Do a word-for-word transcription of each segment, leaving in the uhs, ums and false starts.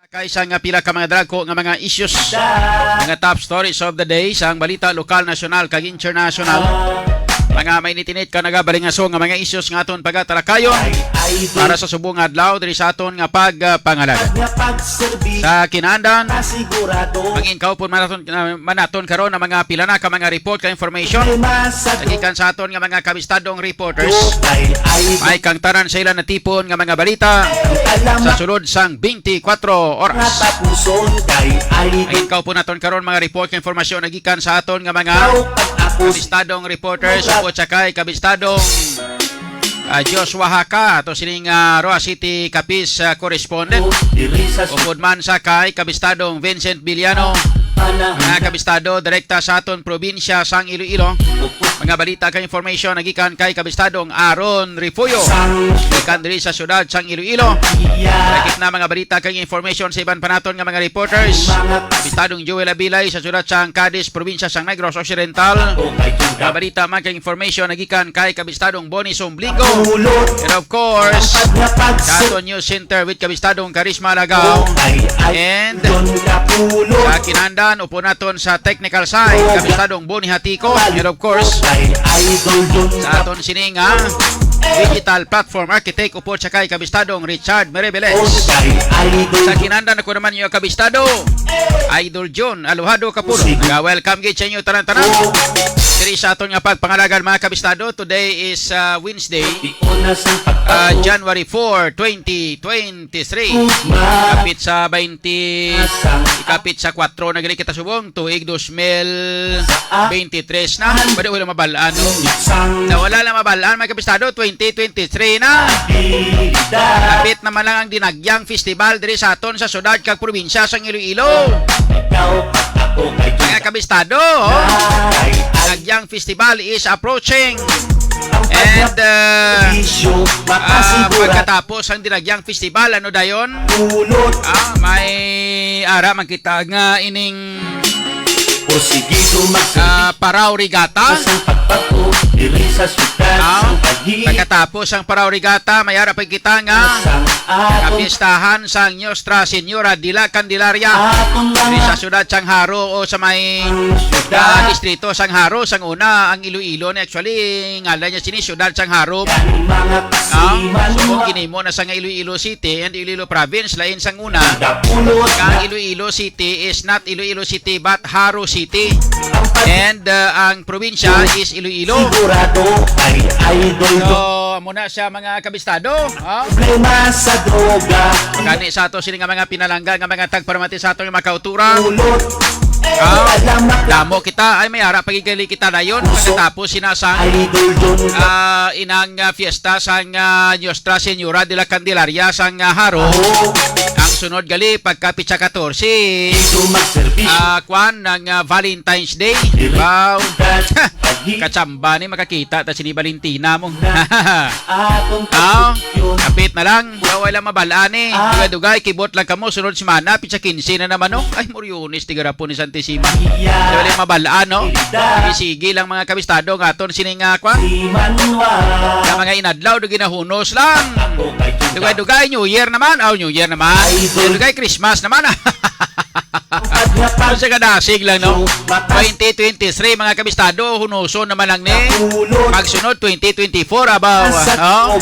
Kay sa nga pila ka mga dagko nga mga issues, mga top stories of the day sa ang balita lokal, nasyonal, kag international. Mga mainit-init ka nagabalingaso nga mga issues nga aton pagatalakayon para sa subong nga adlaw diri sa aton nga pagpangalagad. Sa kinandan, mangin kaupon man naton, man naton karon ang mga pila na ka mga report ka information sa gikan sa aton nga mga kabistadong reporters. May kang tanan sa ila natipon nga mga balita sa sulod sang twenty-four oras. Ang ikaw po naton karon mga report kag informasyon nagikan sa aton nga mga kabistadong reporters, upod sa kay kabistadong, ah, Joshua Haka, ato sining, ah, Roa City Capiz, ah, correspondent. Upod man sa kay kabistadong Vincent Villano, mga kabistado direkta sa aton probinsya sang Iloilo. Mga balita kag information nagikan kay kabistadong Aaron Refugio, gikan diri sa siyudad sang Iloilo. Nakit na mga balita kag information sa iban pa naton nga mga reporters. Kabistadong Joel Abilay sa siyudad sang Cadiz, probinsya sang Negros Occidental. Mga balita man kag information nagikan kay kabistadong Bonnie Sombligo. And of course, sa aton news center with kabistadong Karisma Lagao. And sa kinandan, upod naton sa technical side, kabistadong Boni Hatiko. And of course, sa aton sining, ah, digital platform architect, upod sa kay kabistadong Richard Merebeles. Sa kinandan, ako naman yung kabistado, Idol John Aluhado Kapulong. Nga welcome gid sa inyo tanan-tanan. Diri sa aton nga pagpangalagad, mga kabistado, today is, ah, Wednesday, ah, January four, twenty twenty-three. Kapit sa twenty, kapit sa kwatro na gani kita subong, tuig dos mil veintitrés na. Pwede wala mabalaan, no? Na wala lang mabalaan, mga kabistado, twenty twenty-three na. Kapit naman lang ang Dinagyang Festival diri sa aton sa syudad kag probinsya sang Iloilo. Mga kabistado, oh. Dinagyang Festival is approaching. And, uh, ah, pagkatapos ang Dinagyang Festival, ano dayon? Ah, may ara man kita nga ining, ah, Paraw Regatta. Ah, pagkatapos ang Paraw Regatta, may ara pa kita nga kapistahan sang Nuestra Señora de la Candelaria. Diri sa siyudad sang Jaro o sa may, ah, distrito sang Jaro, sang una ang Iloilo ni actually, ngalan niya sini, siyudad sang Jaro. Ah, so kung ginimo na sa nga Iloilo City and Iloilo Province, lain sang una. Ang Iloilo City is not Iloilo City, but Jaro City. And, uh, ang probinsya is Iloilo. So, amo na siya, mga kabistado. Oh? Gani sa ato sini nga mga pinalangga nga mga tagparamati sa atong mga kauturan. Ah, damo kita, ay, may ara pagigali kita dayon. Pagkatapos sina sa, ah, inang, ah, fiesta sang, ah, Nuestra Señora de la Candelaria sang, ah, Jaro. Ang sunod gali pagka pitsa katorse, ah, kwan, ang, ah, Valentine's Day. Wow. Kachamba ni makakita ta sini Valentina mo. Ah, kapit na lang. Wala lang mabalaan eh. Dugay-dugay, kibot lang kamo sunod semana, pitsa kinse na naman, no? Ay, Moriones, tigarapon ni Santissima. Wala lang mabalaan, no? Sige, sige lang mga kabistado, nga aton sining, ah, kwan. Nga mga inadlaw, do ginahunos lang. Dugay-dugay, New Year naman. Oh, New Year naman. Dugay, Christmas naman. Sa kadasig lang, no? Twenty twenty-three, mga kabistado, hunuson naman lang ni. Pagsunod, twenty twenty-four, abaw. Oh?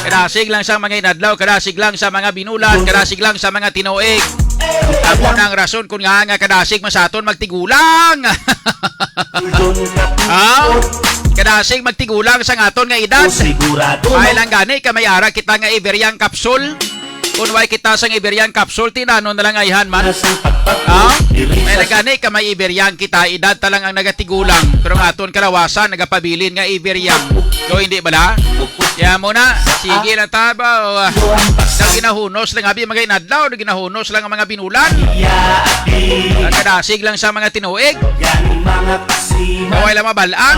Kadasig lang sa mga inadlaw, kadasig lang sa mga binulan, kadasig lang sa mga tinuig. Amo na ang rason kung nga, nga kadasig man sa aton magtigulang. Ah? Kadasig magtigulang sa aton nga edad. May lang gani ka may ara kita nga Iberian capsule. Kung way kita sang Iberian capsule, tinano na lang ayhan man. Ah? May lang gani ka may Iberian kita, edad ta lang ang nagatigulang. Pero ang aton kalawasan, nagapabilin nga Iberian. So, hindi bala? Kaya mo na, sige lang ta ba? O, ah, naginahunos lang, abi, mga inadlaw, naginahunos lang ang mga binulan. Ang kadasig lang sa mga tinuig. Maway lang mabalaan.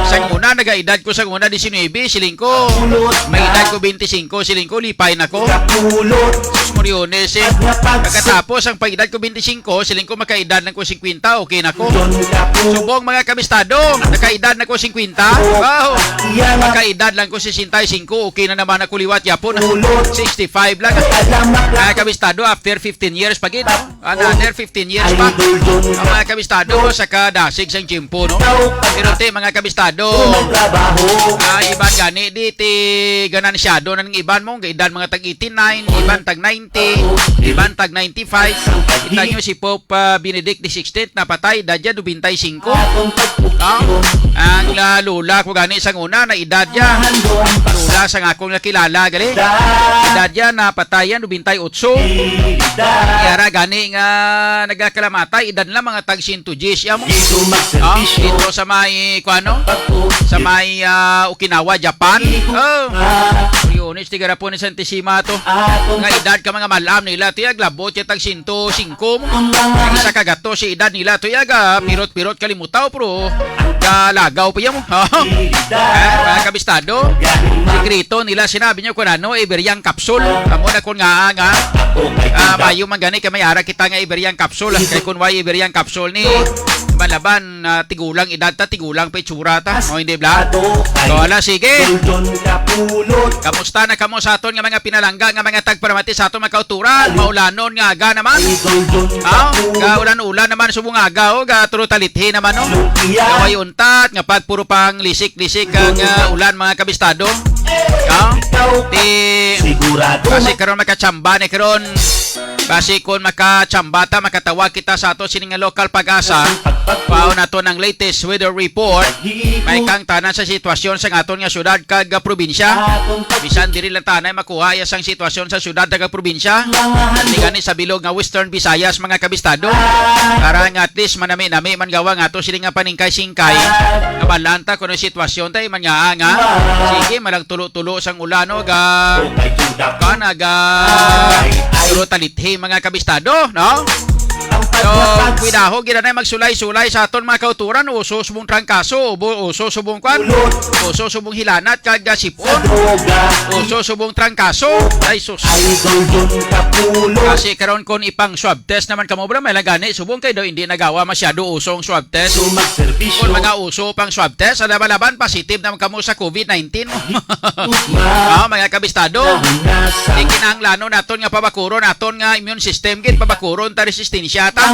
Sang una, nagaedad ko sang una, diecinuebe, siling ko. May edad ko twenty-cinco, siling ko, lipay na ko. Sus, Moriones, eh. Pagkatapos, ang pag-edad ko twenty-cinco, siling ko, makaedad edad lang ko singkwenta, okay na ko. Subong mga kabistado, nakaedad na ko singkwenta. Wow. Makaedad lang ko sesenta y cinco, okay na naman ako liwat yapon. Sixty-five lang. Mga kabistado, after fifteen years pa gid, no? Another fifteen years pa. Ang mga kabistado, sa kadasig sang tiyempo, no? Pero ti, mga kabistado, ah, iban gani, di ti ganansyado na ng iban mo, edad mga tag eighty-nine, iban tag ninety, iban tag ninety-five. Kita nyo si Pope, ah, Benedict the sixteenth, napatay, edad niya, nobenta y singko. Ah, ang, ah, lola ko gani sang una, na edad niya. Lola sang akong nakilala, gali. Edad niya, napatay yan, nobenta y otso. Yara gani nga nagakalamatay, edad nila mga tag siyento diyes, ya mo. Ah, dito sa may, kuano? Sa may, ah, Okinawa, Japan. Oh. Yun, tigarapon ni Santissima to. Nga edad ka mga malam nila, ti, aglabot ya tag siyento singko mo. Isa ka gato si edad nila, ti, aga, pirot-pirot kalimutaw, pero kalagaw pa yan mo. Eh, mga kabistado, sikreto nila, sinabi nyo kung ano, Iberiang Capsule. Amo na kung nga, nga, ah, mayo man gani kay may ara kita nga Iberiang Capsule. Kay kung why Iberiang Capsule ni, malaban, ah, tigulang edad ta, tigulang pa itsura ta. O, hindi, bla? So, ala, sige. Kamusta na kamo sa aton nga mga pinalangga, nga mga tagparamati sa aton mga kauturan? Maulanon nga aga naman. Ha? Gaulan-ulan naman subong aga, o, gatulotalithi naman, no? Kaway untat, nga pagpuro pang lisik-lisik ang, ah, ulan, mga kabistado. Ha? Ti, kasi karon makachamba ni karon. Basi kon makachamba ta, makatawag kita sa ato sini nga lokal Pag-asa. Pao nato ng latest weather report. May kang tanan sa sitwasyon sa aton nga syudad kag, ah, probinsya. Bisan diri lang tanay makuha iya sang sitwasyon sa syudad kag probinsya. Hindi gani sa bilog nga Western Visayas, mga kabistado. Para nga at least manami-nami man gawa nga ato sini nga paningkay-singkay. Kabalaan ta kung ano sitwasyon tayo man nga, nga. Sige, malang tulo-tulo sang ulan, no? Ga, ka, naga, tulo talithi, mga kabistado, no? So, kuidaho, gid anay magsulay-sulay sa aton mga kauturan, uso subong trangkaso, ubo, uso subong kwan, uso subong hilanat, kag, ah, sipon, uso subong trangkaso. Ay, sus. Kasi karon kon ipang swab test naman kamo, bro, may lang gani, subong kay daw hindi nagawa masyado uso ang swab test. Kon mga uso pang swab test, sa laban-laban, positive naman kamo sa covid nineteen. Ah, mga kabistado. Di kinahanglanon naton nga pabakuron aton nga immune system, gid pabakuron ta resistensya ta.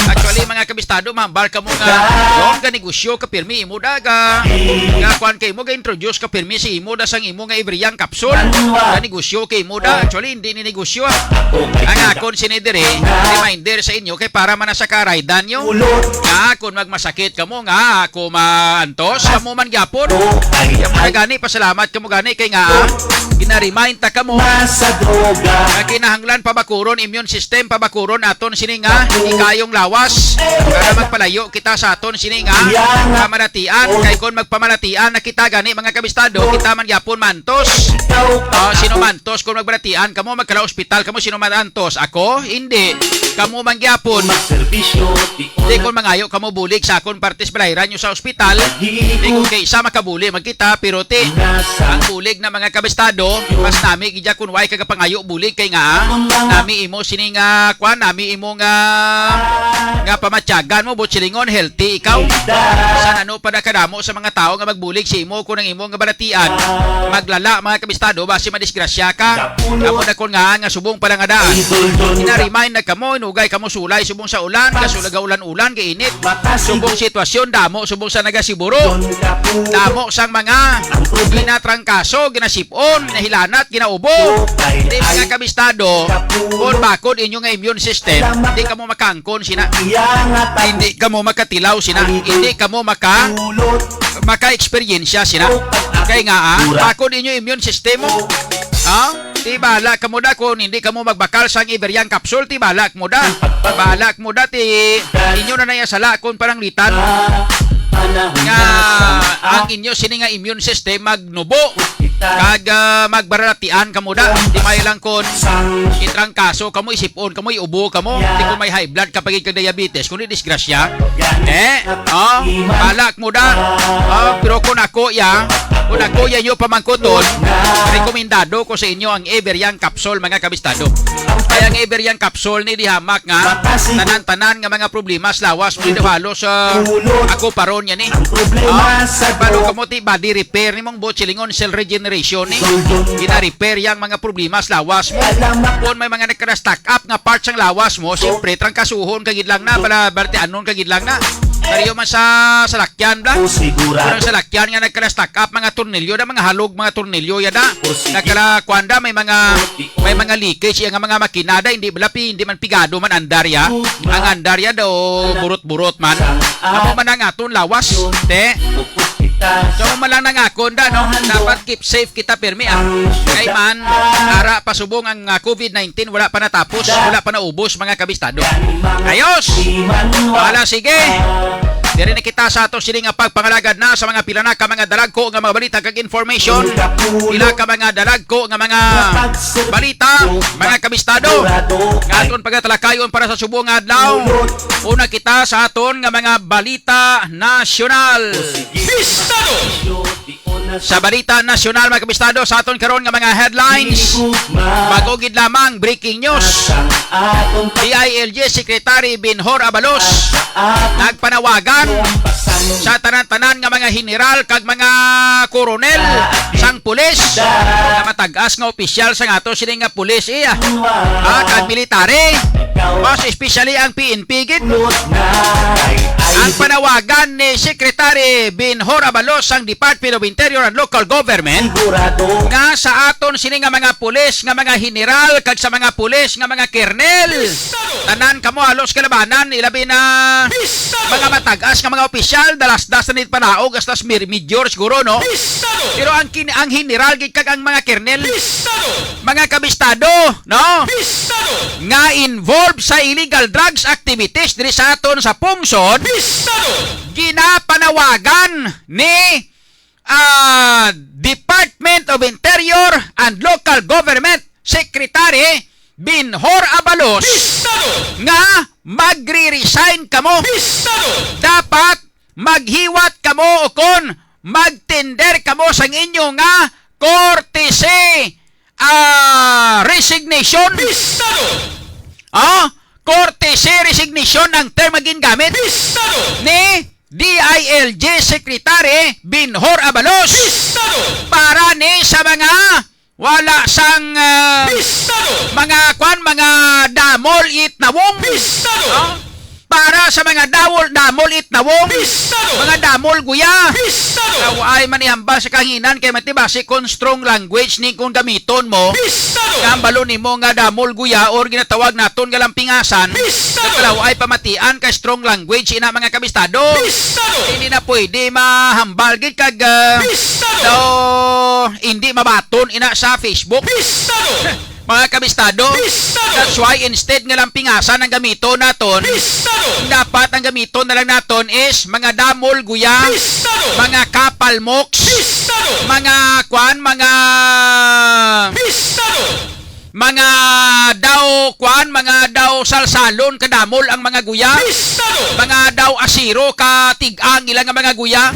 Actually, mga kabistado, mahambal kamo nga, yung ka negosyo ka pirmi imo daga. Nga kuan kay mo ga-introduce ka pirmi si imo da sang imo nga Ibriyang capsule. Ka negosyo kay mo da. Actually, hindi ni negosyo, ah. Ang akon sini diri, reminder sa inyo kay para man sa karaydan nyo. Nga kung magmasakit kamo nga ako maantos, kamo man gyapon. Kaya mo na gani, pasalamat kamo gani kay nga, ah, gina-remind ta kamo. Nga kinahanglan pabakuron immune system, pabakuron aton sini nga ikayong lawas para magpalayo kita sa aton sini nga pamalatian. Kay kon magpamalatian na kita gani, mga kabistado, kita man gyapon mantos. Oh, sino mantos? Kung magbalatian kamo, magkala ospital kamo, sino mantos? Ako? Hindi. Kamo man gyapon. Di kon mangayo kamo bulig sa akon partes balayran nyo sa ospital. Di kon kay isa makabuli magkita, pero ti, ang bulig na mga kabistado, mas nami gidya kun way ka gapangayo bulig kay nga, nami imo sini nga, kwan, nami imo nga, nga pamatyagan mo, butsilingon, healthy ikaw. San ano pa na kadamo sa mga tao nga magbulig sa imo kung ang imo nga balatian maglala, mga kabistado, basi madisgrasya ka. Amo na kon nga, nga subong pala nga daan. Ina-remind na kamo, inugay kamo sulay subong sa ulan, kasulaga ulan-ulan, gainit. Subong sitwasyon, damo subong sa nagasiburo. Damo sang mga ginatrangkaso, ginasipon, ginahilanat, ginaubo. Di, mga kabistado, kung bakod inyo nga immune system, di kamo makangkon sina. Hindi kamo makatilaw sina. Hindi kamo maka maka-eksperyensya sina. Kay nga, ah, bakod inyo immune system mo. Ah? Ti bala kamo da kung hindi kamo magbakal sang Iberiang capsule, ti bala mo da. Bala mo da, ti inyo na naya sala kung pananglitan nga ang inyo sini nga immune system magnubo kag, ah, magbaralatian kamo da. Di may lang kon itrangkaso kamo, isipon kamo, iubo kamo. Di ko may high blood ka pagid kag diabetes, kundi disgrasya. Eh, oh, bala mo da. Oh, pero kung ako, ya, Kung nagkuya nyo pamangkuton, rekomendado ko sa inyo ang Ever Young Capsule, mga kabistado. Kay ang Ever Young Capsule ni dihamak nga tanan-tanan nga mga problema sa lawas mo daw halos, ah, ako paron yan eh. Ah, paano ka mo ti body repair ni mong buot silingon cell regeneration ni? Gina-repair yang mga problema sa lawas mo. Kung may mga nagkana-stack up nga parts ang lawas mo, siyempre, trangkasuhon ka gid lang na, bala, baltianon ka gid lang na. Pareho man sa salakyan, bla. Kung ang salakyan nga nagkana-stack up, mga tornilyo na, mga halog, mga tornilyo, yada. Nagkala, kuwan da, may mga, may mga leakage, iya nga mga makina da, hindi bala, pi-, hindi man pigado man andar ya. Ang andar ya daw, burot-burot man. Amo man ang aton lawas, te. So, amo man lang nang akon da, no? Dapat keep safe kita pirmi, ah. Kay man, ara pasubong ang, ah, COVID nineteen, wala pa natapos, wala pa naubos, mga kabistado. Ayos! Wala, sige. Diri na kita sa ato sini nga pagpangalagad na sa mga pila na ka mga dalagko nga mga balita kag information. Pila ka mga dalagko nga mga balita, mga kabistado. Nga aton pagatalakayon para sa subong nga adlaw. Una kita sa aton nga mga balita nasyonal. Bistado! Sa balita nasyonal, mga kabistado, sa aton karon nga mga headlines, bago gid lamang, breaking news. D I L G Secretary Binhor Abalos nagpanawagan sa tanan-tanan nga mga general kag mga koronel sang pulis nga matag-as nga opisyal sa ato sini nga pulis iya, ah, kag military, mas especially ang P N P gid. Ang panawagan ni Secretary Binhor Abalos sang Department of Interior and Local Government nga sa aton sini nga mga pulis, nga mga general, kag sa mga pulis nga mga kernel, tanan kamo halos kalabanan, ilabi na mga matag-as nga mga opisyal, dalasdas na nit panaog, hasta s-, mir-, major siguro, no? Pero ang kin-, ang general gid kag ang mga kernel, mga kabistado, no? Nga involved sa illegal drugs activities diri sa aton sa pungsod, ginapanawagan ni, ah, Department of Interior and Local Government Secretary Binhor Abalos nga magre-resign kamo. Dapat maghiwat kamo o kon magtender kamo sang inyo nga courtesy, ah, resignation. Ah, courtesy resignation ang term nga gingamit ni D I L G Secretary Binhor Abalos para ni sa mga wala sang, ah, mga kwan, mga damol it nawong. Ah, para sa mga dawol, damol it nawong. Mga damol guya. Nga waay man ihambal sa kahanginan kay matibasi kon strong language ni kung gamiton mo. Nga hambalo nimo nga damol guya or ginatawag naton nga lampingasan. Nga pala waay pamatian kay strong language ina mga kabistado. Hindi na pwede mahambal gid kag, ah, daw hindi mabaton ina sa Facebook. Mga kabistado. That's why instead nga lampingasan ang gamiton naton, dapat ang gamiton na lang naton is mga damol guya, mga kapalmoks, mga kwan, mga mga daw kwan, mga daw salsalon kadamol ang mga guya, mga daw asiro ka tig-ang ila nga mga guya,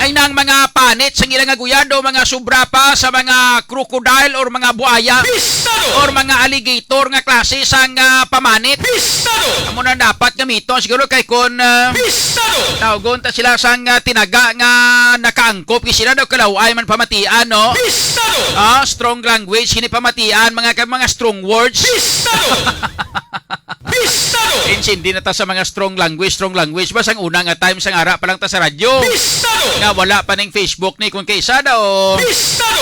ay nang mga panit sa ila nga guya daw mga sobra pa sa mga crocodile or mga buaya or mga alligator nga klase sang, ah, pamanit. Amo na dapat gamiton siguro kay kon, ah, tawgon ta sila sang, ah, tinaga nga nakaangkop kay sila daw kalaw-ay man pamatian, no? Ah, strong language, hindi pamatian, mga ka-, mga strong words. Insindi na ta sa mga strong language, strong language. Ba sang una nga time, sang ara pa lang ta sa radyo. Nga wala pa ning Facebook ni kung kaysa daw.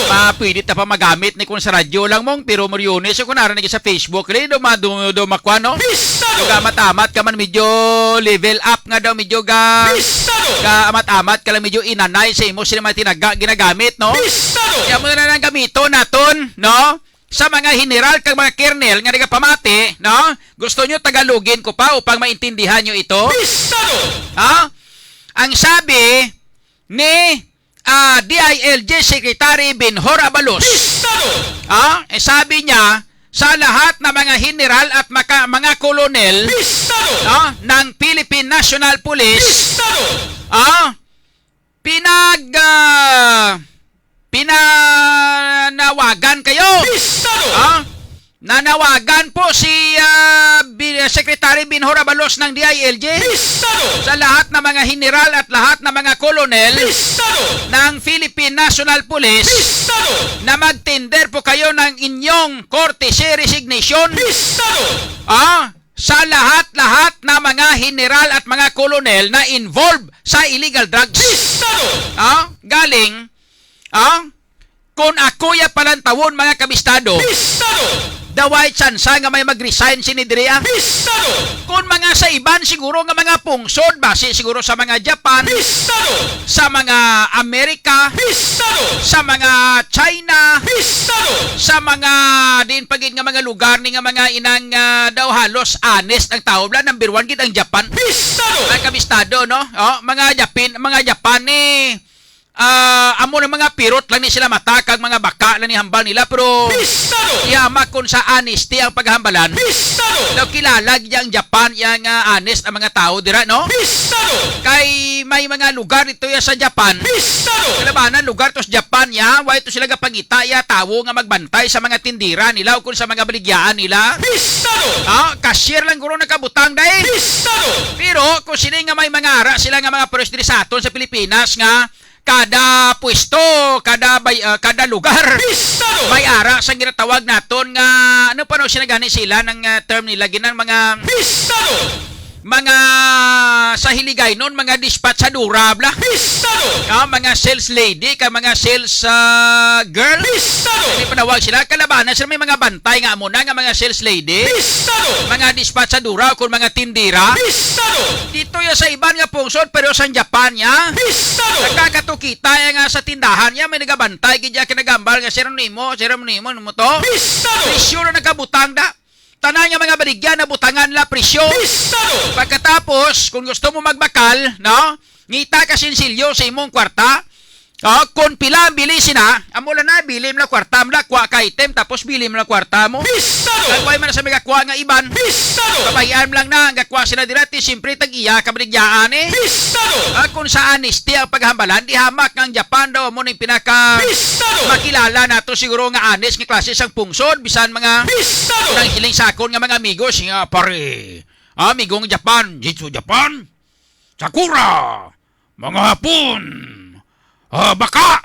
Ma, pwede ta pa magamit ni kung sa radyo lang mong, pero Moriones, kung nara na sa Facebook, rin, do, ma, do, do, makwa, no? Do, ga, amat-amat ka man, medyo level up nga daw, medyo ga, ga, amat-amat ka lang, medyo inanay sa imo, sila mga tinaga, ginagamit, no? Kaya mo na lang gamiton naton, no? Sa mga general kag mga kernel nga nagapamati, no? Gusto nyo Tagalogin ko pa upang maintindihan nyo ito? Ha? Ang sabi ni, ah, D I L G Secretary Binhor Abalos, ah, eh, sabi niya, sa lahat ng mga general at maka-, mga kolonel, ah, ng Philippine National Police, ah, pinag, ah, pinanawagan kayo. Pistado! Ha? Nanawagan po si, ah, Bi-, Secretary Binhor Abalos ng D I L G Pistado! Sa lahat ng mga general at lahat ng mga kolonel Pistado! Ng Philippine National Police Pistado! Na mag-tender po kayo ng inyong courtesy resignation. Pistado! Ah, sa lahat-lahat na mga general at mga kolonel na involved sa illegal drugs. Pistado! Ah, galing, ah, kung ako ya palantawon, mga kabistado, Pistado! Daway tsansa nga may mag-resign sini diri, ah. Pistado! Kung mga sa iban siguro nga mga pungsod, basi siguro sa mga Japan, Pistado! Sa mga Amerika, Pistado! Sa mga China, Pistado! Sa mga din pagid nga mga lugar ni nga mga inang, ah, daw halos honest ang tao, bla, number one gid ang Japan. Pistado! Ang kabistado, no? Oh, mga Japan, mga Japan ni, ah, amo na mga pirot lang ni sila mata kag mga baka lang ni hambal nila, pero Pistado! Yama kung sa honesty ang paghambalan. Pistado! Daw kilala gid ang Japan, yang, ah, honest ang mga tao dira, no? Pistado! Kay may mga lugar dito ya sa Japan. Pistado! Kalabanan lugar to sa Japan ya, way to sila gapangita ya tawo nga magbantay sa mga tindera nila o kung sa mga baligyaan nila. Pistado! Ah, cashier lang guro nakabutang dai. Pistado! Pero kung sini nga may mga ara sila nga mga pares diri sa aton sa Pilipinas nga kada pwesto, kada bay-, ah, kada lugar, Pistado! May ara sang ginatawag naton nga, ano pa no siya gani sila ng, ah, term nila, ginang mga Pistado! Mga sa Hiligaynon, mga dispatchadora, bla. Pistado! Ah, mga sales lady, ka mga sales, ah, girl. Pistado! Hindi panawag sila, kalabanan sila may mga bantay nga amo na nga mga sales lady. Pistado! Mga dispatchadora o kung mga tindera. Pistado! Dito ya sa iban nga pungsod, pero sa Japan ya. Pistado! Nagkakatukita ya nga sa tindahan ya, may nagabantay, gid ya kinagambal nga, "Sir, ano nimo? Sir, ano nimo? Ano mo to?" Pistado! Presyo na nagkabutang da. Tanan nga mga baligya na butangan la presyo. Pistado! Pagkatapos, kung gusto mo magbakal, no? Ngita ka sinsilyo sa imong kwarta. Oh, kung pila ang bili sina, amo lang na, bili mo lang kwarta mo lang, kuha ka item, tapos bili mo lang kwarta mo. Pistado! Kag way man sa mga kuha nga iban. Pistado! Kabahian mo lang na, ang gakuha sila dira, ti siyempre tag-iya ka baligyaan eh. Pistado! Ah, kung sa honesty ang paghambalan, di hamak nga ang Japan daw, amo ning pinaka Pistado! Makilala nato siguro nga honest nga klase sang pungsod, bisan mga Pistado! Nang hiling sa akon nga mga amigos, nga pare, ah, amigong Japan, Jitsu Japan, Sakura, mga Hapon, ah, baka.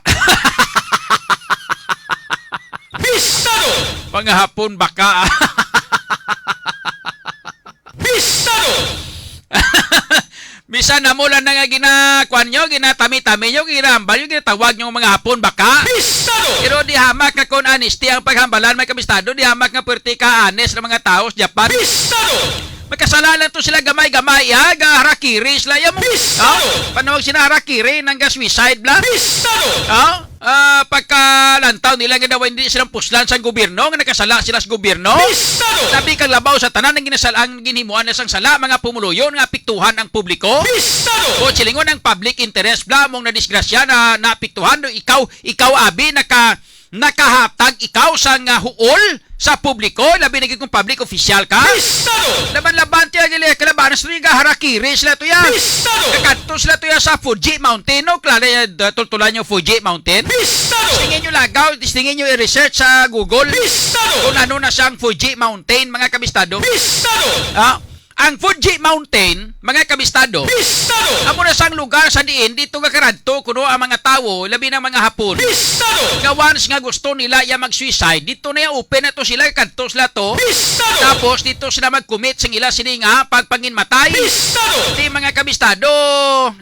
Pistado! Mga Hapon, baka. Pistado! Bisan na mo lang na nga gina-, kuwan nyo, ginatami-tami nyo, ginahambal nyo, ginatawag nyo mga Hapon, baka. Pistado! Pero di hamak nga kung honesty ang paghambalan, may kabistado, di hamak nga pwerte ka honest ng mga tao sa Japan. Pistado! Magkasala lang to sila gamay-gamay, ha? Ga harakiri sila, ya mo. Pistado! Ha? Panawag sila harakiri, nang ga suicide, bla? Pistado! Ha? Ah, pagkalantaw nila nga daw hindi silang puslan sa gobyerno, nga nakasala sila sa gobyerno. Pistado! Labi kang labaw sa tanan ang ginasal-, ang ginhimuan na sang sala, mga pumuluyon nga apektuhan ang publiko. Pistado! O silingon ang public interest, bla, mong nadisgrasya na naapektuhan, do ikaw, ikaw, abi, naka-, nakahatag ikaw sa nga huol sa publiko, labi na gid kung public official ka. Pistado! Laban-laban tiya gili kalabanan sa tuya, harakiri sila tuya. Pistado! Kakadto sila tuya sa Fuji Mountain, no? Klaro ya, da-, tultulan nyo Fuji Mountain. Pistado! Tingin nyo lagaw, tingin nyo i-research sa Google. Pistado! Kung ano na siyang Fuji Mountain, mga kabistado. Pistado! Ah, ang Fuji Mountain, mga kabistado, Pistado! Amo na sang lugar sa diin dito nga karadto kuno ang mga tawo, labi na mga Hapon. Pistado! Nga once nga gusto nila ya mag-suicide, dito na ya open na to sila, kadto sila to. Pistado! Tapos dito sila mag-commit sing ila sini nga pagpanginmatay. Pistado! Di mga kabistado,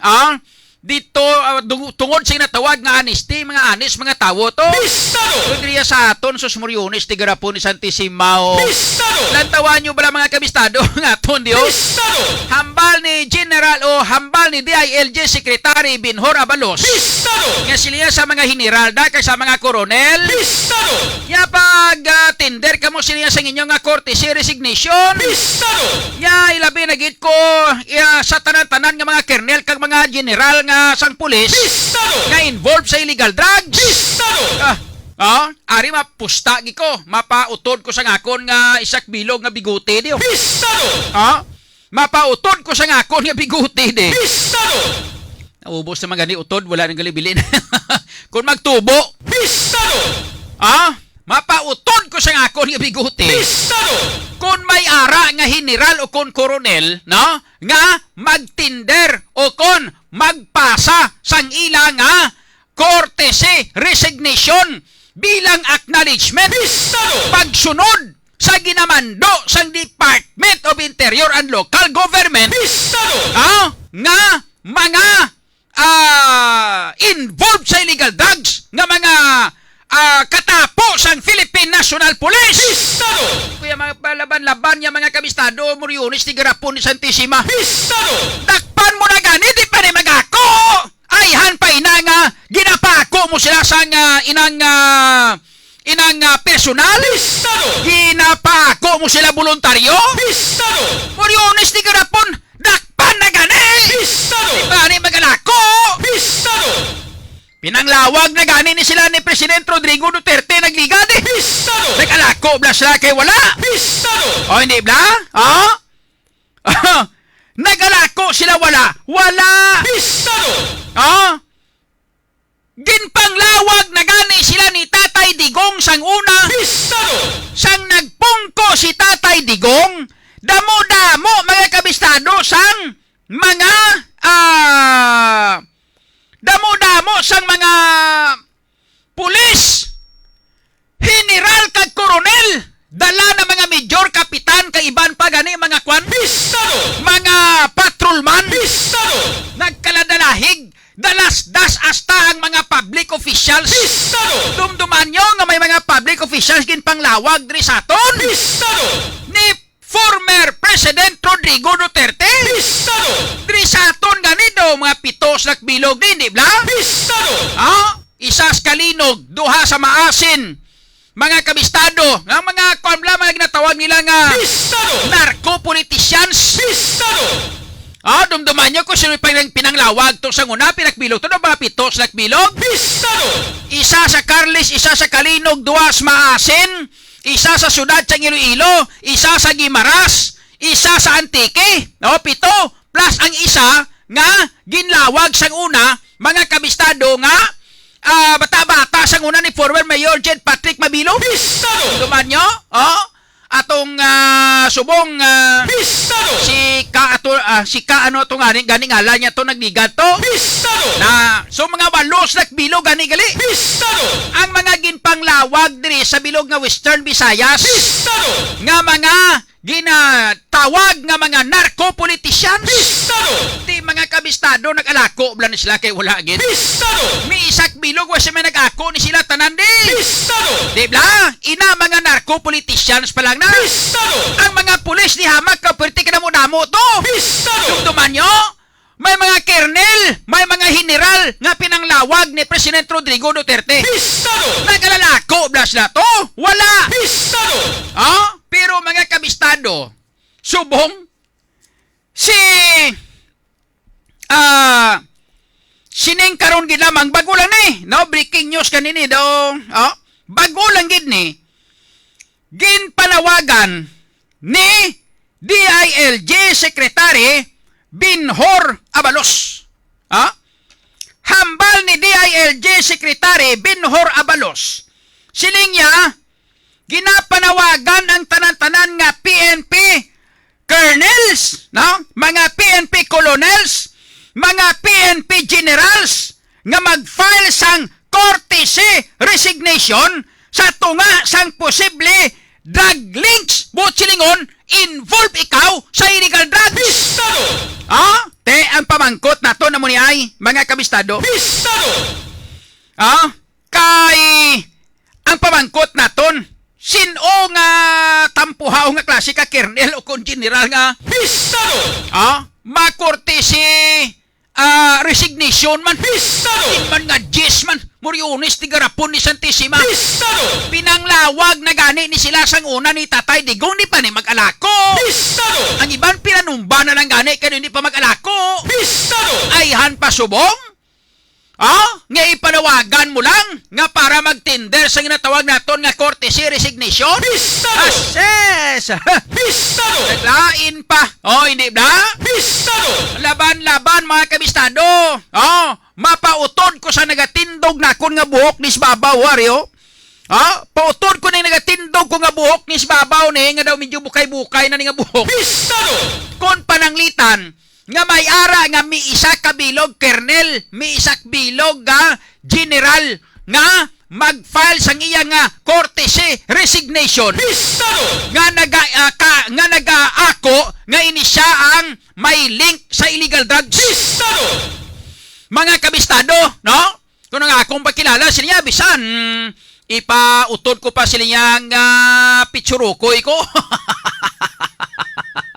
ah, dito, ah, dung-, tungod sa ginatawag nga honesty, mga honest, mga tawo to. Pistado! Kung diriya sa aton, sus, Moriones, tigarapon ni Santisima, o. Pistado! Lantawan nyo bala, mga kabistado, nga aton, Dios? Pistado! Hambal ni General o hambal ni D I L G Secretary Binhor Abalos. Pistado! Nga sila sa mga general da kag sa mga koronel. Pistado! Ya pag, ah, tender kamo sila sa inyo nga courtesy resignation. Pistado! Ya ilabi na gid ko, ya, sa tanan-tanan nga mga kernel kag mga general nga sang pulis Pistado! Nga involved sa illegal drugs. Pistado! Ah, ah, ari mapusta gid ko, mapautod ko sang akon nga isak bilog nga bigote, di. Pistado! Ah, mapautod ko sang akon nga bigote, di. Pistado! Ubos naman gani utod, wala nang galibili. Kung magtubo, Pistado! Ah, mapautod ko sa akon nga bigote. Pistado! Kung may ara nga general o kon koronel, no, nga magtender o kon magpasa sang ila nga courtesy resignation bilang acknowledgement, Pistado! Pagsunod sa ginamando sang Department of Interior and Local Government, Pistado! Ah, nga mga ah, involved sa illegal drugs nga mga, ah, katapo sang Philippine National Police. Pistado! Kuya, mga palaban-laban niya, mga kabistado, Moriones, Tigarapon ni Santisima. Pistado! Dakpan mo na gani, di pa ni mag-ako! Ayhan pa ina nga ginapako mo sila sang, ah, inang, ah, inang, ah, personal. Pistado! Ginapako mo sila voluntaryo. Pistado! Moriones, Tigarapon, dakpan na gani. Pistado! Di pa ni mag-alako. Pistado! Pinanglawag na gani ni sila ni President Rodrigo Duterte, nagligad eh. Pistado! Nag-alako bla sila kay wala. Pistado! O, hindi bla? O? Nag-alako sila, wala. Wala. Pistado! O? Ginpanglawag na gani sila ni Tatay Digong sang una. Pistado! Sang nagpungko si Tatay Digong, damo-damo, mga kabistado, sang mga, ah, damo-damo sang mga pulis, general kag koronel, dala na mga major, kapitan, kag iban pa gani mga kwan, Pistado! Mga patrolman, Pistado! Nagkaladalahig, dalasdas hasta ang mga public officials. Pistado! Dumduman nyo nga may mga public officials ginpanglawag diri sa aton. Pistado! Ni former President Rodrigo Duterte. Pistado! Diri sa aton gani daw mga pito sa Bilog, di, di bla? Pistado! Ah, isa sa Calinog, duha sa Maasin. Mga kabistado, nga mga kuan bla, mga ginatawag nila nga Pistado! Narco politicians. Pistado! Ah, dumduman nyo kung sino pang pinanglawag to sa una, pinakbilog to, no, mga pito sa Bilog. Pistado! Isa sa Carles, isa sa Calinog, duha sa Maasin, isa sa siyudad sang Iloilo, isa sa Guimaras, isa sa Antique, no? Pito, plus ang isa nga ginlawag sang una, mga kabistado nga, ah, bata-bata sang una ni former Mayor Jed Patrick Mabilo. Pistado! Duman nyo? Oh? Atong, ah, subong, ah, Pistado! Si ka ato, ah, si ka ano to nga, gani ngalan niya to, nagligad to. Pistado! Na, so mga walo sa Bilog gani gali. Pistado! Ang mga ginpanglawag diri sa Bilog nga Western Visayas, Pistado! Nga mga ginatawag nga mga narco politicians. Pistado! Ti mga kabistado, nag-alako bla ni sila kay wala gid. Pistado! May isak Bilog, wa siya may nag-ako ni sila tanan di. Pistado! Di bla? Ina, mga narco politicians pa lang na. Pistado! Ang mga pulis ni hamak ka, pwerte ka damo-damo to. Pistado! Dumduman nyo? May mga kernel, may mga general nga pinanglawag ni President Rodrigo Duterte. Pistado! Nagalalako bla sila to? Wala! Pistado! Ah, pero mga kabistado, subong si, ah, sining karon gid lamang, bago lang ni, no? Breaking news kanini daw. Oh, bago lang gid ni. Ginpanawagan ni D I L G Secretary Benhur Abalos. Ha? Hambal ni D I L G Secretary Benhur Abalos. Siling niya, ginapanawagan ang tanan-tanan nga P N P colonels, no? Mga P N P colonels, mga P N P generals nga mag-file sang courtesy resignation sa tunga sang posible drug links, buot silingon, involved ikaw sa illegal drugs. Pistado! Ah, te, ang pamangkot nato na mo ni ay, mga kabistado. Pistado! Ah, kay ang pamangkot naton, sin-o nga tampuhaw nga klase ka kernel o kon general nga Pistado! Ah, makorte si, ah, resignation man. Pistado! Sin man nga Jis man, Moriones, Tigarapon ni Santisima. Pistado! Pinanglawag na gani ni sila sang una ni Tatay Digong, di pa ni mag-alako. Pistado! Ang iban pinanumba na lang gani kay hindi pa mag-alako. Pistado! Ayhan pa subong. Oh, nga ipanawagan mo lang nga para mag-tender sa ginatawag naton nga courtesy resignation? Pistado! Ases! Pistado! Naglain pa. Oh, hindi ba? Pistado! Laban-laban, mga kabistado. Oh, mapautod ko sa nagatindog nakon nga buhok ni Babaw, Wario. Ah, pautod ko ning nagatindog ko nga buhok ni Babaw ni nga daw medyo bukay-bukay na ni nga buhok. Pistado! Kon pananglitan nga may ara nga may isa ka bilog kernel, may isa ka bilog nga general nga mag-file sang iya nga courtesy resignation. Pistado! Nga naga, ah, ka, nga nagaako nga ini siya ang may link sa illegal drugs. Pistado! Mga kabistado, no? Kung ang akong pagkilala, sila niya, bisan, mm, ipautod ko pa sila niya nga pitsurukoy ko.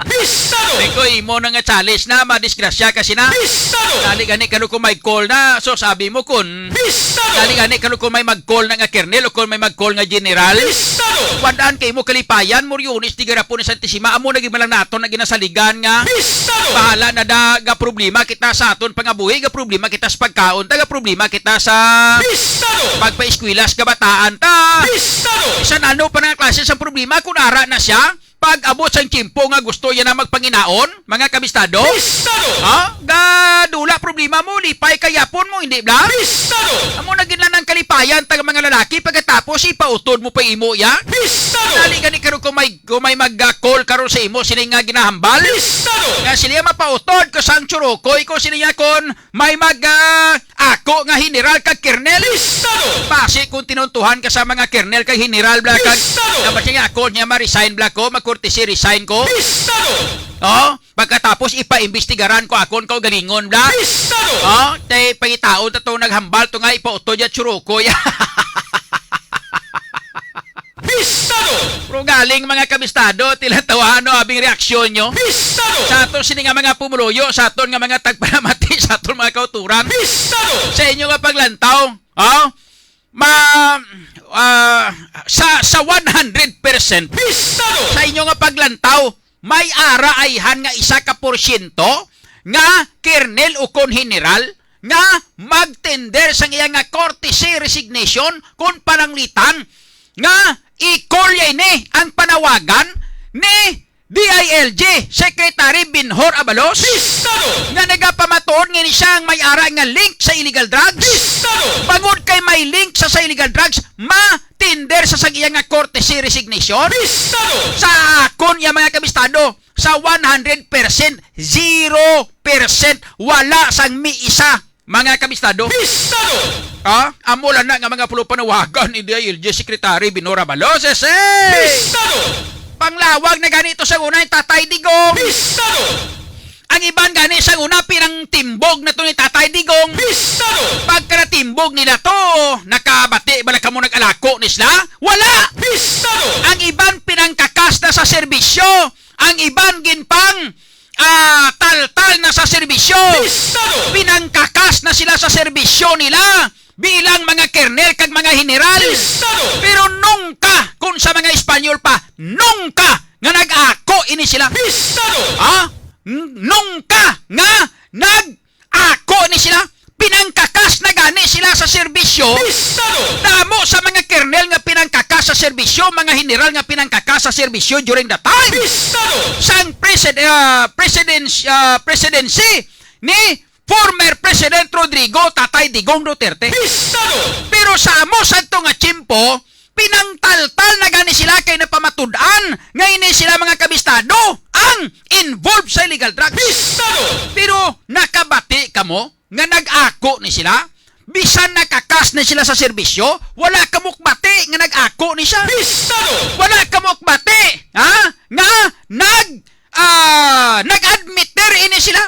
Pistado! Sabi ko, imo na nga challenge na, madisgrasya ka sina. Pistado! Dali gani kanu ko may call na. So, sabi mo kun, Pistado! Dali gani kanu ko may mag-call na nga kernel o kun may mag-call nga general. Pistado! Wadaan kay mo kalipayan, Muriones, di garapon ni Santissima. Amo na gimalang naton na ginasaligan nga Pistado! Bahala na da, ga problema kita sa aton pangabuhi, ga problema kita sa pagkaon, ta ga problema kita sa Pistado! Pagpaeskwela sa kabataan ta. Pistado! Bisan ano pa nga klase sang problema, kung ara na siya, pag-abot sang tiyempo nga gusto niya na magpanginaon, mga kabistado. Pistado! Ha? Ga dula problema mo, lipay kayapon mo, hindi bla? Pistado! Amo na gid lang ang kalipayan ta nga mga lalaki, pagkatapos ipautod mo pa imo ya. Pistado! Dali gani karon kung may, kung may mag-call karon sa imo, sini nga ginahambal. Pistado! Nga sila mapautod ko sang churukoy ko sini nga kon may mag, ah, ako nga general kag kernel. Pistado! Basi kung tinuntuhan ka sa mga kernel kag general, bla, kag Pistado! Dapat siya nga ako niya ma-resign, bla, ko, mag-courtesy resign ko. Pistado! Oh, pagkatapos ipaimbestigaran ko akon kaugalingon, bla. Pistado! Oh, tay pangitaon ta to naghambal to nga ipautod ya churukoy. Pistado! Pero galing, mga kabistado, tila tawano abing reaksyon nyo. Pistado! Sa aton sini nga mga pumuluyo, sa aton nga mga tagpanamati, sa aton mga kauturan. Pistado! Sa inyo nga paglantaw, oh, ma, ah, sa, sa one hundred percent, Pistado! Sa inyo nga paglantaw, may ara ayhan nga isa ka porsyento nga kernel ukon general nga mag-tender sang iya nga courtesy resignation kon pananglitan nga i-call niya ini ang panawagan ni D I L G Secretary Binhor Abalos Pistado! Nga nagapamatuod nga ini siya ang may ara nga link sa illegal drugs. Pistado! Bangod kay may link sa, sa illegal drugs, ma-tender sa sang iya nga courtesy resignation. Pistado! Sa akon ya, mga kabistado, sa one hundred percent, zero percent, wala sang mi isa, mga kabistado. Pistado! Ha? Amo lang na nga mga pulong panawagan ni D I L G Secretary Binhor Abalos, eh, eh! Pistado! Panglawag na gani to sa una ni Tatay Digong. Pistado! Ang iban gani sa una pinangtimbog na to ni Tatay Digong. Pistado! Pagkatimbog nila to, nakabati ba na kamo nag-alako ni sila? Wala! Pistado! Ang iban pinangkakas na sa serbisyo. Ang iban ginpang, ah, taltal na sa serbisyo. Pistado! Pinangkakas na sila sa serbisyo nila bilang mga kernel kag mga general. Pistado! Pero nungka, kung sa mga Espanyol pa, nungka nga nag-ako ini sila. Pistado! Ha? N-, nungka nga nag-ako ni sila. Pinangkakas na gani sila sa serbisyo. Pistado! Damo sa mga kernel nga pinangkakas sa serbisyo, mga general nga pinangkakas sa serbisyo during the time. Pistado! Sang presid-, ah, presidens-, ah, presidency ni former President Rodrigo Tatay Digong Duterte. Pistado! Pero sa amo sadto nga tiyempo, pinangtaltal na gani sila kay napamatud-an nga ini sila mga kabistado ang involved sa illegal drugs. Pistado! Pero nakabati kamo nga nag-ako ni sila? Bisan nakakas ni sila sa serbisyo, wala kamo kabati nga nag-ako ni siya. Pistado! Wala kamo kabati, ha? Nga nag, ah, nag-admit diri ini sila.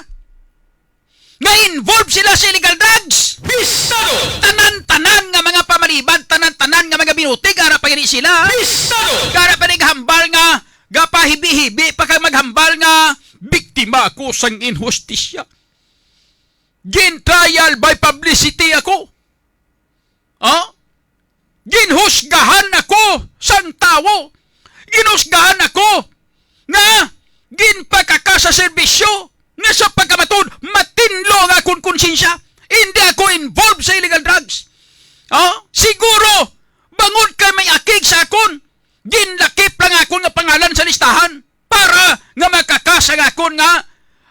Nga involved sila sa illegal drugs. Pistado! Tanan-tanan nga mga pamalibad, tanan-tanan nga mga binutig, ara pa gani sila. Pistado! Ara pa gani hambal nga gapahibi-hibi pa kag maghambal nga biktima ako sang inhustisya. Gin-trial by publicity ako. Ha? Ginhusgahan ako sang tawo. Ginhusgahan ako nga ginpakaka sa serbisyo nga sa pagkamatud matinlo ang akon konsensya. In Di ako involved sa illegal drugs. Oh, siguro, bangod kay may akig sa akon, ginlakip lang akon nga pangalan sa listahan para nga makakas ang akon nga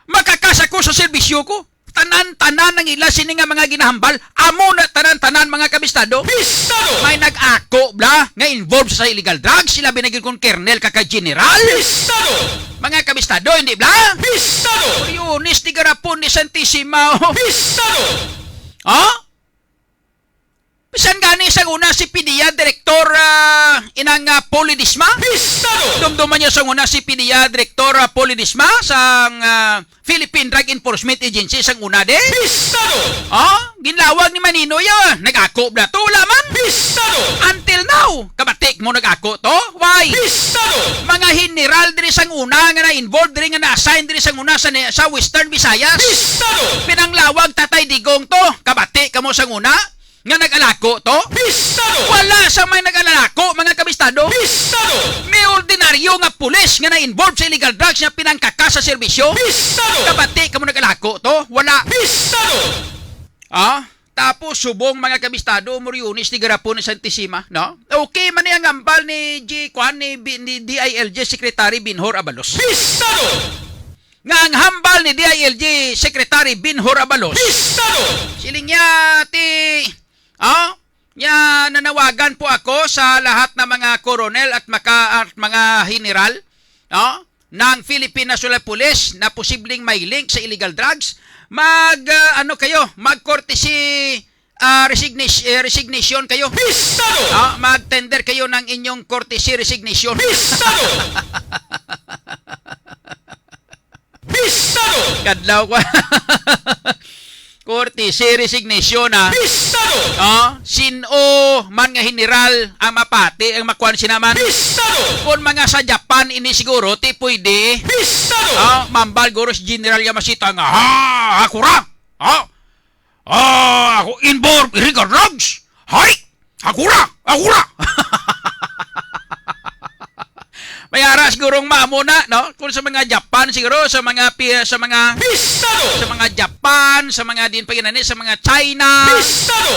makakas ako sa serbisyo ko. Tanan-tanan ang ila sini nga mga ginahambal. Amo na tanan-tanan, mga kabistado. Bistado! May nag-ako bla nga involved sa illegal drugs? Sila binagin kong kernel ka kay general? Bistado! Mga kabistado, hindi bla? Bistado! Oriones, di garapon ni Santisima, oh. Bistado! Ha? Bisan gani sa una si P D E A Director, ah, inang, ah, Polly Disma? Bistado! Dumduman niyo sa una si P D E A Director, ah, Polly Disma sang, ah, Philippine Drug Enforcement Agency sang una, di? Bistado! Oh, ginlawag ni Maninoy, ah. Nag-ako bla to? Wala man. Bistado! Until now, kabatik mo nag-ako to? Why? Bistado! Mga general diri sang una nga na-involved diri, nga na-assign diri sang una sa ne-, sa Western Visayas. Bistado! Pinanglawag Tatay Digong to. Kabati kamo sang una nga nag-alako to? Bistado! Wala sa may nag-alako, mga kabistado. Bistado! May ordinaryo nga pulis nga na-involved sa illegal drugs nga pinangkaka sa serbisyo. Bistado! Kabati kamo nag-alako to? Wala. Bistado! Ah, tapos subong, mga kabistado, Moriones, di garapon ni Santisima, no? Okay man ni ang hambal ni G, kuan, ni, B-, ni D I L G Secretary Binhor Abalos. Bistado! Nga ang hambal ni D I L G Secretary Binhor Abalos. Bistado! Siling niya, ti, oh, niya, nanawagan po ako sa lahat ng mga koronel at maka-, at mga general, no, ng Philippine National Police na posibleng may link sa illegal drugs, mag, ah, ano kayo, mag-courtesy, ah, resignis-, eh, resignation kayo. Bistado! Ah, mag-tender kayo ng inyong courtesy resignation. Bistado! Bistado! Kadlaw ko. Courtesy resignation, ah. Bistado! Ah, sin-o man nga general ang mapati, ang makuan sina man? Bistado! Kung mga sa Japan ini siguro, ti pwede. Bistado! Ah, mambal guro si General Yamashita nga, "Ha, ako ra! Ha? Ah, ako involved illegal drugs! Hay! Ako ra! Ako ra!" May ara sigurong maamo na, no? Kung sa mga Japan siguro, sa mga pi-, sa mga Bistado! Sa mga Japan, sa mga din pa yun, ani, sa mga China, Bistado!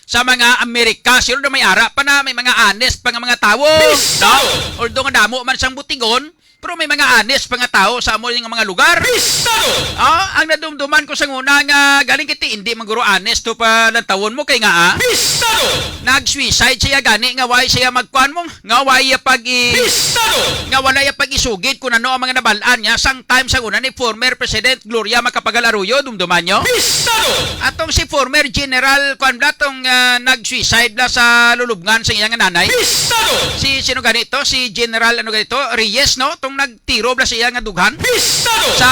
Sa mga Amerika, siguro na may ara pa na, may mga honest pa nga mga tawo, Bistado! No? Although nga damo man sang butigon, pero may mga honest pa nga tawo sa amo nga mga lugar. Bistado! Ah, ang nadumduman ko sa una nga galing kiti, hindi man guro honest to pa lantawon mo kay nga, ah, Bistado! Nag-suicide siya gani nga way siya magkuan mo, nga way iya pag i-, Bistado! Nga wala iya pag-isugid kung ano ang mga nabalaan niya sang time sa una ni former President Gloria Macapagal Arroyo, dumduman nyo? Bistado! Atong si former General, kuan bla, tong, ah, nag-suicide bla sa lulubngan sa iyang nanay. Bistado! Si sino ganito? Si General ano ganito? Reyes, no? Tong nagtiro bla sa iya nga dughan. Bistado! Sa,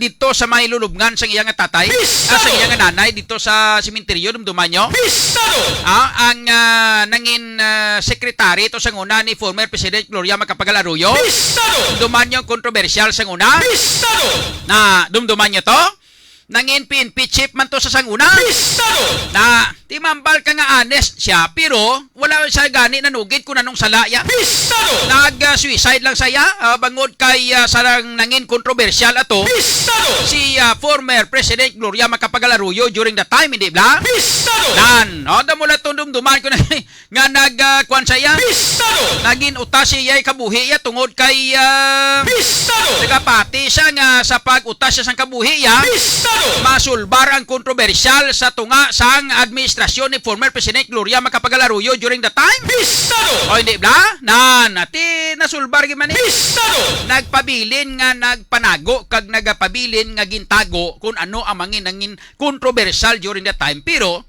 dito sa may lulubngan sa iyang tatay. Bistado! Ah, sa iyang nanay dito sa sementeryo, dumduman nyo? Bistado! Ah, ang, ah, nangin, ah, secretary to sa una ni former President Gloria Macapagal Arroyo. Bistado! Dumduman nyo ang kontrobersyal sa una? Bistado! Na, dumduman nyo to? Nangin P N P chief man to sa sang una. Bistado! Na, timambal ka nga honest siya, pero wala siya gani nanugid kung anong sala iya. Bistado! Nag, ah, suicide lang siya, ah, bangod kay, ah, sa nang-, nangin kontrobersyal ato. Bistado! Si, ah, former President Gloria Macapagal Arroyo during the time, hindi bla? Bistado! Nan, oh, damo lang tong dumduman ko na nga nag, ah, kuwan sa iya. Bistado! Naging utas siya kabuhi iya tungod kay, ah, Bistado! Nagapati siya nga sa pag-utas siya sang kabuhi iya, Bistado! Masulbar ang kontrobersyal sa tunga sang administrasyon ni former President Gloria Macapagal Arroyo during the time. Bistado! O hindi bla? Nan, ati nasulbar gyud man ni. Bistado! Nagpabilin nga nagpanago kag nagapabilin nga gintago kung ano ang mangin-, nangin kontrobersyal during the time. Pero,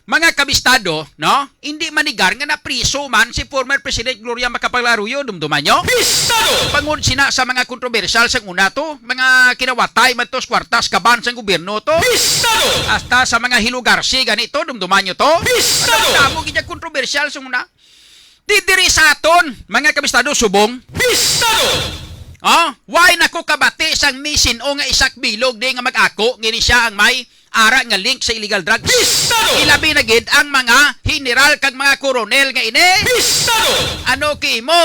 mga kabistado, no? Hindi manigar nga napriso man si former President Gloria Macapagal Arroyo, dumduman nyo? Bistado! Bangod sina sa mga kontrobersyal sang una to, mga kinawatay man to sa kwartas kaban sang gobyerno to. Bistado! Hasta sa mga hilugarsi ganito, dumduman nyo to? Bistado! Ano damo gid ang kontrobersyal sang una? Di diri sa aton, mga kabistado, subong. Bistado! Oh, why nako kabati sang misin o nga isak bilog di nga mag-ako, ngini siya ang may ara nga link sa illegal drugs. Bistado! Ilabi na gid ang mga general kag mga koronel nga ini. Bistado! Ano kay imo,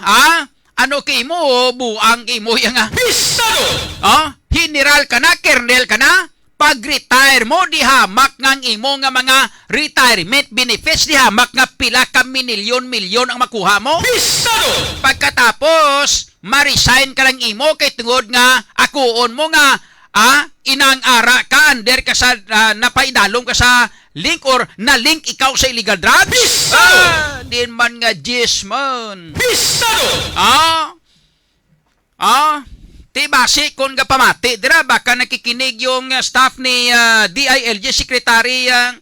ha? Ano kay imo, buang kay imo, ya nga. Bistado! Ha? General ka na, kernel ka na, pag-retire mo, di hamak nga ang imo nga mga retirement benefits, di hamak nga pila ka minilyon-milyon ang makuha mo. Pistado! Pagkatapos, ma-resign ka lang imo kay tungod nga akuon mo nga, ah, inang ara ka, under ka sa, ah, napaidalom ka sa link or na-link ikaw sa illegal drugs. Pistado! Ah, din man nga, yes man. Pistado! Ah, Ah, ti basi kon gapamati dira, baka nakikinig yung, ah, staff ni, ah, D I L G Secretary, ah,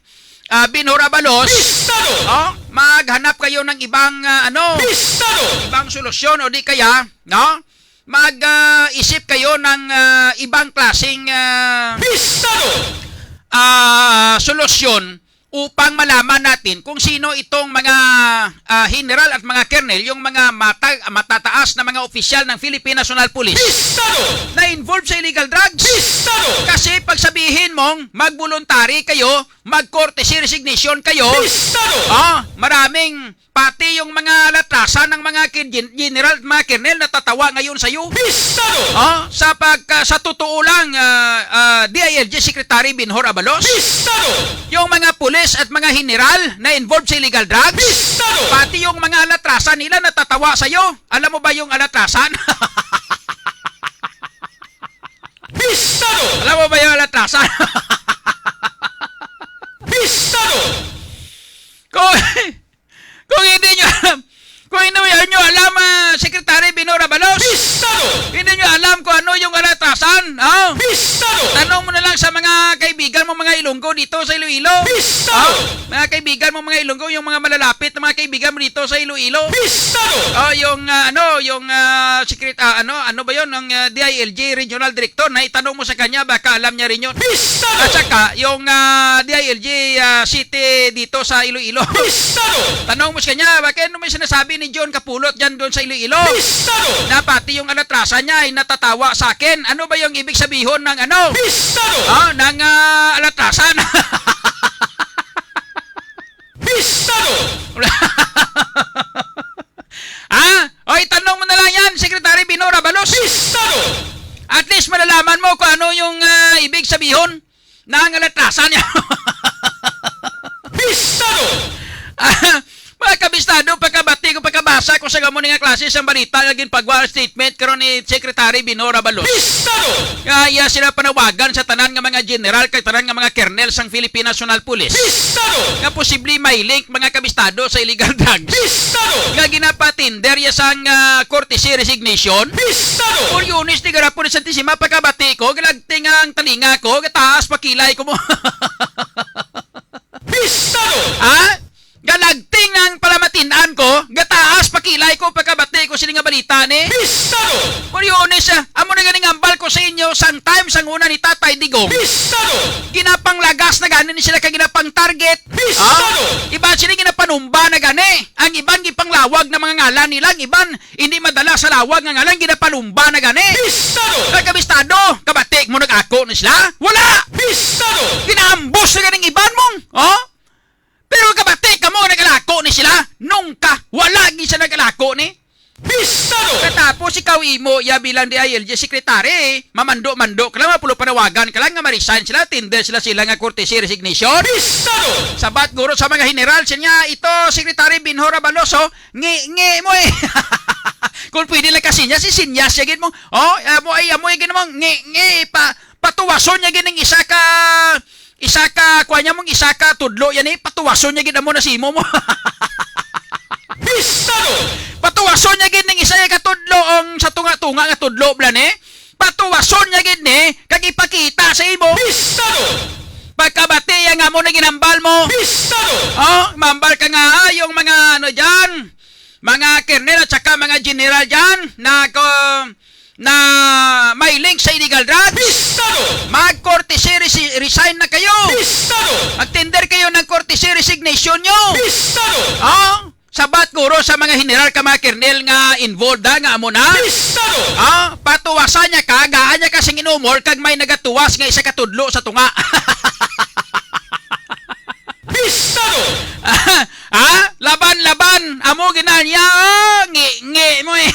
ah, Binhor Abalos. Pistado! Oh, maghanap kayo ng ibang, ah, ano, Pistado! Ibang solusyon o di kaya, no? Mag, ah, isip kayo ng, ah, ibang klaseng, ah, Pistado! Ah, solusyon upang malaman natin kung sino itong mga, ah, general at mga colonel, yung mga mata-, matataas na mga opisyal ng Philippine National Police Pistado! Na involved sa illegal drugs. Pistado! Kasi pag sabihin mong mag-voluntary kayo, mag-courtesy resignation kayo, Pistado! Ah, maraming, pati yung mga alatrasan ng mga kin-, gen-, general at mga colonel natatawa ngayon sa'yo. Pistado! Ah, sa pag-, ah, sa totoo lang, ah, ah, D I L G Secretary Binhor Abalos, Pistado! Yung mga pulis at mga general na involved sa illegal drugs, Pistado! Pati yung mga alatrasan nila natatawa sa'yo. Alam mo ba yung alatrasan? Pistado! Alam mo ba yung alatrasan? Pistado! Kung, kung hindi nyo alam, kung hindi nyo alam, ah, Secretary Binhor Abalos, Pistado! Hindi nyo alam kung ano yung alatrasan, oh? Pistado! Tanong mo na lang sa mga kaibigan mo, mga Ilonggo dito sa Iloilo. Pistado! Oh? Mga kaibigan mo, mga Ilonggo, yung mga malalapit na mga kaibigan mo dito sa Iloilo. Pistado! Oh, yung, ah, ano, yung, ah, secret-, ah, ano, ano ba yon? Ang, ah, D I L G Regional Director, na itanong mo sa kanya, baka alam niya rin yun. Pistado! At saka, yung, ah, D I L G, ah, City dito sa Iloilo. Pistado! Tanong mo sa kanya, bakit ano may sinasabi ni John Kapulot dyan doon sa Iloilo? Pistado! Na pati yung alatrasan niya ay natatawa sa akin. Ano ba yung ibig sabihin ng ano? Pistado! Ah, ng, ah, alatrasan. Pistado! Ah? O, itanong mo na lang yan, Secretary Binhor Abalos. Pistado! At least malalaman mo kung ano yung, ah, ibig sabihin ng alatrasan niya. Pistado! Ah, mga kabistado, pagkabati ko, pagkabasa ko sa gamo nga klase sang balita nga ginpagwa statement karon ni Secretary Binhor Abalos. Pistado! Nga iya sila panawagan sa tanan nga mga general kag tanan nga mga kernel sang Philippine National Police. Pistado! Nga posible may link, mga kabistado, sa illegal drugs. Pistado! Nga ginapatinder iya sang, ah, courtesy resignation. Pistado! Coriones, di garapon ni Santisima, pagkabati ko, galagting ang talinga ko, gataas pakilay ko mo. Pistado! Ha? Galagting ang palamatin-an ko, gataas pakilay ko pagkabati ko sini nga balita ni. Pistado! Coriones, ah, amo na ganing ambal ko sa inyo sang time sang una ni Tatay Digong. Pistado! Ginapanglagas na gani ni sila kag ginapang-target. Pistado! Ah? Iban sila ginapanumba na gani. Ang iban gipanglawag na mga ngalan nila, ang iban hindi madala sa lawag nga ngalan, ginapanumba na gani. Pistado! Kay kabistado, kabati mo nag-ako ni sila? Wala! Pistado! Ginaambos na ganing iban mong, oh? Pero kabati kamo nagalako ni sila? Nungka, wala gid siya nagalako ni. Pistado! Katapos ikaw imo, ya bilang D I L G secretary, mamando-mando ka lang, mapulo panawagan ka lang nga ma-resign sila, tender sila sila nga courtesy resignation. Pistado! Sabat guro sa mga general, siya niya, ito, Secretary Binhor Abaloso, ngi, ngi mo eh. Kung pwede lang kasi niya, si Sinyas, ya gid mo. Oh, amo ay, amo ay gid mo, ngi, ngi, pa, patuwason niya gid ning isa ka, isa ka, kuha niya mong isa ka tudlo yan eh, patuwason niya gid amo na simo mo. Pistado! Patuwason niya gid ning isa ka tudlo, ang sa tunga-tunga nga tudlo bala ni. Patuwason niya gid ni, kag ipakita sa imo. Pistado! Pagkabati ya nga mo na ginambal mo. Pistado! Oh, mambal ka nga, ah, yung mga ano dyan, mga kernel at saka mga general dyan, na ko, na may link sa illegal drugs, Pistado! Mag-courtesy resi-, resign na kayo. Pistado! Mag-tender kayo ng courtesy resignation nyo. Pistado! Oh, sabat guro sa mga general ka mga kernel nga involved, ha, nga amo na. Pistado! Ah, patuwasan niya ka, gaan niya ka sing inumol kag may nagatuwas nga isa ka tudlo sa tunga. Pistado! Ha? Laban, laban! Amo ginanya, oh! Ngi, ngi mo eh.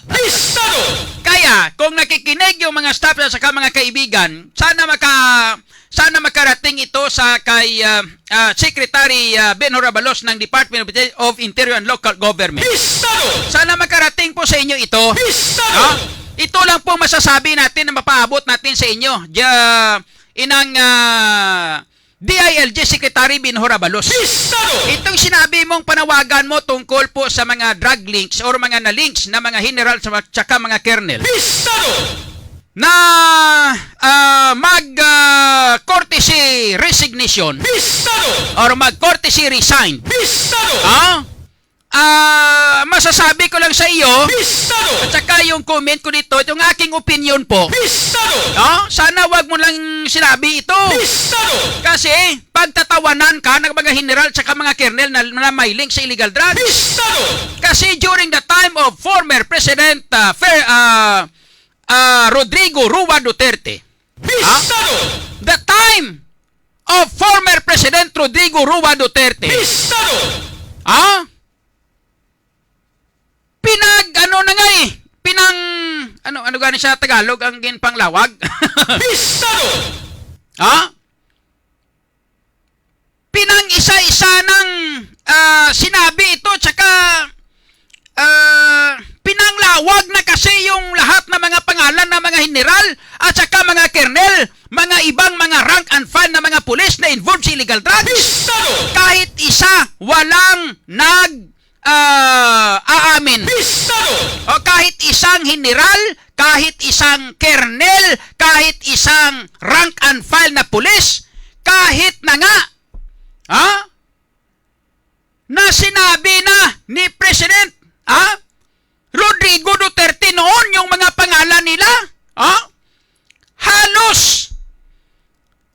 Pistado! Kaya, kung nakikinig yung mga staff at saka mga kaibigan, Sana maka-, sana makarating ito sa kay, ah, ah, Secretary, ah, Benhur Abalos ng Department of Inte-, of Interior and Local Government. Pistado! Sana makarating po sa inyo ito. Pistado! No? Ito lang po masasabi natin na mapaabot natin sa inyo. Ja-, inang, ah, D I L G Secretary Benhur Abalos. Pistado! Itong sinabi mong panawagan mo tungkol po sa mga drug links or mga na-links na mga general sa, tsaka mga colonel. Pistado! Na, ah, mag, ah, courtesy resignation. Pistado! Or mag courtesy resign. Pistado! Ah? Ah, masasabi ko lang sa iyo, Pistado! At saka yung comment ko dito, itong aking opinion po. Pistado! No? Sana wag mo lang sinabi ito. Pistado! Kasi pagtatawanan ka ng mga general tsaka mga colonel na, na may link sa illegal drugs. Pistado! Kasi during the time of former President, ah, Fer-, ah, ah, Rodrigo Rua Duterte. Pistado! The time of former President Rodrigo Rua Duterte. Pistado! Ah? Pinag, ano na nga eh, pinang, ano, ano gani sa Tagalog ang ginpanglawag? Pistado! Ha? Pinang-isa-isa ng, ah, sinabi ito, tsaka, ah, pinanglawag na kasi yung lahat ng mga pangalan ng mga general at saka mga colonel, mga ibang mga rank and file na mga pulis na involved sa illegal drugs. Pistado! Kahit isa, walang nag, ah, aamin. Pistado! O kahit isang general, kahit isang colonel, kahit isang rank and file na pulis, kahit na nga, ha? Na sinabi na ni President, ha? Rodrigo Duterte noon yung mga pangalan nila, ha? Halos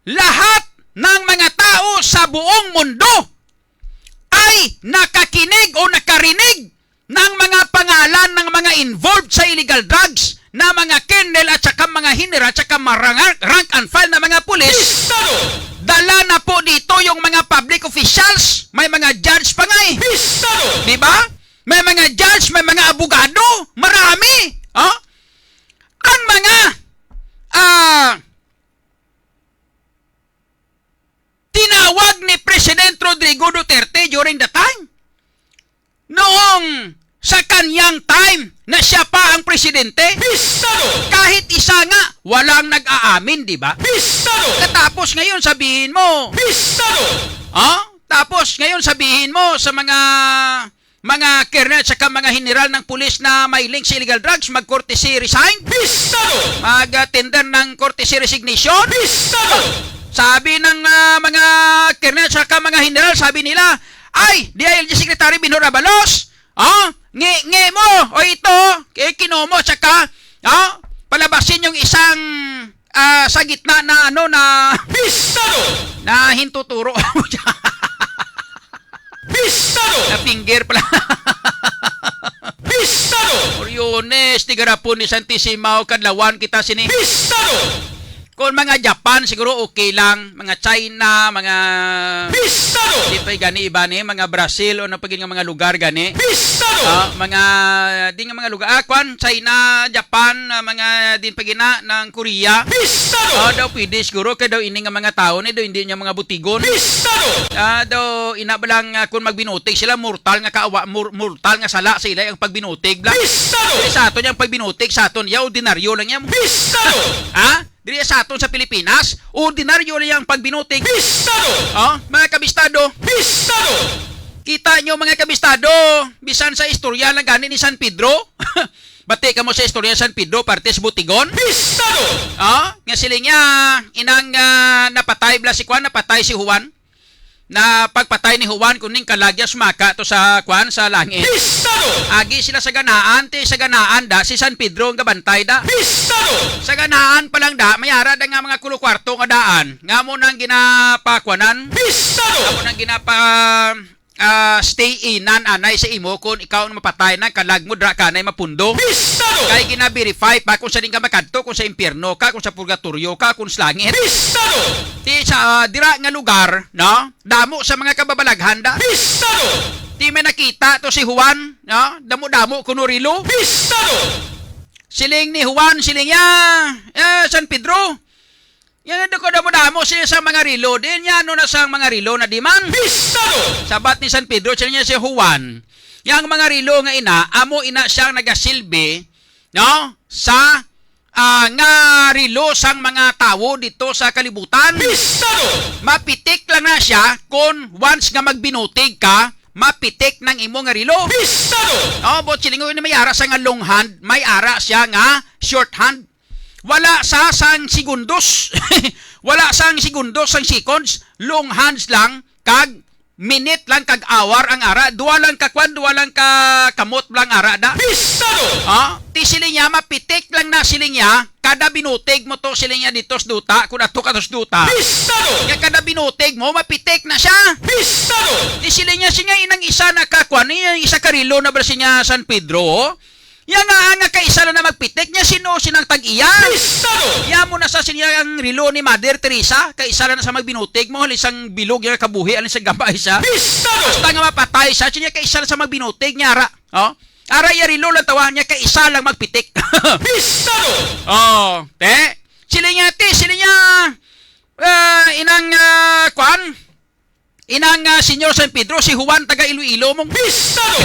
lahat ng mga tao sa buong mundo ay nakakinig o nakarinig ng mga pangalan ng mga involved sa illegal drugs na mga colonel at saka mga general at saka mga rang-, rank and file na mga pulis. Pistado! Dala na po dito yung mga public officials, may mga judge pa nga eh. Pistado! Di ba? May mga judge, may mga abogado, marami. Oh? Ang mga, ah, tinawag ni President Rodrigo Duterte during the time. Noong sa kanyang time na siya pa ang presidente, Pistado! Kahit isa nga, walang nag-aamin, di ba? Pistado! Katapos ngayon, sabihin mo, Pistado! Ah? Tapos ngayon, sabihin mo sa mga mga colonel at saka mga general ng pulis na may link sa illegal drugs, mag-courtesy resign? Pistado! Mag-tender ng courtesy resignation? Pistado! Sabi ng, ah, mga colonel at saka mga general, sabi nila, "Ay, D I L G Secretary Benhur Abalos, oh, ngi, ngi mo, o ito, ki-, kinomo, tsaka, oh, palabasin yung isang, ah, sa gitna na, ano, na, Pistado! Na hintuturo." Pistado! Na finger pala. Pistado! Oriones, tigarapon ni Santisimaw, kadlawan kita sini. Pistado! Kung mga Japan, siguro okay lang. Mga China, mga Pistado! Di pa gani iba ni, mga Brazil, o napagin nga mga lugar gani. Pistado! Ah, mga, di nga mga lugar. Ah, kwan, China, Japan, ah, mga din pagina ng Korea. Pistado! Ah, daw pwede siguro, kay daw ini nga mga tao ni, daw hindi niya mga butigon. Pistado! Ah, daw, ina ba lang, ah, kung magbinutig sila, mortal nga kaawa, mor-, mortal nga sala sa ila ang pagbinutig bla. Pistado! Diri sa aton yang pagbinutig, sa aton, ya, ordinaryo lang yan. Pistado! Ha? Diri sa aton sa Pilipinas, ordinaryo lang yang pagbinutig. Pistado! Oh, mga kabistado. Pistado! Kita nyo, mga kabistado, bisan sa istorya lang gani ni San Pedro. Bati kamo sa istorya sa San Pedro, parte sa Butigon? Pistado! Ah, nga siling niya, inang, ah, napatay bala si Juan, napatay si Juan. Na pagpatay ni Juan, kuning kalagya sumaka to sa, kuan, sa langit. Pistado! Agi sila sa ganaan, ti sa ganaan da, si San Pedro ang gabantay da. Pistado! Sa ganaan pa lang da, may ara da nga mga kulo kwarto nga daan. Nga mo nang ginapakuanan? Pistado! Nga mo nang ginapa- ah, stay inan anay sa imo kon ikaw ang mapatay na kalag mo dra kanay mapundo. Pistado! Kay gina-verify pa kung sa din ka makadto, kung sa impyerno ka, kung sa purgatoryo ka, kung sa langit. Pistado! Ti sa, ah, dira nga lugar, no? Damo sa mga kababalaghan da. Pistado! Ti may nakita to si Juan, no? Damo-damo kuno rilo. Pistado! Siling ni Juan, siling niya, eh, San Pedro, Yan ang damo-damo siya sa mga relo. Di niya, ano na sa mga relo na di man? Pistado! Sabat ni San Pedro, siya niya si Juan. Yang mga relo nga ina, amo ina siya nagasilbi, no? Sa, ah, nga relo sang mga tawo dito sa kalibutan. Pistado! Mapitik lang na siya kung once nga magbinutig ka, mapitik ng imo nga relo. Pistado! Oh, but silingon ni may ara sa nga long hand, may ara siya nga short hand. Wala sa sang segundos. Wala sang segundos, sang seconds. Long hands lang, kag minute lang, kag hour ang ara. Duwa lang ka kwan, duwa lang ka kamot lang ara da. Pistado! Ah, ti siling niya, mapitik lang na siling niya. Kada binutig mo to siling niya dito sa duta, kung ato ka to sa duta. Pistado! Nga kada binutig mo, mapitik na siya. Pistado! Ti siling niya, siya nga inang isa na ka kwan, yung isa ka relo na ba siya San Pedro, oh? Ya nga, nga kaisa lang na magpitik niya, sino sinang tag-iya? Pistado! Ya mo na sa siya ang relo ni Mother Teresa, kaisa lang na sa magbinutig mo, halin sang bilog niya kabuhi, halin sa gamay siya. Pistado! Basta nga mapatay siya, siya kaisa lang sa magbinutig niya, ara. Oh? Ara ya relo lang tawa niya, kaisa lang magpitik. Pistado! Oh, te. Sila niya, te, sila niya, ah, inang, ah, kwan? Inang, ah, Señor San Pedro, si Juan taga Iloilo mong Pistado!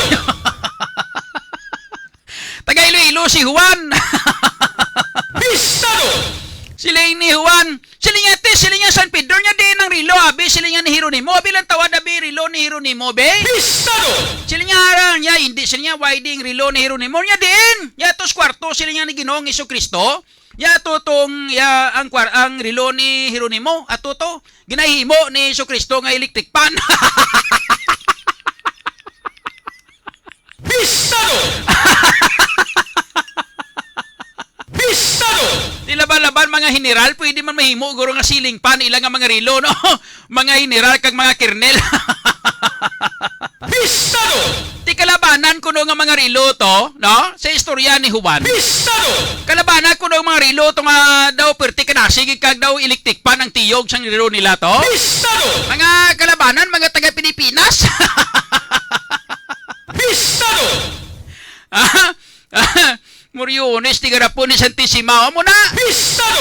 Taga Iloilo si Juan. Pistado! Siling ni Juan, siling niya, te, siling niya San Pedro niya, diin ang relo, abi, siling niya ni Jeronimo, abi lang tawad, abi, relo ni Jeronimo, be. Pistado! Siling niya, harang niya, hindi, siling niya, why di ang relo ni Jeronimo niya, diin? Ya, tos kwarto, siling niya ni Ginoong Jesu-Cristo. Ya, to tong, ya, ang kwar-, ang relo ni Jeronimo, ato to, ginahimo ni Jesu-Cristo nga electric fan. Pistado! Pistado! Di laban-laban, mga general, pwede man mahimo, guro, nga ceiling fan, ila nga mga relo, no? Mga general kag mga kernel. Pistado! Ti kalabanan kuno nga mga relo to, no? Sa istorya ni Juan. Pistado! Kalabanan kuno ang mga relo to nga daw perti ka nasig kag daw electric fan ang tiyog sang relo nila to. Pistado! Mga kalabanan, mga taga Pilipinas. Pistado! Ah, ah, Moriones, ti garapon ni Santissima. Amo na. Pistado!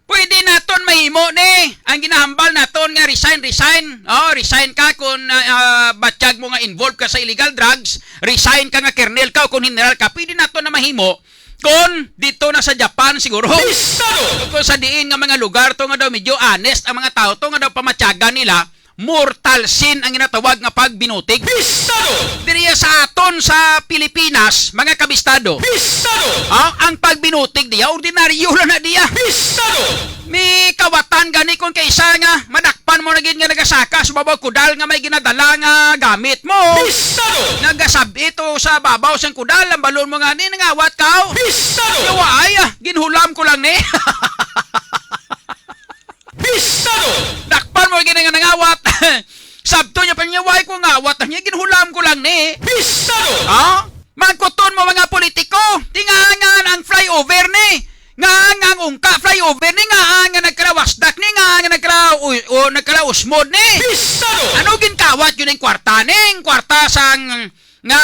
Pwede naton mahimo ni ang ginahambal naton nga resign, resign. Oh, resign ka kung, ah, ah, batyag mo nga involved ka sa illegal drugs, resign ka nga kernel ka o kung general ka, pwede naton na mahimo kung dito na sa Japan siguro. Pistado! O kung sa diin nga mga lugar to nga daw medyo honest ang mga tao to nga daw pamatyagan nila, mortal sin ang ginatawag nga pagbinutig. Pistado! Diriya sa aton sa Pilipinas, mga kabistado. Pistado! Ah, ang pagbinutig diya, ordinaryo lang na diya. Pistado! May kawatan gani kung kaisa nga madakpan mo na gid nga nagasaka sa babaw kudal nga may ginadala nga gamit mo. Pistado! Nagasab-i to sa babaw sang kudal, ang balon mo nga ni nangawat ka, oh. Pistado! Yawa ay, ah, ginhulam ko lang ni. Pistado! Dakpan mo gid nga nangawat. Sabto niya pa niya, "Why ko ngawat?" Niya, "Ginhulam ko lang ni." Pistado! Ha? Magkuton mo mga politiko. Tingangan ang flyover ni. Nga ang ungka flyover ni, nga ang nagkalawasdak ni, nga ang nagkala-, u-, o, nagkalausmod ni. Pistado! Ano ginkawat yun ang kwarta ni? Ang kwarta sang nga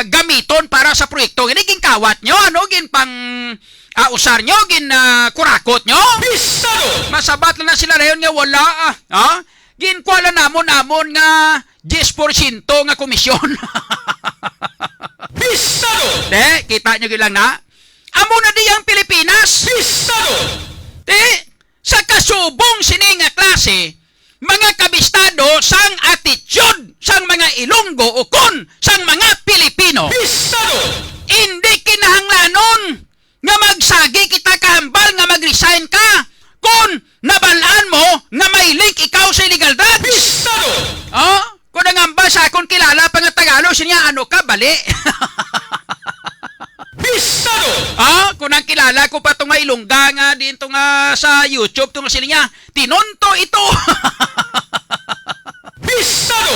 gamiton para sa proyekto. Ini ginkawat nyo, ano? Gin pang, ah, usar nyo, gin, ah, kurakot nyo? Pistado! Masabat lang na sila dayon nga wala, ah. Ah? Ginkuha lang namon, namon nga diyes porsyento nga komisyon. Pistado! Te, kita nyo gid lang na? Amo na di ang Pilipinas. Pistado! Te, sa kasubong sini nga klase, mga kabistado sang attitude sang mga Ilonggo ukon sang mga Pilipino. Pistado! Indi kinahanglanon nga magsagi kita kahambal nga mag-resign ka kon nabal-an mo nga may link ikaw sa illegal drugs. Pistado! Oh? Kung nangambal sa akon kilala pa nga Tagalog, siya niya, "Ano ka, bali?" Pistado! Ah, kung ang kilala ko pa to nga Ilongga nga din to nga sa YouTube to nga sila niya, "Tinunto ito." Pistado!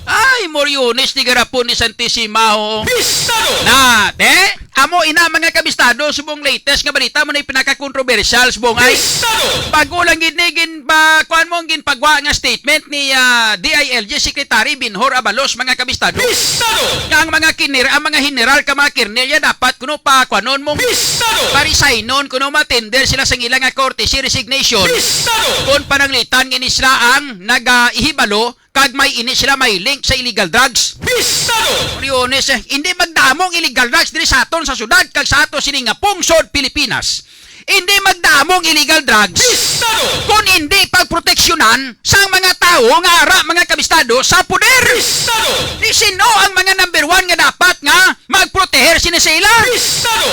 Ay, Moriones, ni garapon ni Santissima, oh. Pistado! Na, te, Amo ina, mga kabistado, subong latest nga balita mo na yung pinaka-controversial, subong ay Pistado! Bago lang gid ni gin ba kuan mo ang ginpagwa nga statement ni ah, D I L G Secretary Binhor Abalos, mga kabistado. Pistado! Nga ang mga kinir ang mga general ka mga kirnel ya dapat kuno pa kuanon mo Pistado! Parisaynon kuno matender sila sa ila nga courtesy resignation. Pistado! Kung pananglitan nga ini sila ang nagaihibalo kag may ini sila may link sa illegal drugs. Pistado! Oriones, eh, hindi magdamo ang illegal drugs diri sa aton sa syudad kag sa ato sini nga pungsod Pilipinas. Hindi magdamo ang illegal drugs Pistado! Kung hindi pagproteksyonan sang mga tawo nga ara mga kabistado sa poder. Pistado! Di sino ang mga number one nga dapat nga magproteher sini sa ila? Pistado!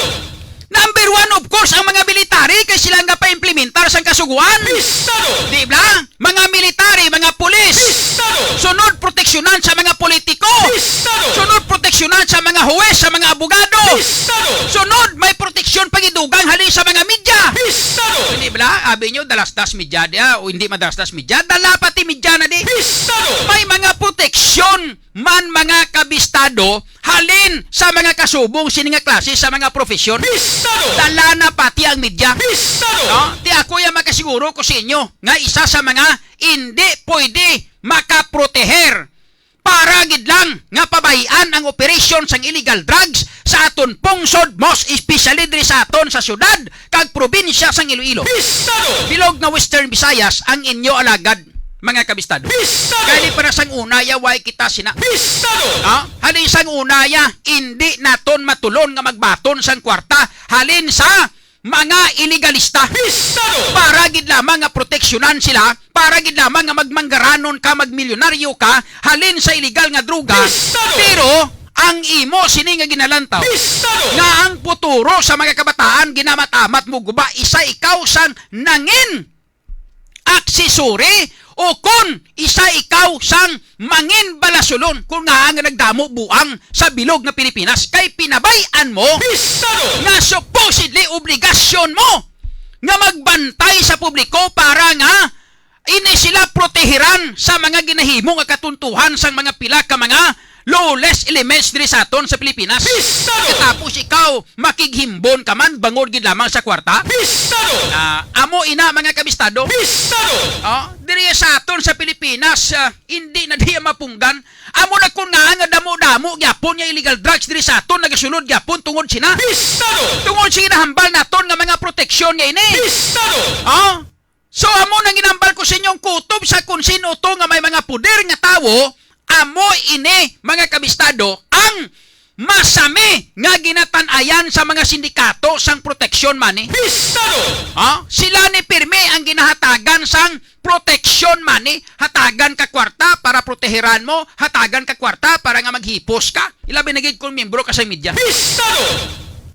Number one, of course, ang mga military kay sila nga paimplementar sang kasugoan. Pistado! Di ba? Mga military, mga pulis. Pistado! Sunod proteksyonan sa mga politiko. Pistado! Sunod proteksyonan sa mga huwes, sa mga abogado. Pistado! Sunod, may proteksyon pangidugang halin sa mga media. Pistado! Hindi bala, abi nyo, dalasdas media dia, o hindi madalasdas media, dala pati media na di. Pistado! May mga proteksyon man mga kabistado halin sa mga kasubong sini nga klase sa mga profesyon. Pistado! Dala na pati ang media. Pistado! No? Ti ako ya makasiguro ko sa inyo nga isa sa mga hindi pwede makaproteher para gid lang nga pabay-an ang operasyon sang illegal drugs sa aton pungsod, most especially diri sa aton sa syudad kag probinsya sang Iloilo. Pistado! Bilog nga Western Visayas ang inyo alagad, mga kabistado. Pistado! Kani para sang una ya way kita sina Pistado! Ha? Halin sang una ya, hindi naton matulon nga magbaton sang kwarta halin sa mga ilegalista. Pistado! Para gid lamang nga proteksyonan sila, para gid lamang nga magmanggaranon ka, magmilyonaryo ka halin sa illegal nga droga. Pistado! Pero ang imo sini nga ginalantaw Pistado! Nga ang futuro sa mga kabataan ginamamat-amat mo guba, isa ikaw sang nangin aksesory o kon isa ikaw sang mangin balasulon kung nga nga nagdamo buang sa bilog nga Pilipinas kay pinabay-an mo Pistado! Nga supposedly obligasyon mo nga magbantay sa publiko para nga ini sila protehiran sa mga ginahimo nga katuntuhan sang mga pila ka mga lawless elements diri sa aton sa Pilipinas. Pistado! Katapos ikaw makighimbon ka man bangod gid lamang sa kwarta? Pistado! Ah, amo ina, mga kabistado. Pistado! Oh, diri sa aton sa Pilipinas, ah, hindi na diya mapunggan. Amo na kun nga nga damo-damo gyapon nga illegal drugs diri sa aton nagasulod gyapon tungod sina. Pistado! Tungod sa ginahambal naton nga mga proteksyon nga ini. Pistado! Oh? So, amo nang ginambal ko sa inyong kutob sa kung sino to nga may mga puder nga tawo, amo ini, mga kabistado, ang masami nga ginatan-ayan sa mga sindikato sang protection money. Pistado! Ha? Sila ni pirmi ang ginahatagan sang protection money, hatagan ka kwarta para protehiran mo, hatagan ka kwarta para nga maghipos ka. Ilabi na gid kung miyembro ka sa media. Pistado!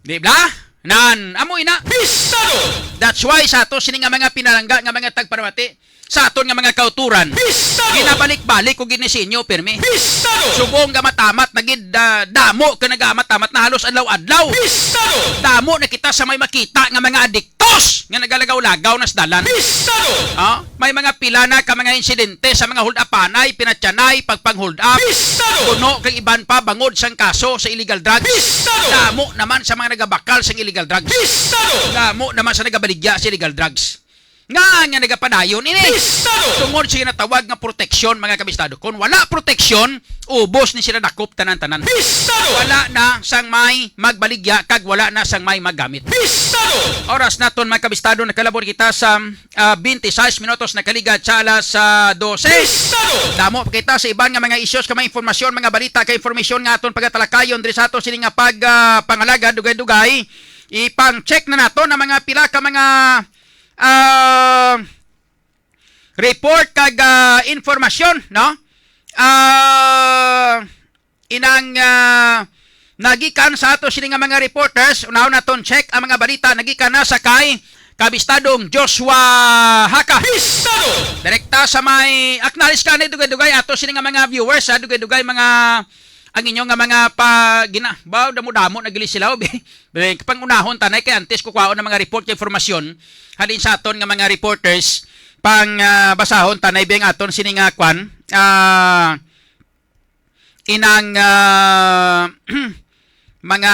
Di ba? Nan, amo ina. Pistado! That's why sa ato sini nga mga pinalangga nga mga tagparamati, sa aton nga mga kauturan, Pistado! Ginabalik-balik ko gid ni sa inyo, pirmi. Pistado! Subong nga matamat na gid, ah, damo ka nagamamat-amat na halos adlaw-adlaw. Pistado! Damo na kita sa may makita nga mga adiktos nga nagalagaw-lagaw na sa dalan. Pistado! Ah, may mga pila na ka mga insidente sa mga hold-upanay, pinatyanay, pagpang-hold up, Pistado! Puno kag iban pa bangod sang kaso sa illegal drugs. Pistado! Damo naman sa mga nagabakal sang illegal drugs. Pistado! Damo naman sa nagabaligya sa illegal drugs. Nga, nga nagapadayon ini. Pistado! Tungod sa ginatawag nga proteksyon, mga kabistado. Kung wala proteksyon, ubos ni sila dakop tanan-tanan. Pistado! Wala na sang may magbaligya kag wala na sang may maggamit. Pistado! Oras naton, mga kabistado, nakalabot kita sa ah, twenty-six minutos na kaligad sa alas ah, dose. Pistado! Damo pa kita sa iban nga mga issues, ka mga informasyon, mga balita, ka informasyon nga aton pagatalakayon diri sa ato sini nga pag ah, pangalagad, dugay-dugay. Ipang-check na nato na mga pila ka mga ah, report kag ah, informasyon, no? Ah, inang ah, nagikan sa ato sini nga mga reporters. Unahon naton check ang mga balita nagikan na sa kay Kabistadong Joshua Haka. Pistado! Direkta sa may, acknowledge ka ni dugay-dugay ato sini nga mga viewers, ha, dugay-dugay mga ang inyo nga mga pa gina ba damo-damo na gili sila, obi. Pang-unahon tanay kay antes ko kwaon ang mga report kay informasyon halin sa aton nga mga reporters pang ah, basahon tanay biyang aton sini nga kwan ah, inang ah, mga,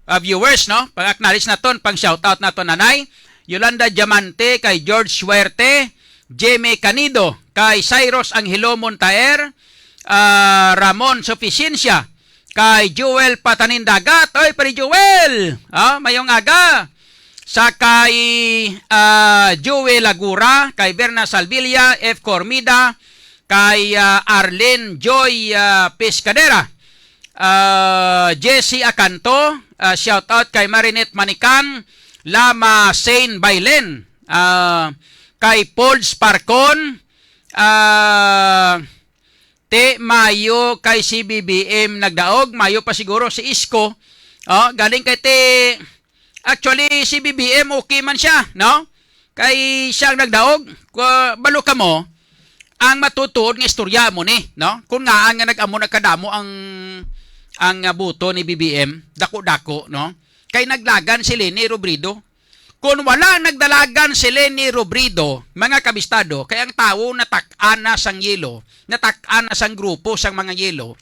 ah, viewers, no? Pang-acknowledge naton, pang-shoutout naton, Nanay Yolanda Diamante, kay George Suerte, Jimmy Canido, kay Cyrus Angelo Montaer, ah, Ramon Suficiencia, kay Joel Patanindagat. Oy, Pare Joel! Ah, mayong aga. Sa kay, ah, Joel Lagura, kay Berna Salvilla, F Cormida, kay, ah, Arlene Joy, ah, Pescadera, ah, Jesse Acanto, ah, shout out kay Marinette Manikan, Lama Saint Bailen, ah, kay Folds Parcon, ah, ti mayo kay si B B M nagdaog, mayo pa siguro si Isko. Oh, galing kay ti, actually, si B B M okay man siya, no? Kay siya ang nagdaog. Kwa-, balo ka mo, ang matutuod nga istorya mo ni, no? Kung nga, nga nag-amo na kadamo ang, ang, ah, boto ni B B M, dako-dako, no? Kay naglagan si Leni Robredo. Kung wala nagdalagan si Leni Robredo, mga kabistado, kay ang tawo natak-an na sang yelo, natak-an na sang grupo sang mga yelo.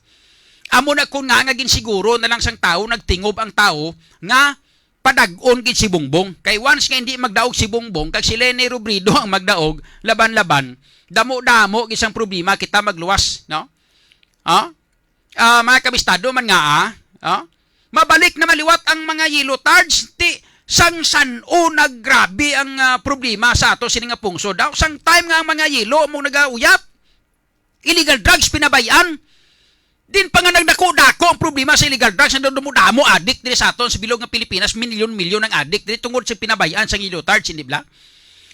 Amo na kung nga, nga ginsiguro na lang sang tawo, nagtingob ang tawo nga padag-on gid si Bongbong. Kay once nga hindi magdaog si Bongbong, kag si Leni Robredo ang magdaog, laban-laban, damo-damo gid sang problema kita magluwas, no? Ha? Ah, mga kabistado man nga, ah, ah, mabalik na maliwat ang mga yellow tards. Ti, sang san-o naggrabe ang, ah, problema sa ato sini nga pungsod. Daw, sang time nga ang mga yelo mo nagauyap, illegal drugs pinabayan. Din pa nga nagdako-dako ang problema sa illegal drugs, ang damo-damo adik diri sa aton sa bilog nga Pilipinas, milyon-milyon ang adik diri tungod sa pinabayan sang yellow tards, hindi bla?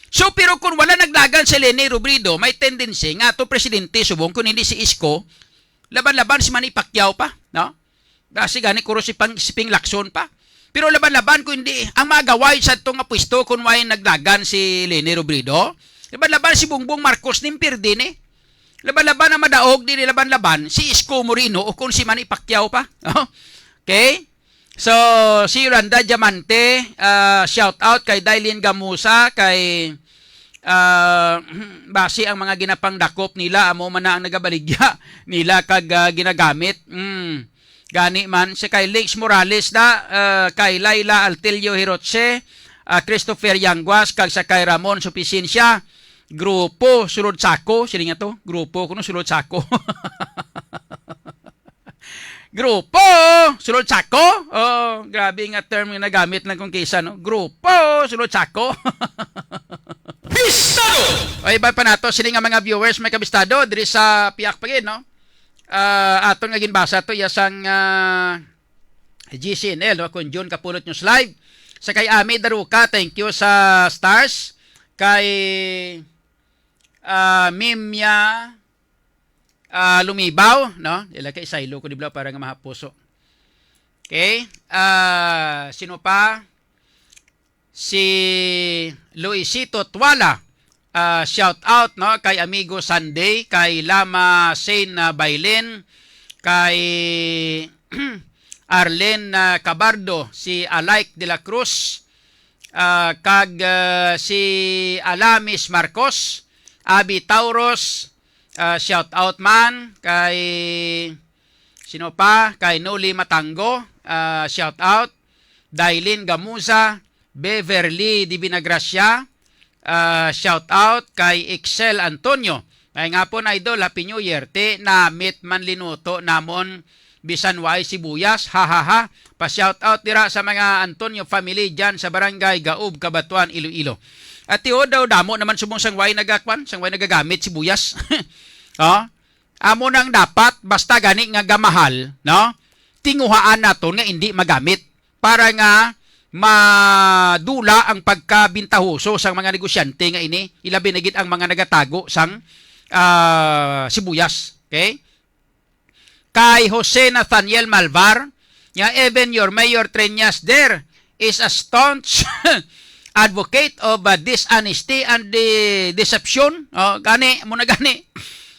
So, pero kung wala naglagan si Leni Robredo, may tendency nga ato presidente subong kung hindi si Isko, laban-laban si Manny Pacquiao pa, no? Basi gani kuro si Pang-, si Ping Lacson pa. Pero laban-laban ko hindi, ang magaway sa itong nga pwesto kung way naglagan si Leni Robredo, laban-laban si Bongbong Marcos nin pirdi ni. Laban-laban ang madaog, di laban-laban si Isko Moreno o kung si Manny Pacquiao pa. Oh? Okay? So, si Yolanda Diamante, ah, shout out kay Dailin Gamusa, kay, ah, basi ang mga ginapangdakop nila, amo man na ang nagabaligya nila kag, ah, ginagamit. Mm. Gani man, si kay Lix Morales da, ah, kay Laila Altilio Hiroche, ah, Christopher Yanguas, kag sa kay Ramon Suficiencia, grupo sulod sako, sini nga to, grupo kuno sulod sako. Grupo sulod sako. Oh, grabe nga term nga nagamit lang kung kisa, no? Grupo sulod sako. Bistado! O, iban pa nato sini nga mga viewers, may kabistado diri sa piak pa gid, no? Ah, aton nga ginbasa to iya sang, ah, G C N L, no? Kung June Kapulot News Live. Sa kay Ami Daruka, thank you sa stars. Kay, ah, Mimya, ah, Lumibaw, no? Ila kay saylo ko di bla para nga mahapuso. Okay? Ah, sino pa? Si Luisito Tuala, ah, shout out, no, kay Amigo Sunday, kay Lama Shane, ah, Bailin, kay Arlene, ah, Cabardo, si Alike de la Cruz, ah, kag, ah, si Alamis Marcos, Abby Tauros, ah, shout out man kay, sino pa? Kay Noli Matango, ah, shout out. Dailin Gamuza, Beverly Divinagracia, ah, shout out kay Excel Antonio. May nga po na, idol, Happy New Year. Ti namit man linuto namon bisan waay sibuyas. Ha, ha, ha. Pa-shout out dira sa mga Antonio family dyan sa Barangay Gaub, Cabatuan, Iloilo. At tiyo daw, damo naman subong sang way nagakwan, sang way nagagamit sibuyas. Oh? Amo nang dapat, basta gani nga gamahal, no? Tinguhaan naton nga hindi magamit para nga madula ang pagkabintahoso sang mga negosyante nga ini, ilabi na gid ang mga nagatago sang, ah, sibuyas. Okay? Kay Jose Nathaniel Malvar, nga even your Mayor Treñas there is a staunch advocate of, uh, dishonesty and the deception. Oh, gani, mo na gani.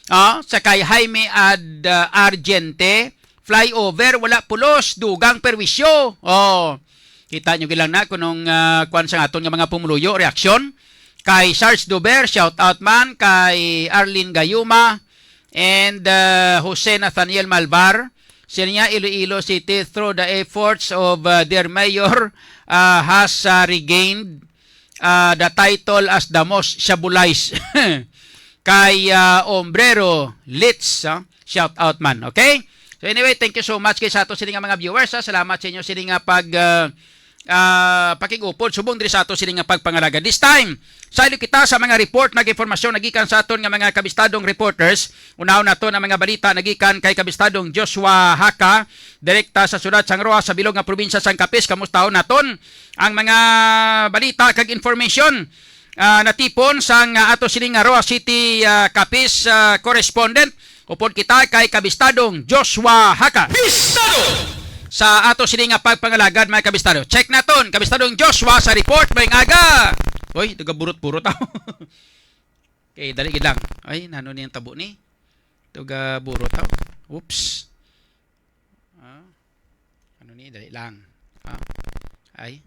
Oh, sa kay Jaime Ad, uh, Argente, flyover, wala pulos, dugang perwisyo. Oh, kita nyo gilang na kunong, ah, kwan sa aton nga mga pumuluyo, reaksyon. Kay Sarge Duber, shout out man. Kay Arlene Gayuma and, ah, Jose Nathaniel Malvar. Siya niya, Iloilo City, through the efforts of, uh, their mayor, uh, has, uh, regained, uh, the title as the most Shabulize. Kay, uh, Ombrero Litz, uh, shout out man. Okay? So anyway, thank you so much kay sa ato sini nga mga viewers, ha. Salamat sa inyo sini nga pag, uh, ah, pakig-upod subong diri sa ato sini nga pagpangalaga. This time, saylo kita sa mga report, nag-informasyon nagikan sa aton nga mga kabistadong reporters. Unahon nato ang mga balita nagikan kay kabistadong Joshua Haka, direkta sa siyudad sang Roxas sa bilog nga probinsya sang Capiz. Kamustahon naton ang mga balita kag information, ah, natipon sang, ah, ato sini nga Roxas City, ah, Capiz, ah, correspondent. Upod kita kay kabistadong Joshua Haka. Bistado! Sa ato sini nga pagpangalagad, mga kabistado. Check naton, kabistadong Joshua sa report, may aga. Oy, taga burot-burot ako. Okay, dali gid lang. Ay, nano ni ang tabo ni? Taga burot ako. Oops. Ah, ano ni? Dali lang. Ah. Ay.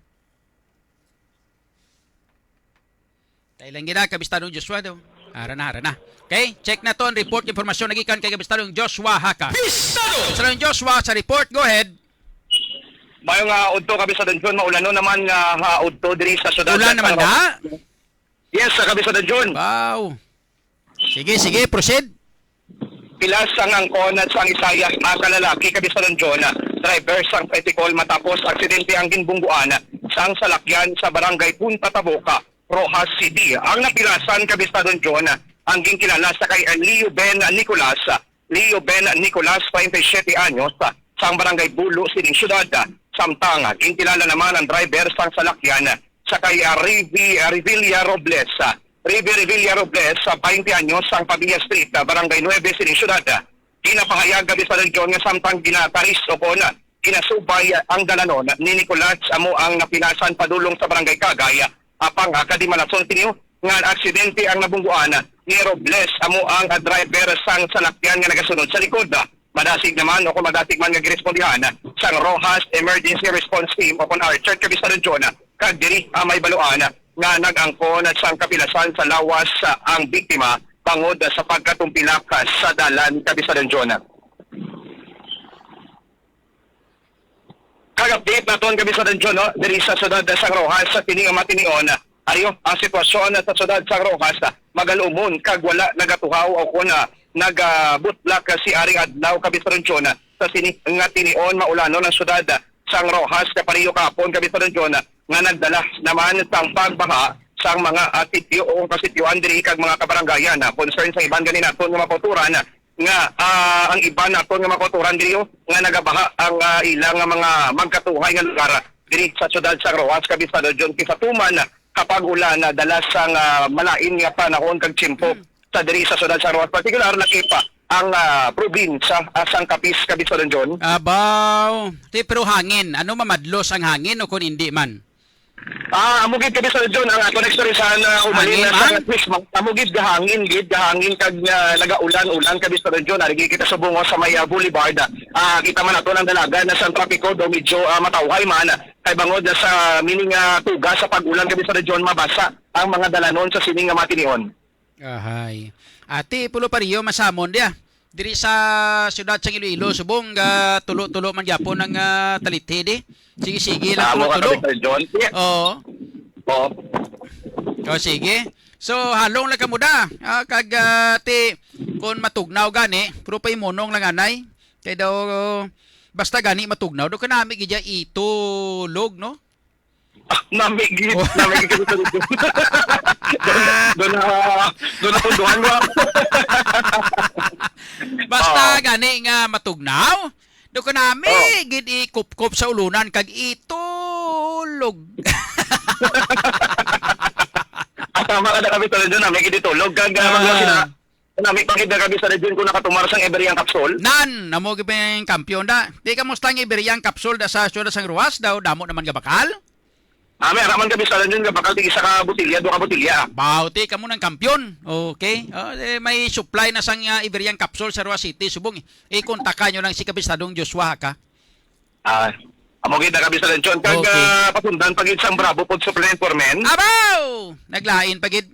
Tayo lang gina, kabistadong Joshua daw. Ara na, ara na. Okay, check naton report, impormasyon nagikan kay kabistadong Joshua Haka. Bistado! Kabistadong Joshua sa report, go ahead. Mayo nga udto, kabistadong John, maulanon naman nga ha udto diri sa syudad Ulan sa naman San Ro-, na? Yes, sa kabistadong John. Wow. Sige, sige, proceed. Pilas ang angkon sang isa ka lalaki, kabistadong John, driver sang tricycle, matapos aksidente ang ginbungguan sang salakyan sa barangay Punta Taboca, Roxas City. Ang napilasan, kabistadong John, ang ginkilala sa kay Leo Ben Nicolas. Leo Ben Nicolas, treinta y siete anyos, sang barangay Bulo sining syudad. Samtang ginkilala naman ang driver sang salakyan sa kay, ah, Rivi, ah, Revilla Robles. Rivi Revilla Robles, ah, twenty anyos, sang Pavia Street, ah, Barangay nuebe sining syudad. Ginapahayag, kabistadong John, nga samtang ginataris o kon ginasubay ang dalanon ni Nicolas, amo ang napilasan padulong sa Barangay Kagay, apang, ah, kadimalason sini nga aksidente ang nabungguan ni Robles, amo ang, ah, driver sang salakyan nga nagasunod sa likod. Madasig naman o kung madasig man nga girespondihan sang Roxas Emergency Response Team o kung R C H R, kabistadong John, kag diri, ah, mahibaluan nga nag-angkon sang kapilasan sa lawas, ah, ang biktima bangod sa pagkatumpilak sa dalan, kabistadong John. Kag update naton, kabistadong John, no? Diri sa siyudad sang Roxas sa sini nga matinion, ari ang sitwasyon sa siyudad sang Roxas, magalumon kag wala nagatuhaw o kon, ah, nagabutlak si aring adlaw, kabistadong John, sa sini nga tinion. Maulanon ang siyudad sang Roxas kapareho kahapon, kabistadong John, nga nagdala naman sang pagbaha sang mga, ah, sitio o kasitioan diri kag mga kabarangayan. Ah, concern sa iban gani naton nga mga kauturan, nga, ah, ang iban naton nga mga kauturan diri, oh, nga nagabaha ang, ah, ilang nga mga magkatuhay nga lugar diri sa siyudad sang Roxas, kabistadong John, kay sa tuman, ah, kapag ulan, ah, dala sang, ah, malain nga panahon kag tiyempo sa diri sa siyudad sang Roxas, partikular lakip ang, ah, probinsya, ah, sang Capiz, kabistadong John. Abaw, ti, pero hangin, ano, mamadlos ang hangin o kung hindi man? Ah, amo gid, kabistadong John, ang aton ekstoryahan, ah, umalin Hangin na sa man? Christmas. Amo gid, gahangin gid, gahangin kag, ah, nagaulan-ulan, kabistadong John. Ari gid kita subong sa may, ah, boulevard. Ah, kita man nato ang dalagan na sa trapiko, daw medyo, ah, matawhay man. Kay bangod na sa mining, ah, tuga sa pag-ulan, kabistadong John, mabasa ang mga dalanon sa sining nga matinion. Ahay. Ati, Pulo Pario, masamon diya. Diri sa siyudad sang Iloilo, subong, ah, tulo-tulo man gyapon ang, ah, talithi di. Sige-sige lang, Amo ka, tulo-tulo. Kabistadong John. Yeah. Oo. Oo. O, sige. So, halong lang kamo da. Ah, kag, ah, ti, kung matugnaw gani, pero paimunong lang anay. Kay daw, basta gani matugnaw, daw kanami gid ya itulog, no? Ah, nami gid, Oh. nami gid kami sa lugar. Doon, doon na, doon na punduhan mo. Basta Oo. gani nga matugnaw, do ko nami Oo. gid ikupkop sa ulunan kag itulog. Ah, tama ka na, kabistadong John, nami gid itulog kag, ah, Ah. magluwas na. Nami pa gid na, kabistadong John, kung nakatumar sang Iberian capsule. Nan, namo gid ang kampiyon da. Di, kamusta ang Iberian capsule da sa siyudad sang Roxas? Daw damo naman nga bakal? Ah, may ara man, kabistadong John, nga bakal tig isa ka botelya, duha ka botelya. Baw, ti, kamo nang kampiyon. Okay. Oh, eh, may supply na sang, ah, Iberian capsule sa Roxas City, subong. Ikontakan nyo lang si Kabistadong Joshua, ha, ka? Ah, amo gid na, kabistadong John. Kag, Okay. ah, pasundan pa gid sang Bravo Food Supply Informant. Abaw! Naglain pa gid.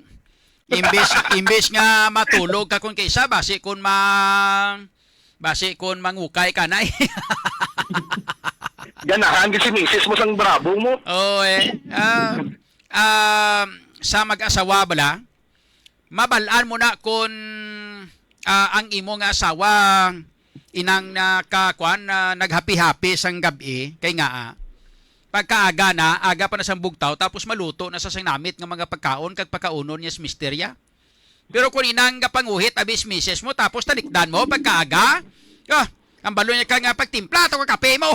Imbis, imbis nga matulog ka kun kaysa, basi kun ma-, Basi kun mangukay ka, nay. Ganahan gyud si misis mo sang bravo mo. Oo, eh. Ah, ah, sa mag-asawa bala, mabal-an mo na kun, ah, ang imo nga asawa inang nakakuan, ah, naghapi-hapi sang gab-i, kay nga, ah, pagkaaga na, aga pa na sang bugtaw, tapos maluto na sa sang namit nga mga pagkaon kag pakaunon niya sa mister ya. Pero kung inang gapanguhit abi sa misis mo, tapos talikdan mo pagkaaga, ah, ang balo niya ka nga pagtimpla to ka kape mo.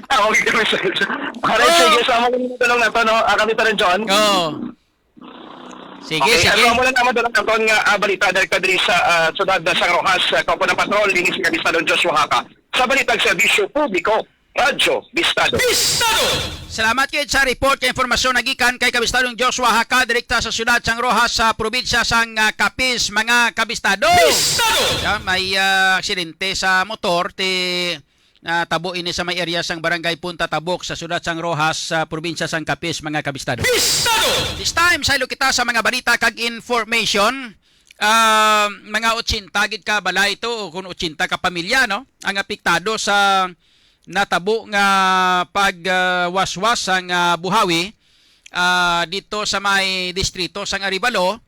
Ah, okay, Mister Alright, Oh. sige, sama ko yung tulong na to, no? Ah, kami pa rin, John. Oo. Sige, Okay, sige. ano mo lang naman doon ang karon nga, ah, balita dahil ka diri sa, ah, siyudad na sang Roxas, ah, Kampo ng Patrol, linis ka Estado Joshua Haka. Sa balitang serbisyo publiko, Radyo Bistado. Bistado! Salamat gid sa report kay informasyon nagikan kay Kabistadong Joshua Haka, direkta sa siyudad sang Roxas sa probinsya sang, ah, Capiz, mga kabistado. Bistado! Ya, may, ah, aksidente sa motor ti natabo ini sa may area sang Barangay Punta Tabok sa siyudad sang Roxas sa probinsya sang Capiz, mga kabistado. Bistado! This time, saylo kita sa mga balita kag information. Ah, mga ochenta gid ka balay to, o kung ochenta ka pamilya, no, ang apektado sa natabo nga pag, ah, waswas sang, ah, buhawi, ah, dito sa may distrito sang Arevalo,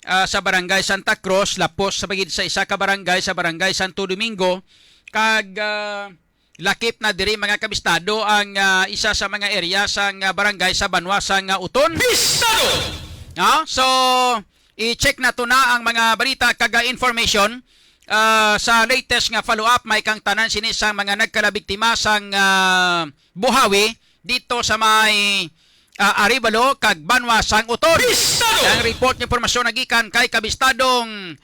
ah, sa Barangay Santa Cruz, lapos sa pagid sa isa ka barangay sa Barangay Santo Domingo, kag, ah, lakip na diri, mga kabistado, ang, ah, isa sa mga area sang, ah, barangay sa banwa sang, ah, Oton. Bistado! No? So, i-check nato na ang mga balita kag, ah, information. Ah, sa latest nga follow-up, may kang tanan sini sang mga nagkalabiktima sang, ah, buhawi dito sa may, ah, Arevalo kag banwa sang Oton. Bistado! Ang report nga impormasyon nagikan kay Kabistadong,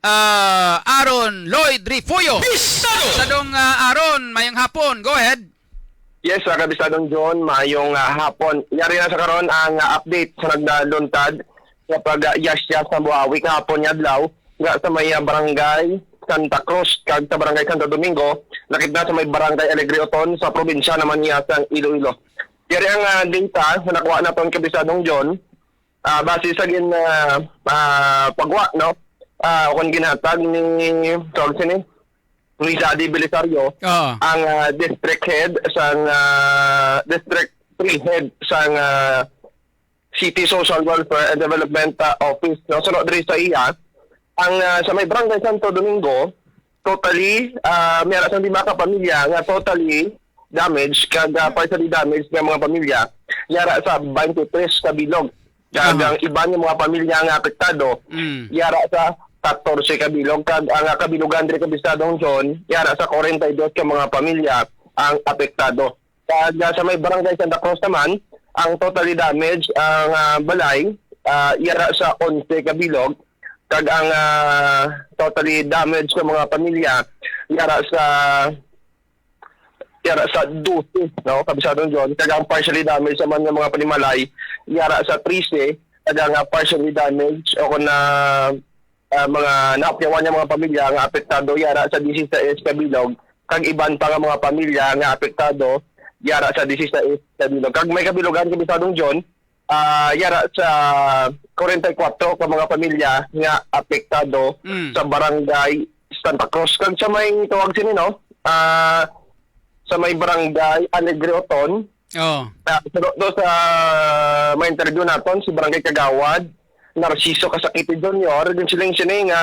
ah, Aaron Lloyd Refugio. Bistado! Kabistadong, ah, Aaron, mayong hapon. Go ahead. Yes, ah, Kabistadong John, mayong, ah, hapon. Yari na sa karon ang, ah, update sa nagdaluntad nga pag-, ah, yasyas sa buhawi kahapon nga adlaw nga sa may, ah, barangay Santa Cruz kag sa barangay Santo Domingo, lakip na sa may barangay Alegre Oton sa probinsya naman niya sang Iloilo. Yari ang, ah, data nga nakuha naton, Kabistadong John, ah, base sa gin, ah, ah, pagwa, no? Ah, kung ginhatag ni, tawag sini, ni Zaddy Belisario, Oo. ang, ah, district head sang, ah, district three head sang, ah, City Social Welfare and Development, ah, Office, no? Suno diri sa iya, ang, ah, sa may Barangay Santo Domingo, totally, ah, may ara sang lima ka pamilya nga totally damaged kag, ah, partially damaged nga mga pamilya, yara sa twenty-three ka bilog. Kag Aha. ang iban nga mga pamilya nga apektado, Mm. yara sa katorse ka bilog. Kag ang, ah, kabilogan diri, Kabistadong John, yara sa kwarenta y dos ka mga pamilya ang apektado. Kag, ah, sa may Barangay Santa Cruz naman, ang totally damaged ang, ah, balay, ah, yara sa onse ka bilog. Kag ang, ah, totally damaged nga mga pamilya, yara sa, yara sa dose, no, Kabistadong John. Kag ang partially damaged naman nga mga panimalay, yara sa trese. Kag ang, ah, partially damaged o kung na, ah, mga naapyawan nga mga pamilya nga apektado, yara sa dieciséis ka bilog. Kag iban pa nga mga pamilya nga apektado, yara sa dieciséis ka bilog. Kag may kabilogan, Kabistadong John, ah, yara sa kwarenta y kuwatro ka mga pamilya nga apektado Mm. sa barangay Santa Cruz. Kag sa may tawag sini, no? Ah, sa may barangay Alegre Oton. Oh. Ah, pero do sa may interview naton, si Barangay Kagawad Narciso Casakiti Junior, ginsiling sini nga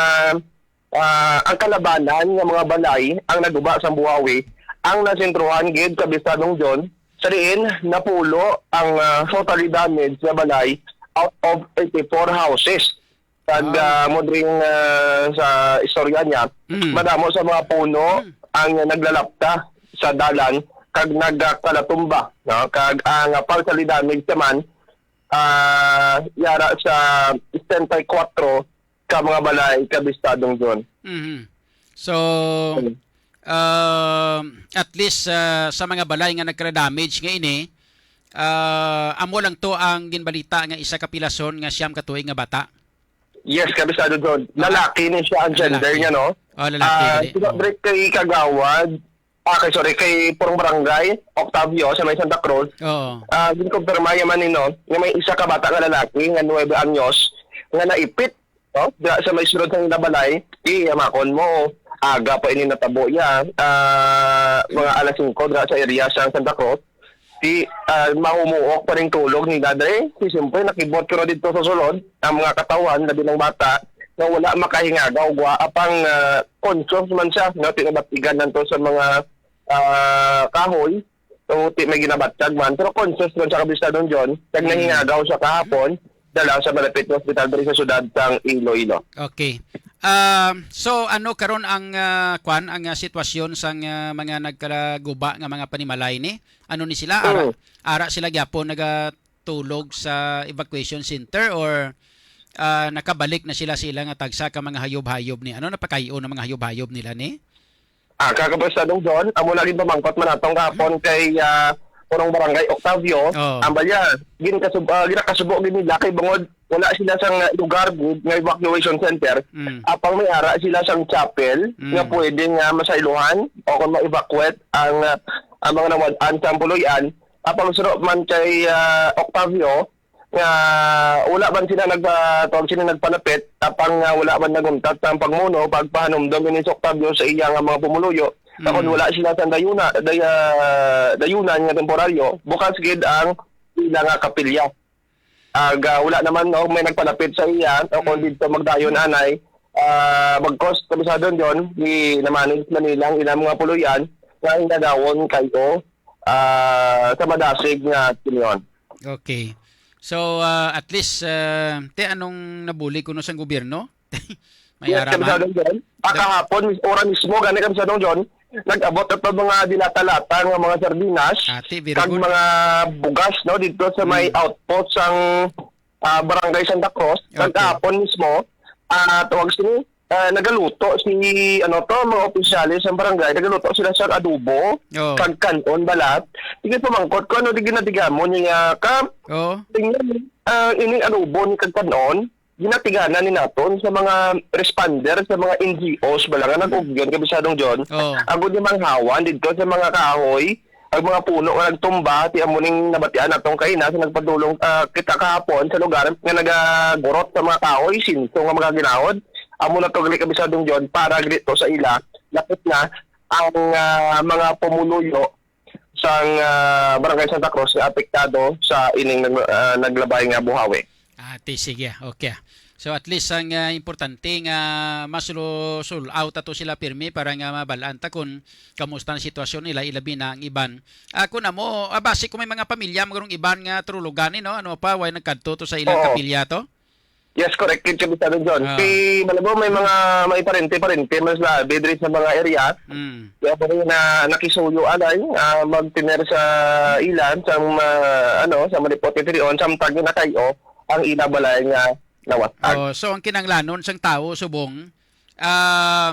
ah, ang kalabanan nga mga balay ang naguba sang buhawi ang nasentrohan gid, Kabistadong John, sa diin napulo ang, ah, totally damaged nga balay out of eighty-four houses. Kag, Wow. ah, mo dring, ah, sa istorya niya, Mm. madamo sa mga puno Mm. ang naglalapta sa dalan kag nagkalatumba, no? Kag ang, ah, partially damaged naman, ah, yara sa sesenta y kuwatro ka mga balay, Kabistadong John. Mhm. So, Mm. um, at least, ah, sa mga balay nga nagka-damage nga ini, ah, amo lang to ang ginbalita nga isa ka pilason nga siyam ka tuig nga bata. Yes, Kabistadong John. Ah. Lalaki ni siya ang Ah, gender lalaki. niya, no? Oh, lalaki Ah, gani. sila Oh. break kay Kagawad, ah, kay, sorry, kay Purong Barangay, Octavio, sa may Santa Cruz. Oo. Ah, ginkumpirma niya man ni, no, nga may isa ka bata nga lalaki nga nuebe anyos nga naipit, no? Diha sa may sulod sang ila balay, di, yamakon mo, aga pa ini natabo iya, ah, mga alas singko diha sa area sang Santa Cruz. Di, ah, mahumuok pa ning tulog nila dre. Di, siyempre, nakibot ko na didto sa sulod ang mga katawhan, labi ng bata, nga wala makahingaga og wa, apang, ah, conscious man siya, no? Tinabatigan nanto sa mga, ah, kahoy. So, ti may ginabatyag man. Pero conscious man siya, Kabistadong John. Kag Mm. nahingagaw siya kahapon, dala sa malapit nga ospital diri sa siyudad sang Iloilo. Okay. Um, so, ano karon ang, ah, kwan, ang, ah, sitwasyon sang, ah, mga nagkalaguba nga mga panimalay ni? Ano ni sila? Ara, Mm. ara sila gyapon nagatulog sa evacuation center, or, ah, nakabalik na sila sa ila nga tagsa ka mga hayop-hayop ni? Ano napakay-on ang mga hayop-hayop nila ni? Ah, kakabasado, John, amo na ginpamangkot man natong kahapon kay, ah, punong barangay Octavio. Oh. Ang balya, ginkasub-, ah, ginakasubo gid nila kay bangod wala sila sang lugar gid nga evacuation center. Mm. Apang may ara sila sang chapel Mm. nga pwede nga masaylohan o kung ma-evacuate ang, ah, ang mga nawad-an sa puloy-an. Apang suro man kay, ah, Octavio, nga wala man sila nagpa-, tawag sila, nagpalapit, apang, ah, wala man naguntat sa pagmuno, pagpahanumdom ini si Octavio sa iya nga mga pumuluyo, nga kung Mm. wala sila sa dayuna, day-, ah, dayunan nga temporaryo, bukas gid ang ila nga kapilya. Ag, ah, wala naman, no, may nagpalapit sa iya, o kung Mm. didto magdayon anay, ah, bagkos, kabisado, John, di namanage man nila ang ilang mga puloy-an nga hinagawon kayo, ah, sa madasig nga opinyon. Okay. So, ah, at least, ah, te, anong nabuli kuno sang gobyerno? May Yes, ara man? Kabisado, John. Ah, Dam- kahapon, mis-, ora mismo, gani, Kabisado, John, nag-abot ato mga dilata-lata nga mga sardinas, Ah, ti, very kag good. mga bugas, no, dito sa may Mm. outpost sang, ah, Barangay Santa Cruz. Kag Okay. kahapon mismo, ah, tawag sini, ah, nagaluto si, ano to, mga opisyales sa barangay, nagaluto sila sa adobo, Oh. kag kanon balat. Sige, pamangkot ko, ano, di ginatigamon niya ka. Oh. Tingnan, ah, ining adobo ni kag kanon, ginatiganan ni naton sa mga responder, sa mga N G Os bala nga nag-ugyon, Kabisadong John. Oh. Agud ni manghawan didto sa mga kahoy, ang mga puno nga nagtumba, ti amo ning nabatian natong kaina sa nagpadulong, ah, kita kahapon sa lugar nga nagagurot sa mga kahoy, sinso nga mga ginahod. Amo na to gali, Kabisadong John, para dito sa ila, lakip na ang, ah, mga pumuluyo sang, ah, Barangay Santa Cruz nga apektado sa ining nag-, ah, naglabay nga buhawi. Ah, ti, sige, okay. So, at least ang, ah, importante nga masulo-, sul-, out ato sila pirmi para nga mabalaan ta kung kamusta ang sitwasyon nila, ilabi na ang iban. Ah, kung amo, ah, basi kung may mga pamilya, magurong iban nga trulugan, eh, no? Ano pa, way nagkadto to sa ilang Oo. kapilya to? Yes, correct. Kid Kabisadong John. Ah. Si Malabo, may mga, may parente-parente, mas labi diri sa mga area. Mm. Kaya po rin na nakisuyo anay, ah, magtiner sa ilan, sa, ah, ano, sa malipot nga tirion, samtang ginakayo ang ila balay nga nawatag. Oh, so ang kinanglanon sang tawo subong, ah,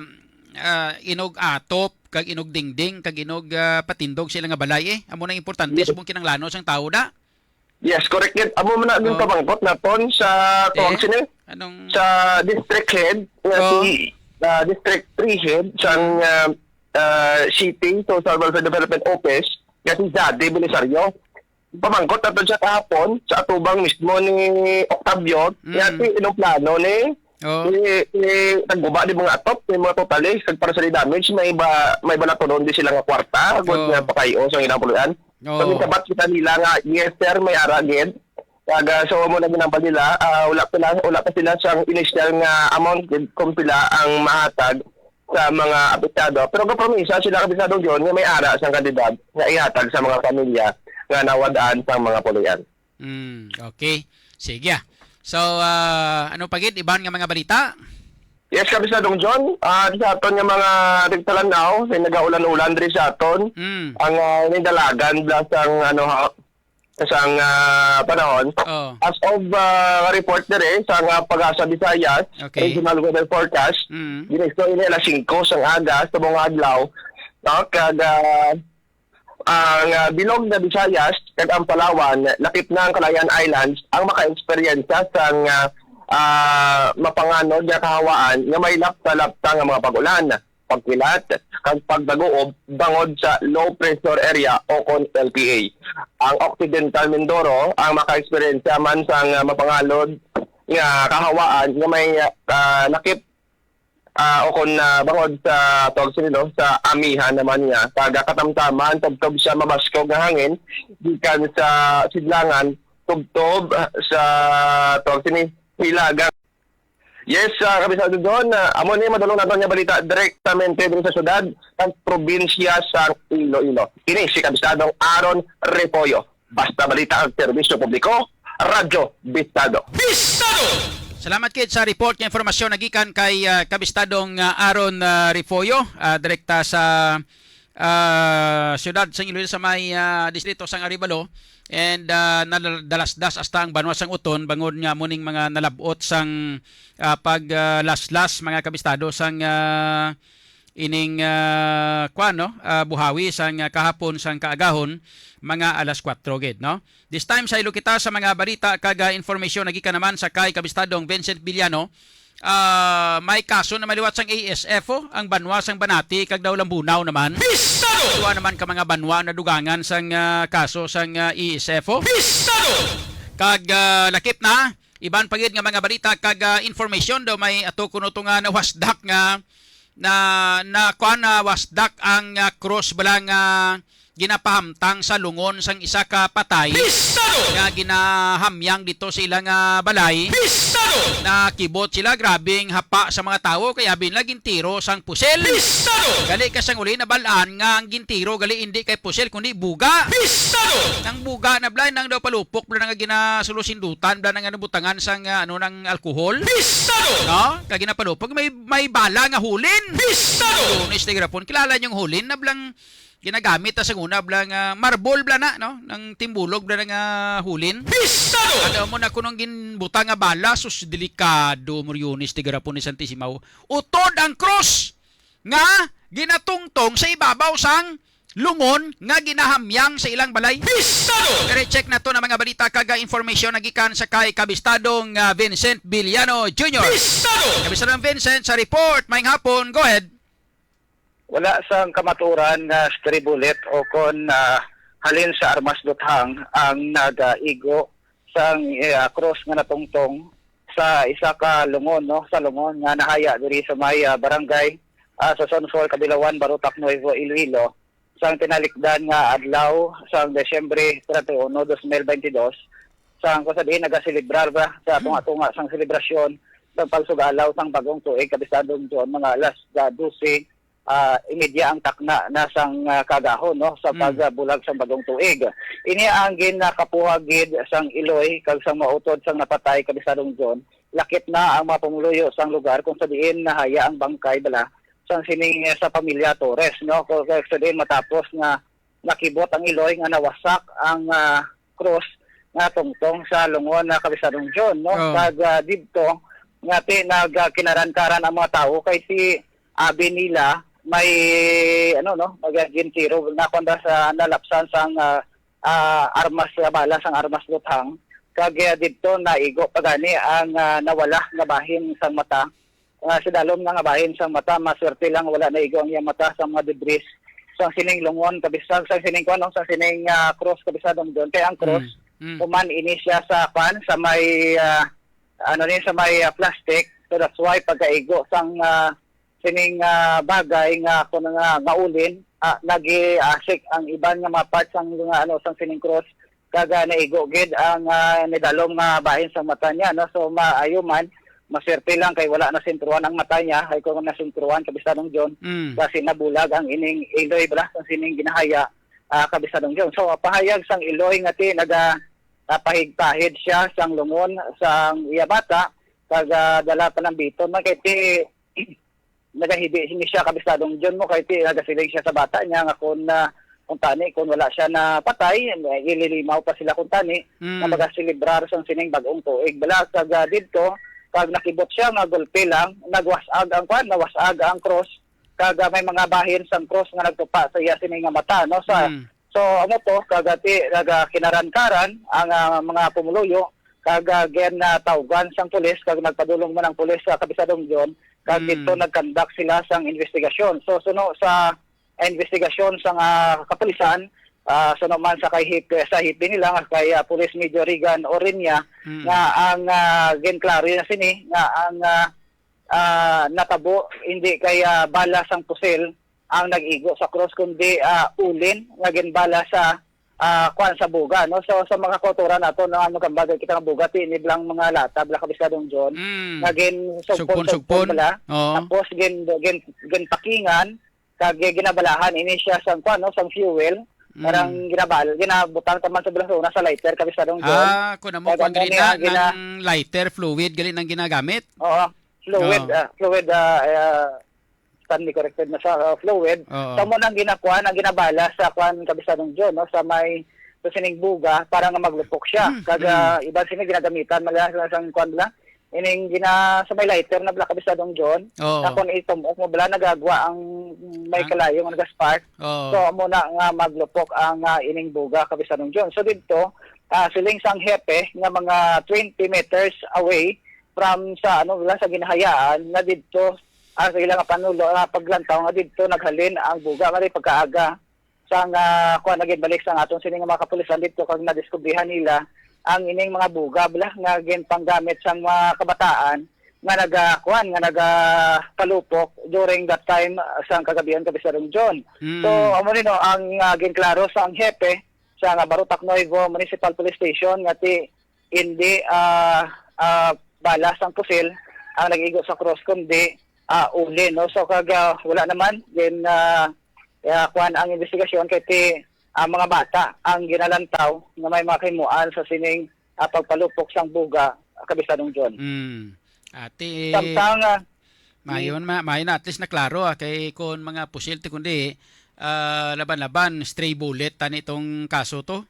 ah, inog atop, kag inog dingding, kag inog, ah, patindog sa ila nga balay, eh. Amo nang importante Yes. subong kinanglanon sang tawo da. Yes, correct gid. Amo man na ang Oh. pamangkot naton sa, tawag Eh, sini? anong Sa district head, nga Oh. si, ah, district three head sang, Mm. ah, ah, City Social Welfare Development Office, nga si Jade Belisario. Pamangkot naton siya kahapon sa atubang mismo ni Octavio, Mm. nga si ilang plano ni, Oh. ni, ni nagguba ni mga atop, ni mga totally, kag para sa damage, may ba, may balatunon di sila nga kwarta, agud Oh. nga pakayo sa ilang puluyan. Oo. So, ginsabat kita nila nga, "Yes, sir, may ara gid." Kag, ah, so, amo na ginambal nila, ah, wala pa lang, wala pa sila sang initial nga amount gid kung pila ang mahatag sa mga apektado. Pero gapromisa sila, Kabisadong John, nga may ara sang kantidad nga ihatag sa mga pamilya nga nawad-an sang mga puloy-an. Mm, okay. Sige, ah. So, ah, ano pa gid iban nga mga balita? Yes, Kabisadong John. Ah, sa aton nga mga tigtalanaw, sa nagaulan-ulan diri sa aton, Mm. ang, ah, nindalagan bla sang, ano, ha, sang, ah, panahon. Oh. As of, ah, report diri sa nga Pag-asa Visayas, Okay. Regional Weather Forecast, Mm. ginisgo ini alas singko sang aga sa mga adlaw. No? Kag, ah, ang, ah, bilog nga Visayas kag ang Palawan, lakip na ang Calayan Islands, ang makaeksperyensya sang, ah, ah, mapanganod nga kahawaan nga may lapta-lapta nga mga pag-ulan, pagkilat, kag pagdaguob bangod sa low pressure area o kon L P A. Ang Occidental Mindoro ang makaeksperyensya man sang, ah, mapanganod nga kahawaan nga may, ah, lakip, ah, o kon, ah, bangod sa, tawag sini, no, sa amihan naman niya. Kag katamtaman, tubtob sa mabaskog nga hangin gikan sa sidlangan, tubtob, ah, sa, tawag sini, hilaga. Yes, ah, Kabisado John, ah, amo ni madulong naton nga balita direktamente diri sa syudad kag probinsya sa Iloilo. Kini si Kabisadong Aaron Repoyo. Basta balita kag serbisyo publiko, Radyo Bistado. Bistado! Salamat kid sa report nga impormasyon nagikan kay, ah, Kabistadong, ah, Aaron, ah, Repoyo, ah, direkta sa, ah, siyudad sa Iloilo sa may, ah, distrito sang Arevalo. And, ah, nadalasdas hasta ang banwa sang Oton bangod nga muning mga nalabot sang, ah, pag, ah, laslas, mga kabistado, sang, ah, ining, ah, kuwan, no? Ah, buhawi sang, ah, kahapon sang kaagahon, mga alas kuwatro gid, no? This time, saylo kita sa mga balita kag, ah, informasyon nagikan naman sa kay Kabistadong Vincent Villano. Ah, may kaso na maliwat sang A S F, oh, ang banwa sang Banati kag daw Lambunao naman. Bistado! Duha naman ka mga banwa na dugangan sang, ah, kaso sang, ah, A S F, oh. Bistado! Kag, ah, lakip na, iban pa gid nga mga balita kag, ah, information daw may ato kuno to nga nawasdak nga na, na kuan, nawasdak ang, ah, cross bala nga ginapahamtang sa lungon sang isa ka patay Bistado! Nga ginahamyang dito sa ila nga balay. Bistado! Nakibot sila, grabing hapa sa mga tawo, kay abi nila gintiro sang pusil. Bistado! Gali ka sang uli nabal-an nga ang gintiro gali hindi kay pusil kundi buga. Bistado! Ang buga na bala nang daw palupok bala nga ginasulusindutan bala nga nabutangan sang, ah, ano, nang alkohol. Bistado! No? Kag ginapalupok may, may bala nga hulin. Bistado! Lunes ni Grapon. Kilala niyong hulin na blang ginagamit ta sa una bla nga marble bla na, no? Nang timbulog bla na nga hulin. Bistado! Ano mo na kunong ginbutang nga bala, sus, delikado, Moriones, Tigarapon ni Santisimaw. Utod ang krus nga ginatungtong sa ibabaw sang lungon nga ginahamyang sa ilang balay. Bistado! Pero check na to na mga balita kag information nagikan sa kay Kabistadong, ah, Vincent Villano Junior. Bistado! Kabistadong Vincent sa report. Maayong hapon. Go ahead. Wala sang kamatuoran nga stray bullet o kon, ah, halin sa armas duthang ang nagaigo sang, eh, ah, krus nga natungtong sa isa ka lungon, no, sa lungon nga nahaya diri sa may, ah, barangay, ah, sa Zone four, Kabilawan, Barotac, Nuevo Iloilo, sang tinalikdan nga adlaw sang Disyembre treinta y uno, dos mil veintidós, sang kung sa diin nagaselebrar ba sa tunga-tunga sang selebrasyon sang pagsugalaw sang bagong tuig, Kabistadong John, mga alas, ah, dose, ah, imedya ang takna na sang, ah, kagahon, no, sa Mm. pagbulag sang bagong tuig. Ini ang ginakapuhag gid sang iloy kag sang mautod sang napatay, Kabistadong John. Lakip na ang mga pumuluyo sang lugar kung sa diin nahaya ang bangkay bala sang sining, eh, sa pamilya Torres, no, kung, kung sa diin matapos nga nakibot ang iloy nga nawasak ang, ah, krus nga tungtong sa lungon na Kabistadong John, no? Oh. Kag, ah, didto nga ti nagkinaran-karan ang mga tawo kay si abi nila may, ano, no, magagintiro na kuwan sa nalapsan sang, ah, ah, armas, ah, bala sang armas luthang. Kag, ah, didto naigo pa gani ang, ah, nawala nga bahin sang mata. Ah, sa dalom nga, nga bahin sang mata, maswerte lang wala naigo ang iyang mata sa mga debris sang sining lungon, kabisag sang sining kuwan, no, sa sining, ah, cross, Kabistadong John. Kay ang cross, Mm, mm. human ini siya sa kuwan, sa may, ah, ano ni, sa may, ah, plastic. So that's why pagkaigo sang, ah, sining, ah, bagay nga kuno nga, nga ulin, ah, nagiasik ang iban nga mga parts sang nga, ano, sang sining cross. Kag, ah, naigo gid ang, ah, nidalom nga bahin sa mata niya, no? So, maayo man, maswerte lang kay wala nasentruhan ang mata niya, ay kung nasentruhan, Kabistadong John, Mm. kasi nabulag ang ining iloy bala, ang sining ginahaya, ah, Kabistadong John. So, pahayag sang iloy nga ti naga, ah, pahigpahid siya sang lungon sang iya bata, kag, ah, dala pa ng biton man kay ti nagahibi sini siya, Kabistadong John, mo kay ti nagasiling siya sa bata niya nga kung, ah, kung tani, kung wala siya napatay, ililimaw pa sila kung tani, Mm. nga magaselebrar sang sining bag-ong tuig. Bala, kag, ah, didto, kag nakibot siya nga gulpi lang, nagwas-ag ang kwan, nawas-ag ang cross, kag, ah, may mga bahin sang cross nga nagtupa sa iya sini nga mata, no? Sa, Mm. so, amo to, kag, ah, ti, nagakinaran-karan ang, ah, mga pumuluyo, kag, ah, ginatawgan sang pulis, kag nagpadulong man ang pulis sa Kabistadong John, kag Mm. didto nag-conduct sila sang investigasyon. So, suno sa investigasyon sang, ah, kapulisan, ah, suno man sa kay hepe, sa hepe nila nga kay, ah, Police Major Regan Orenia, Mm. nga ang, ah, ginklaro na sini nga ang, ah, ah, natabo hindi kay, ah, bala sang pusil ang nag-igo sa krus, kundi, ah, ulin nga ginbala sa, ah, kuan, sa buga, no? So, sa mga kautoran nato, no, ano, kambal kita nga buga, tinib lang mga lata, bala, Kabisadong John, Mm. nga gin sugpon-sugpon Sugpon-sugpon. bala. Oo. Tapos gin, gin, ginpakingan, kag ginabalahan ini siya sang, kuan, no, sang fuel. Mm. Parang ginabal, ginabutang taman sa bala sa una sa lighter, Kabisadong John. Ah, kung amo, Kag kuan amo gali niya na, gina- nang lighter fluid gali nang ginagamit? Oo, fluid, Oo. ah, fluid, ah, ah, stand me corrected na sa, ah, fluid. Oo. Sa mo nang ginakuan, ang ginabala sa kuan, Kabisadong John, no, sa may, sa sining buga para nga maglupok siya. Mm, Kag, mm. ah, iban sini ginagamitan, mala sa, sa kuan bala, ining gina-, sa may lighter na bala, Kabisadong John, Oo. na kung itumok mo bala, nagagwa ang may Ah. kalayo nga nagaspark. Oo. So, amo na nga maglupok ang, ah, ining buga, Kabisadong John. So, didto, ah, siling sang hepe nga mga twenty meters away from sa, ano, bala, sa ginahayaan na didto, ah, sa ilang panulo, ah, paglantaw nga didto naghalin ang buga nga di pagkaaga sang, ah, kuan, naginbalik sang aton sini nga mga kapulisan didto kag nadiskubrihan nila ang ining mga buga bala nga ginpanggamit sang mga kabataan nga naga, kuan, nga nagapalupok during that time, ah, sang kagabihan, Kabisadong John. Mm. So, amo ni, no, ang, ah, ginklaro sang hepe sa nga Barotac Nuevo Municipal Police Station nga ti hindi, ah, ah, bala sang pusil ang nag-igo sa krus, kundi, ah, ulin, no? So, kag, ah, wala naman, then, ah, ah, kuwan ang investigasyon kay ti, ah, mga bata ang ginalantaw nga may mga kahimuan sa sining, ah, pagpalupok sang buga, Kabisadong John. Mm. Ati, Samtang, ah, maayo mm. man, ma-, maayo na, at least naklaro, ah, kay kun mga pusil ti kundi, ah, laban-laban, stray bullet tani itong kaso to.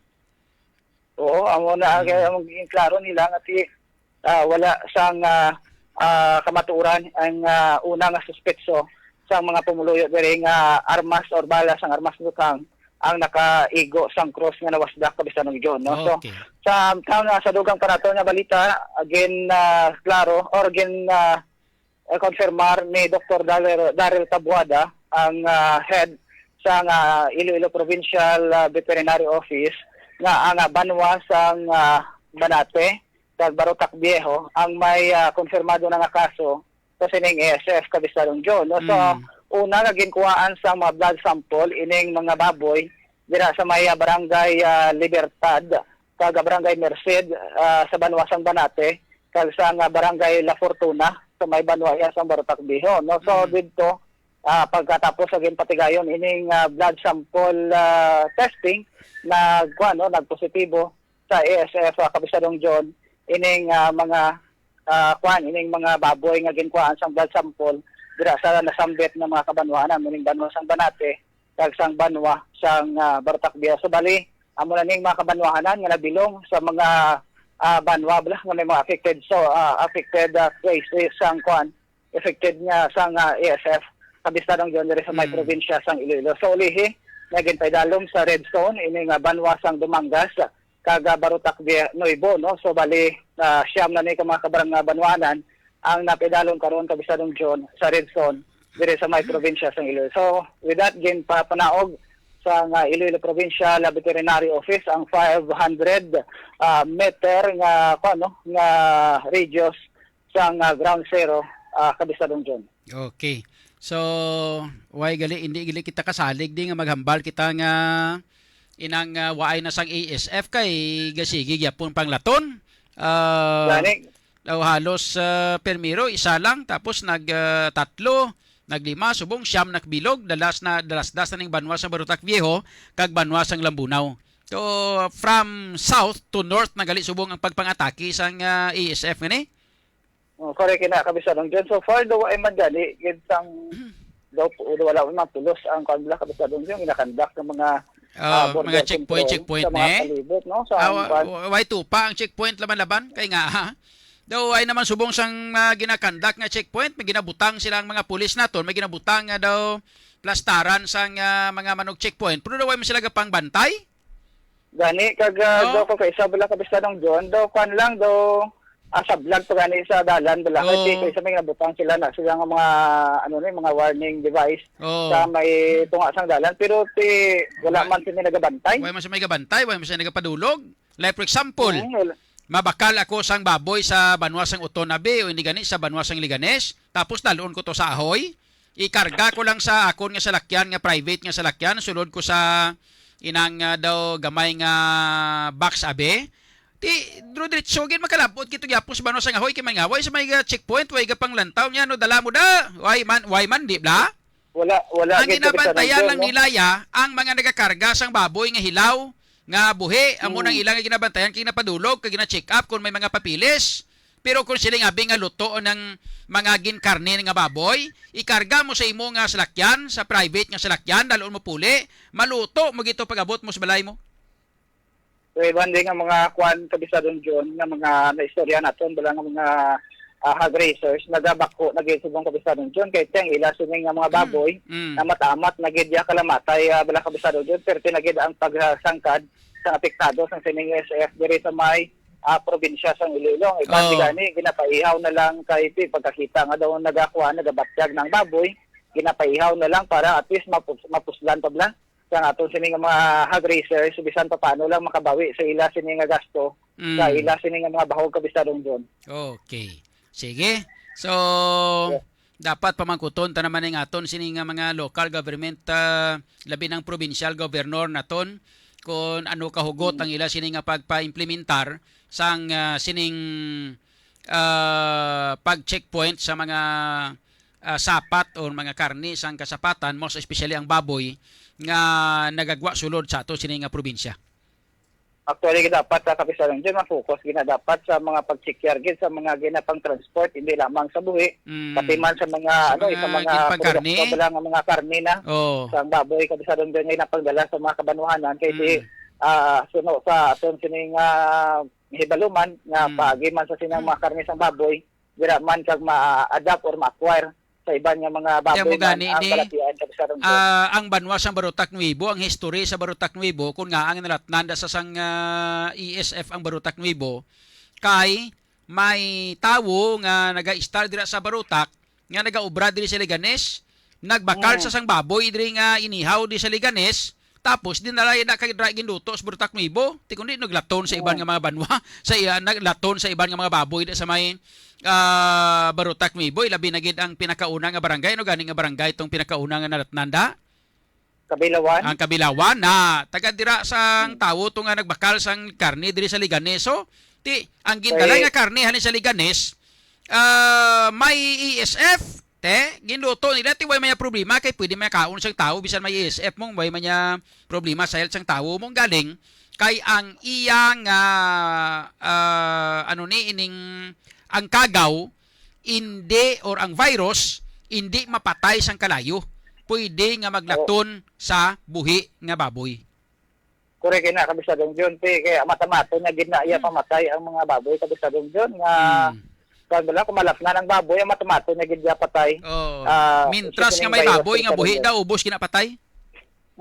Oo, amo na ang, Mm. ang magiging klaro nila nga si, ah, wala sang, ah, ah, kamatuoran ang, ah, una nga suspetso sang mga pumuluyo diri nga armas or bala sang armas butang ang nakaigo sang krus nga nawasdak, Kapistanon John, no? So, Okay. sa, sa, sa dugang pa nato nga balita, again, ah, klaro or again, ah, eh, konfirmar ni Doktor Daryl, Daryl Tabuada, ang, ah, head sang, ah, Iloilo Provincial, ah, Veterinary Office, nga ang, ah, banwa sang, ah, Banate kag Barotac Viejo ang may, ah, konfirmado na nga kaso sa sining A S F, Kapistanon John, no? So, Mm. una nga ginkuhaan sang mga blood sample ining mga baboy dira sa may, ah, barangay, ah, Libertad kag, ah, barangay Merced, ah, sa banwa sang Banate kag sa nga barangay La Fortuna sa may banwa iya sang Barotac Viejo, no? So, Mm. didto, ah, pagkatapos sa ginpatigayon ining, ah, blood sample, ah, testing, nagkuan, no, nagpositibo sa A S F, ah, Kapistanon John, ining, ah, mga, ah, kuan, ining mga baboy nga ginkuhaan sang blood sample dira sa nasambit nga mga kabanwahanan, ining banwa sang Banate kag sang banwa sang, ah, Barotac Viejo. So, bali, amo na ning mga kabanwahanan nga nabilong sa mga, ah, banwa bala nga may mga affected, so, ah, affected, ah, cases sang kuan, affected nga sang, ah, A S F, Kapistanon John, diri sa may Mm. probinsya sang Iloilo. So, ulihi, nga ginpaidalom sa red zone ini nga banwa sang Dumangas kag, ah, Barotac Vie-, Nuevo, no? So, bali, ah, siyam na ni ka mga kabarang nga banwanan ang napaidalom karon, Kapistanon John, sa red zone diri sa may probinsya sang Iloilo. So, with that, ginpapanaog sa nga Iloilo Provincial Veterinary Office ang five hundred, ah, meter nga, kuwan, no, nga radius sang, ah, ground zero, ah, Kapistanon John. Okay. So, why gali, hindi gali kita kasalig di nga maghambal kita nga inang, ah, waay na sang A S F kay gasigi gyapon panglaton. Ah, Gani. daw halos, ah, primero isa lang, tapos nag, ah, tatlo, naglima, subong siyam nakabilog, dalas na, dalasdas na ning banwa sa Barotac Viejo kag banwa sang Lambunao. So, from south to north na gali subong ang pagpangatake sang, ah, A S F ngani. Oh, correct na, Kapistanon John. So far, daw ay man gani, gid sang daw pu-, wala man pulos ang kanila, Kapistanon John, ginakandak ng mga, ah, Oh, mga border checkpoint, control checkpoint, sa mga ne? palibot, no? Sa Ah, wa-, amban. wa-, way tupa ang checkpoint laban-laban kay nga, ha? Daw ay naman subong sang, ah, ginakandak nga checkpoint, may ginabutang sila ang mga pulis naton, may ginabutang nga daw plastaran sang, ah, mga manug checkpoint. Pero daw ay man sila gapangbantay? Gani, kag, ah, Oh. daw ko kay isa bala, Kapistanon John, daw kwan lang, daw Ah, sablag pa gani sa dalan, bala. Kay Oo. Kay sa may nabutang sila na, sila nga mga, ano ni, mga warning device Oo. sa may tunga sang dalan. Pero ti, wala Wa-, man sila nagabantay. Wa man siya may gabantay, wa man siya nagapadulog. Like, for example, Mm, wala. mabakal ako sang baboy sa banwa sang Oton-Abi o hindi gani sa banwa sang Leganes, tapos dalon ko to sa Ahoy, ikarga ko lang sa akon nga salakyan, nga private nga salakyan, sulod ko sa inang, ah, daw gamay nga box, abi. Ti, dro-, diretso gid makalabot gid to gyapon sa banwa sang Ahoy kay mangaway sa may, ah, checkpoint, way ga panglantaw niya, no, dala mo da. Way man, way man, di bla? Wala, wala Ang gid, Kapitan ginabantayan Ron, lang no? nila, ya, ang mga nagakarga sang baboy nga hilaw, nga buhi, amo nang Mm. ilang ginabantayan kay napadulog, kay gina-check up kung may mga papilis. Pero kung sila nga abi nga luto ng mga ginkarne nga baboy, ikarga mo sa imo nga salakyan, sa private nga salakyan, dalon mo puli, maluto mo gito pag-abot mo sa balay mo. So, iban din nga mga kwan, Kabisado John, nga mga naistorya naton, bala nga mga, ah, hog raisers, nagabako na gid subong, Kabisado John, kay teng ila sini nga mga Mm. baboy Mm. na matamat na gid ya kalamatay, ah, bala, Kabisado John, perti na gid ang pagsangkad sang apektado sang sining S F diri sa may, ah, probinsya sang Iloilo. Iban Oh. gani, ginapaihaw na lang kay ti-, pagkakita nga daw nagakuha, nagabatyag ng baboy, ginapaihaw na lang para at least mapus-, mapuslan pa bala sang aton sini nga mga hog raisers, bisan pa paano lang makabawi sa ila sini nga gasto, Mm. sa ila sini nga mga bahog, Kabisado John. Okay. Sige. So, Yeah. dapat pamangkuton ta naman ning aton sini nga mga local government, ah, labi ng provincial governor naton kung ano kahugot Mm. ang ila sini nga pagpa-implementar sang, ah, sining, ah, pag-checkpoint sa mga, ah, sapat o mga karni sang kasapatan, most especially ang baboy nga nagagwa sulod sa ato sini nga probinsya. Actually, dapat sa Kapisalan dyan, ma-focus gina dapat sa mga pag-secure gid sa mga ginapang transport, hindi lamang sa buhi, Mm. pati man sa mga, Sa ano, mga sa mga ginpangkarni? produkto, bala nga mga karne na, Oo. sa baboy, Kapisalan dyan, nga ginapangdala sa mga kabanwahanan, kay di, Mm. ah, suno sa aton sining, ah, hibaluman, nga Mm. paagi man sa sinang Mm. mga karne sa baboy, dira man kag ma-adapt or ma-acquire sa iban nga mga Kaya baboy mo man gani ang ni, balatian, Kapisalan dyan. Ah, ang banwa sang Barotac Nuevo, ang history sa Barotac Nuevo, kung nga ang nalatnan da sa sang, ah, E S F ang Barotac Nuevo, kay may tawo nga naga-stay dira sa Barotac, nga nagaobra diri sa Leganes, nagbakal Mm. sa sang baboy diri nga inihaw diri sa Leganes, tapos dinala na kay dra ginluto sa Barotac Nuevo, ti kundi naglaton sa iban Oh. nga mga banwa, sa iya, naglaton sa iban nga mga baboy di sa may, ah, Barotac Nuevo, ilabi na gid ang pinakauna nga barangay, ano gani nga barangay tong pinakauna nga nalatnan da? Kabilawan? Ang Kabilawan na taga dira sang Hmm. tawo to nga nagbakal sang karne diri sa Leganes. So, ti, ang gindala Kay nga karne halin sa Leganes, ah, may E S F, te, ginluto nila, ti, way may problema, kay pwede may kaon sang tawo, bisan may E S F mong, way may niya problema sa health sang tawo mong galing, kay ang iya nga, ah, ano ni, ining, ang kagaw, hindi, or ang virus, hindi mapatay sang kalayo. Pwede nga maglaton sa buhi nga baboy. Correct na, Kabisadong John. Ti, kaya matamaton na gid na iya Hmm. pamatay ang mga baboy, Kabisadong John, nga Hmm. kung wala, kung malatnan ang baboy, ang matamaton na gid iya patay. Oh, Ah, mintras sa nga sining may virus, baboy nga Kabisadong buhi John. daw, ubos ginapatay?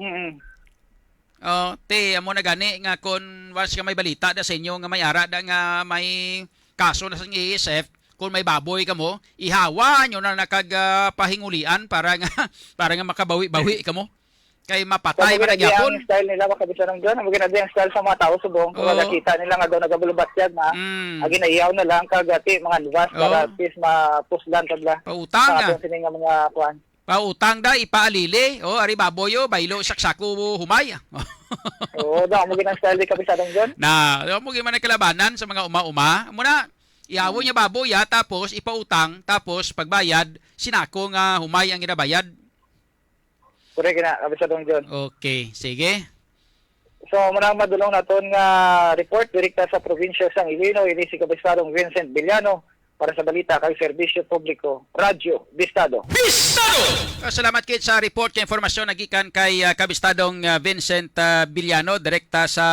Mm-mm. Oh, ti, amo na gani nga kung once nga may balita da sa inyo nga may ara da nga may kaso na sa E S F, kung may baboy kamo, ihawa nyo na nakag, ah, pahingulian para nga, para nga makabawi-bawi kamo. Kay mapatay Kamo man ang ginadi ang gyapon. style nila, mga Kabisadong John. Amo ginadi ang style sa mga tao subong. Kung Oo. nakita nila nga daw nagabulubatyag na, Mm. ang ginaiyaw na lang kag ati, mga advance para Oo. at least mapuslan kag la. Pautang Sa na. aton sini nga mga kuan. Pautang da, ipaalili. Oh, ari baboy, oh, baylo, saksako, humay. Oo, daw, amo gid ang style di, Kabisadong John. Na, amo gid man ang kalabanan sa mga uma-uma. Amo na, ihawo Hmm. niya baboy, ha, tapos ipautang, tapos pagbayad, sinako nga humay ang ginabayad. Correct na, Kabisadong John. Okay, sige. So, muna ang madulong naton nga report, direkta sa probinsya sang Iloilo, ini si Kabisadong Vincent Villano para sa balita kag serbisyo publiko, Radyo Bistado. Bistado! Ah, salamat kit sa report kay informasyon nagikan kay, ah, Kabistadong, ah, Vincent, ah, Villano, direkta sa,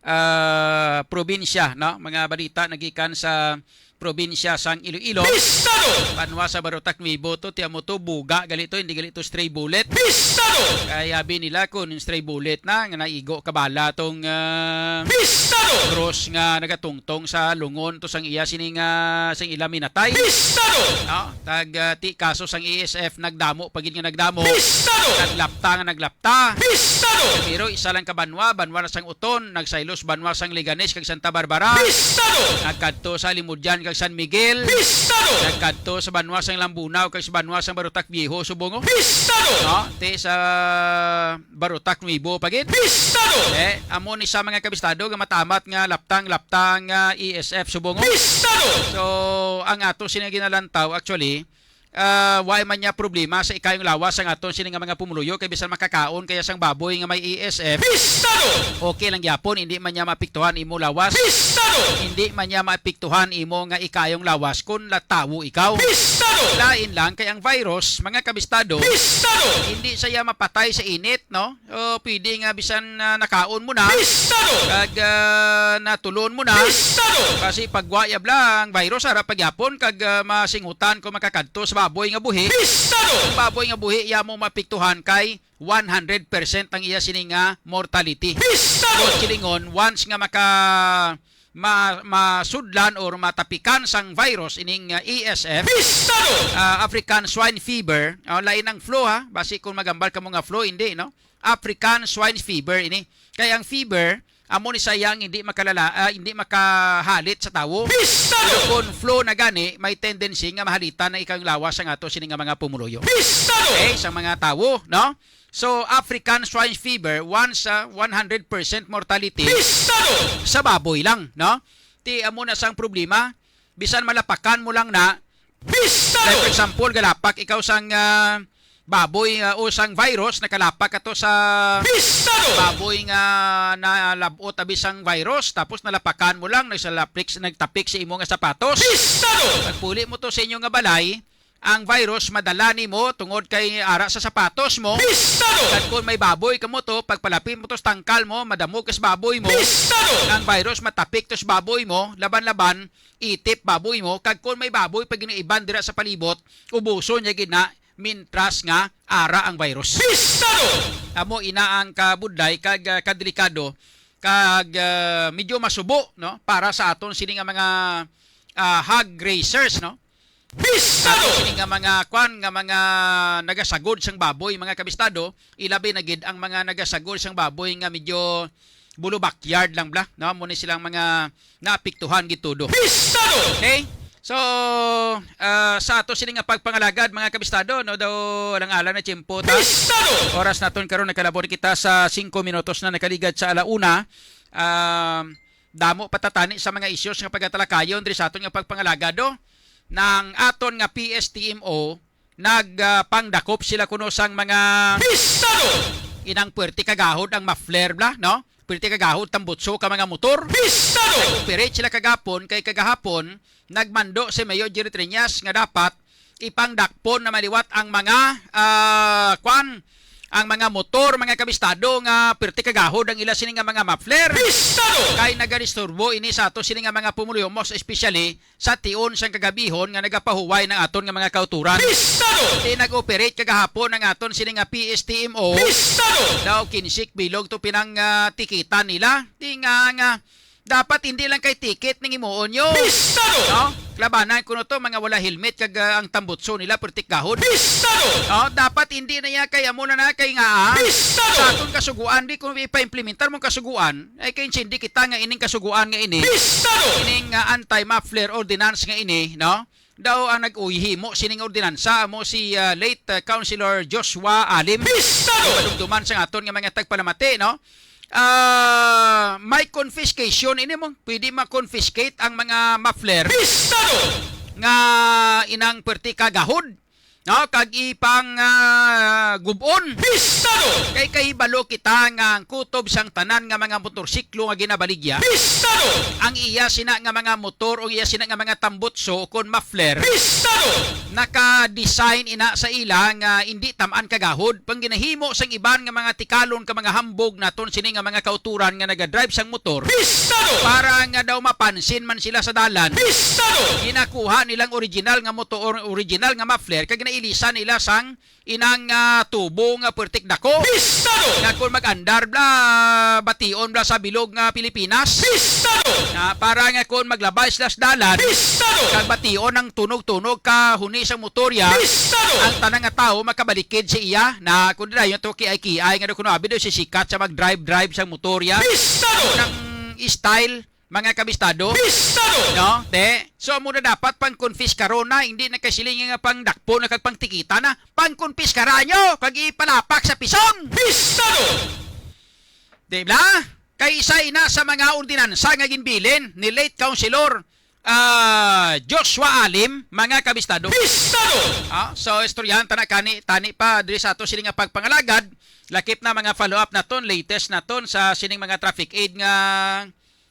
ah, probinsya, no? Mga balita nagikan sa probinsya sang Iloilo. Pistado! Banwa sa Barotac Nuevo to, ti amo to, buga gali to, hindi gali to stray bullet. Pistado! Kay abi nila kung stray bullet na, nga naigo ka bala tong, ah, Pistado! Cross nga nagatungtong sa lungon to sang iya sini nga, sang ila minatay. Pistado! No? Tag, ah, ti kaso sang A S F, nagdamo pa gid nga nagdamo. Pistado! Naglapta nga naglapta. Pistado! Pero isa lang ka banwa, banwa na sang Uton, nagsaylos banwa sang Leganes kag Santa Barbara. Pistado! Nagkadto sa Limudyan kag San Miguel. Pistado! Nagkadto sa banwa sang Lambunao kag sa banwa sang Barotac Viejo, subong, oh. Pistado! No? Ti sa Barotac Nuevo pa gid. Pistado! Eh, amo ni sa mga kabistado nga matamat nga laptang-laptang nga A S F, subong, oh. Pistado! So, ang ato sini nga ginalantaw, actually, ah, wa man niya problema sa ikayong lawas sang aton sini nga mga pumuluyo, kay bisan makakaon kaya sang baboy nga may A S F, Pistado! Okay lang gyapon, hindi man niya maapektuhan imo lawas. Pistado! Hindi man niya maapektuhan imo nga ikayong lawas kung la-, tawo ikaw. Pistado! Lain lang kay ang virus, mga kabistado, Pistado! Hindi siya mapatay sa init, no? O pwede nga bisan, ah, nakaon mo na, Pistado! Kag, ah, natulon mo na. Pistado! Kasi pagwayab lang, virus ara pagyapon kag, ah, masinghutan kung makakadto sa baboy nga buhi. Pistado! Ang baboy nga buhi, iya mo maapektuhan kay one hundred percent ang iya sini nga mortality. Pistado! Kung silingon, once nga maka-, ma-, masudlan or matapikan sang virus ining, ah, A S F, Pistado! Ah, African Swine Fever, oh, lain ang flu, ha, basi kung magambal kamo nga flu, hindi, no? African Swine Fever ini. Kay ang fever, amo ni sayang hindi makalala, ah, hindi makahalit sa tawo. Pistado! Pero kung flu na gani, may tendency nga mahalitan na ikang lawas ang ato sini nga mga pumuluyo. Pistado! Okay, sa mga tawo, no? So, African Swine Fever, once, ah, one hundred percent mortality, Pistado! Sa baboy lang, no? Ti amo na sang problema, bisan malapakan mo lang na, Pistado! Like, for example, galapak ikaw sang, ah, baboy, ah, o sang virus, nakalapak ato sa, Pistado! Baboy nga nalab-ot abi sang virus, tapos nalapakan mo lang, nagsalapik, nagtapik sa imo nga sapatos. Pistado! Pagpuli mo to sa inyo nga balay, ang virus madala nimo tungod kay ara sa sapatos mo. Pistado! Kag kung may baboy kamo to, pagpalapit mo to sa tangkal mo, madamo ka sa baboy mo. Pistado! Ang virus matapik to sa baboy mo, laban-laban, itip baboy mo, kag kung may baboy pa ginaiban dira sa palibot, ubuson niya gid na mintras nga ara ang virus. Pistado! Amo ina ang kabudlay kag, ah, kadelikado kag, ah, medyo masubo, no, para sa aton sini nga mga, ah, hog raisers, no? Pistado! Aton sini nga mga kwan, nga mga nagasagod sang baboy, mga kabistado, ilabi na gid ang mga nagasagod sang baboy nga medyo bulo backyard lang bla, no? Amo ni silang mga naapektuhan gid todo. Pistado! Okay? So, ah, sa ato sini nga pagpangalagad, mga kabistado, no, daw alang-alang na tiyempo ta. Pistado! Oras naton karon, nakalabot kita sa singko minutos na nakaligad sa ala una. Um, damo pa ta tani sa mga issues nga pagatalakayon diri sa aton nga pagpangalagad, no? Nang aton nga P S T M O, nag, ah, pangdakop sila kuno sang mga Pistado! Inang puwerte kagahod ang muffler bla, no? Puwerte kagahod tambutso ka mga motor. Pistado! Nag-operate sila kagapon, kay kagahapon, nagmando si Mayor Jerry Treñas nga dapat ipangdakpon na maliwat ang mga, ah, kwan, ang mga motor, mga kabistado nga puwerte kagahod ang ila sini nga mga muffler. Pistado! Kay nagadisturbo ini sa ato sini nga mga pumuluyo, most especially sa tion sang kagabihon nga nagapahuway ng aton nga mga kauturan. Pistado! Ti nag-operate kagahapon ang aton sini nga P S T M O. Pistado! Daw kinsik bilog to pinang, ah, tikitan nila. Ti nga, nga dapat hindi lang kay ticket ning himuon nyo. Pistado! No? Labanan kuno to, mga wala helmet kag, ah, ang tambutso nila, puwerte kagahod. Pistado! No? Dapat hindi na iya kay amo na na kay nga, ah, Pistado! Sa aton kasuguan, di ko ipa-implementar mong kasuguan, ay kay intindi kita nga ining kasuguan nga ini, Pistado! Ining, ah, anti-muffler ordinance nga ini, no? Daw ang nag-uhimo sining ordinansa amo si, ah, late, ah, Councilor Joshua Alim. Pistado! Madumduman sa aton nga mga tagpalamati, no? Ah, may confiscation ini mo. Pwede ma-confiscate ang mga muffler, Pistado! Nga inang puwerte kagahod. No, kag ipang, ah, gub-on. Pistado! Kay kahibalo kita nga ang kutob sang tanan nga mga motorsiklo nga ginabaligya, Pistado! Ang iya sina nga mga motor o iya sina nga mga tambutso o kon muffler, Pistado! naka-design ina sa ila nga indi tam-an kagahod, pang ginahimo sang iban nga mga tikalon ka mga hambog naton sini nga mga kauturan nga nagadrive sang motor. Pistado! Para nga daw mapansin man sila sa dalan, Pistado! Ginakuha nilang original nga motor, original nga muffler, kag ginailisan nila sang inang, ah, tubo nga pertik dako. Pistado! Nga kung mag-andar bla, bation bla sa bilog nga Pilipinas. Pistado! Nga para nga kung maglabay sila sa dalan, Pistado! Kag bation ang tunog-tunog ka huni sa motorya, Pistado! Ang tanan nga tawo makabalikid sa iya na kung dayon to kiay-kiay nga kuno abi daw sisikat sa mag-drive-drive sa motorya. Pistado! Nang style, mga kabistado. Pistado! No, te? So, amo na dapat pang-confiscaron na, hindi na kasiling nga pangdakpo na kag pangtikita na. Pangkonpiskara nyo, kag ipalapak sa pison. Pistado! Di ba? Kay isa ina sa mga ordinansa nga ginbilin ni late Councilor, ah, Joshua Alim, mga kabistado. Pistado! Ah, so, istoryahan ta na kani, tani pa, diri sa ato sini nga pagpangalagad, lakip na mga follow-up naton, latest naton sa sining mga traffic aid nga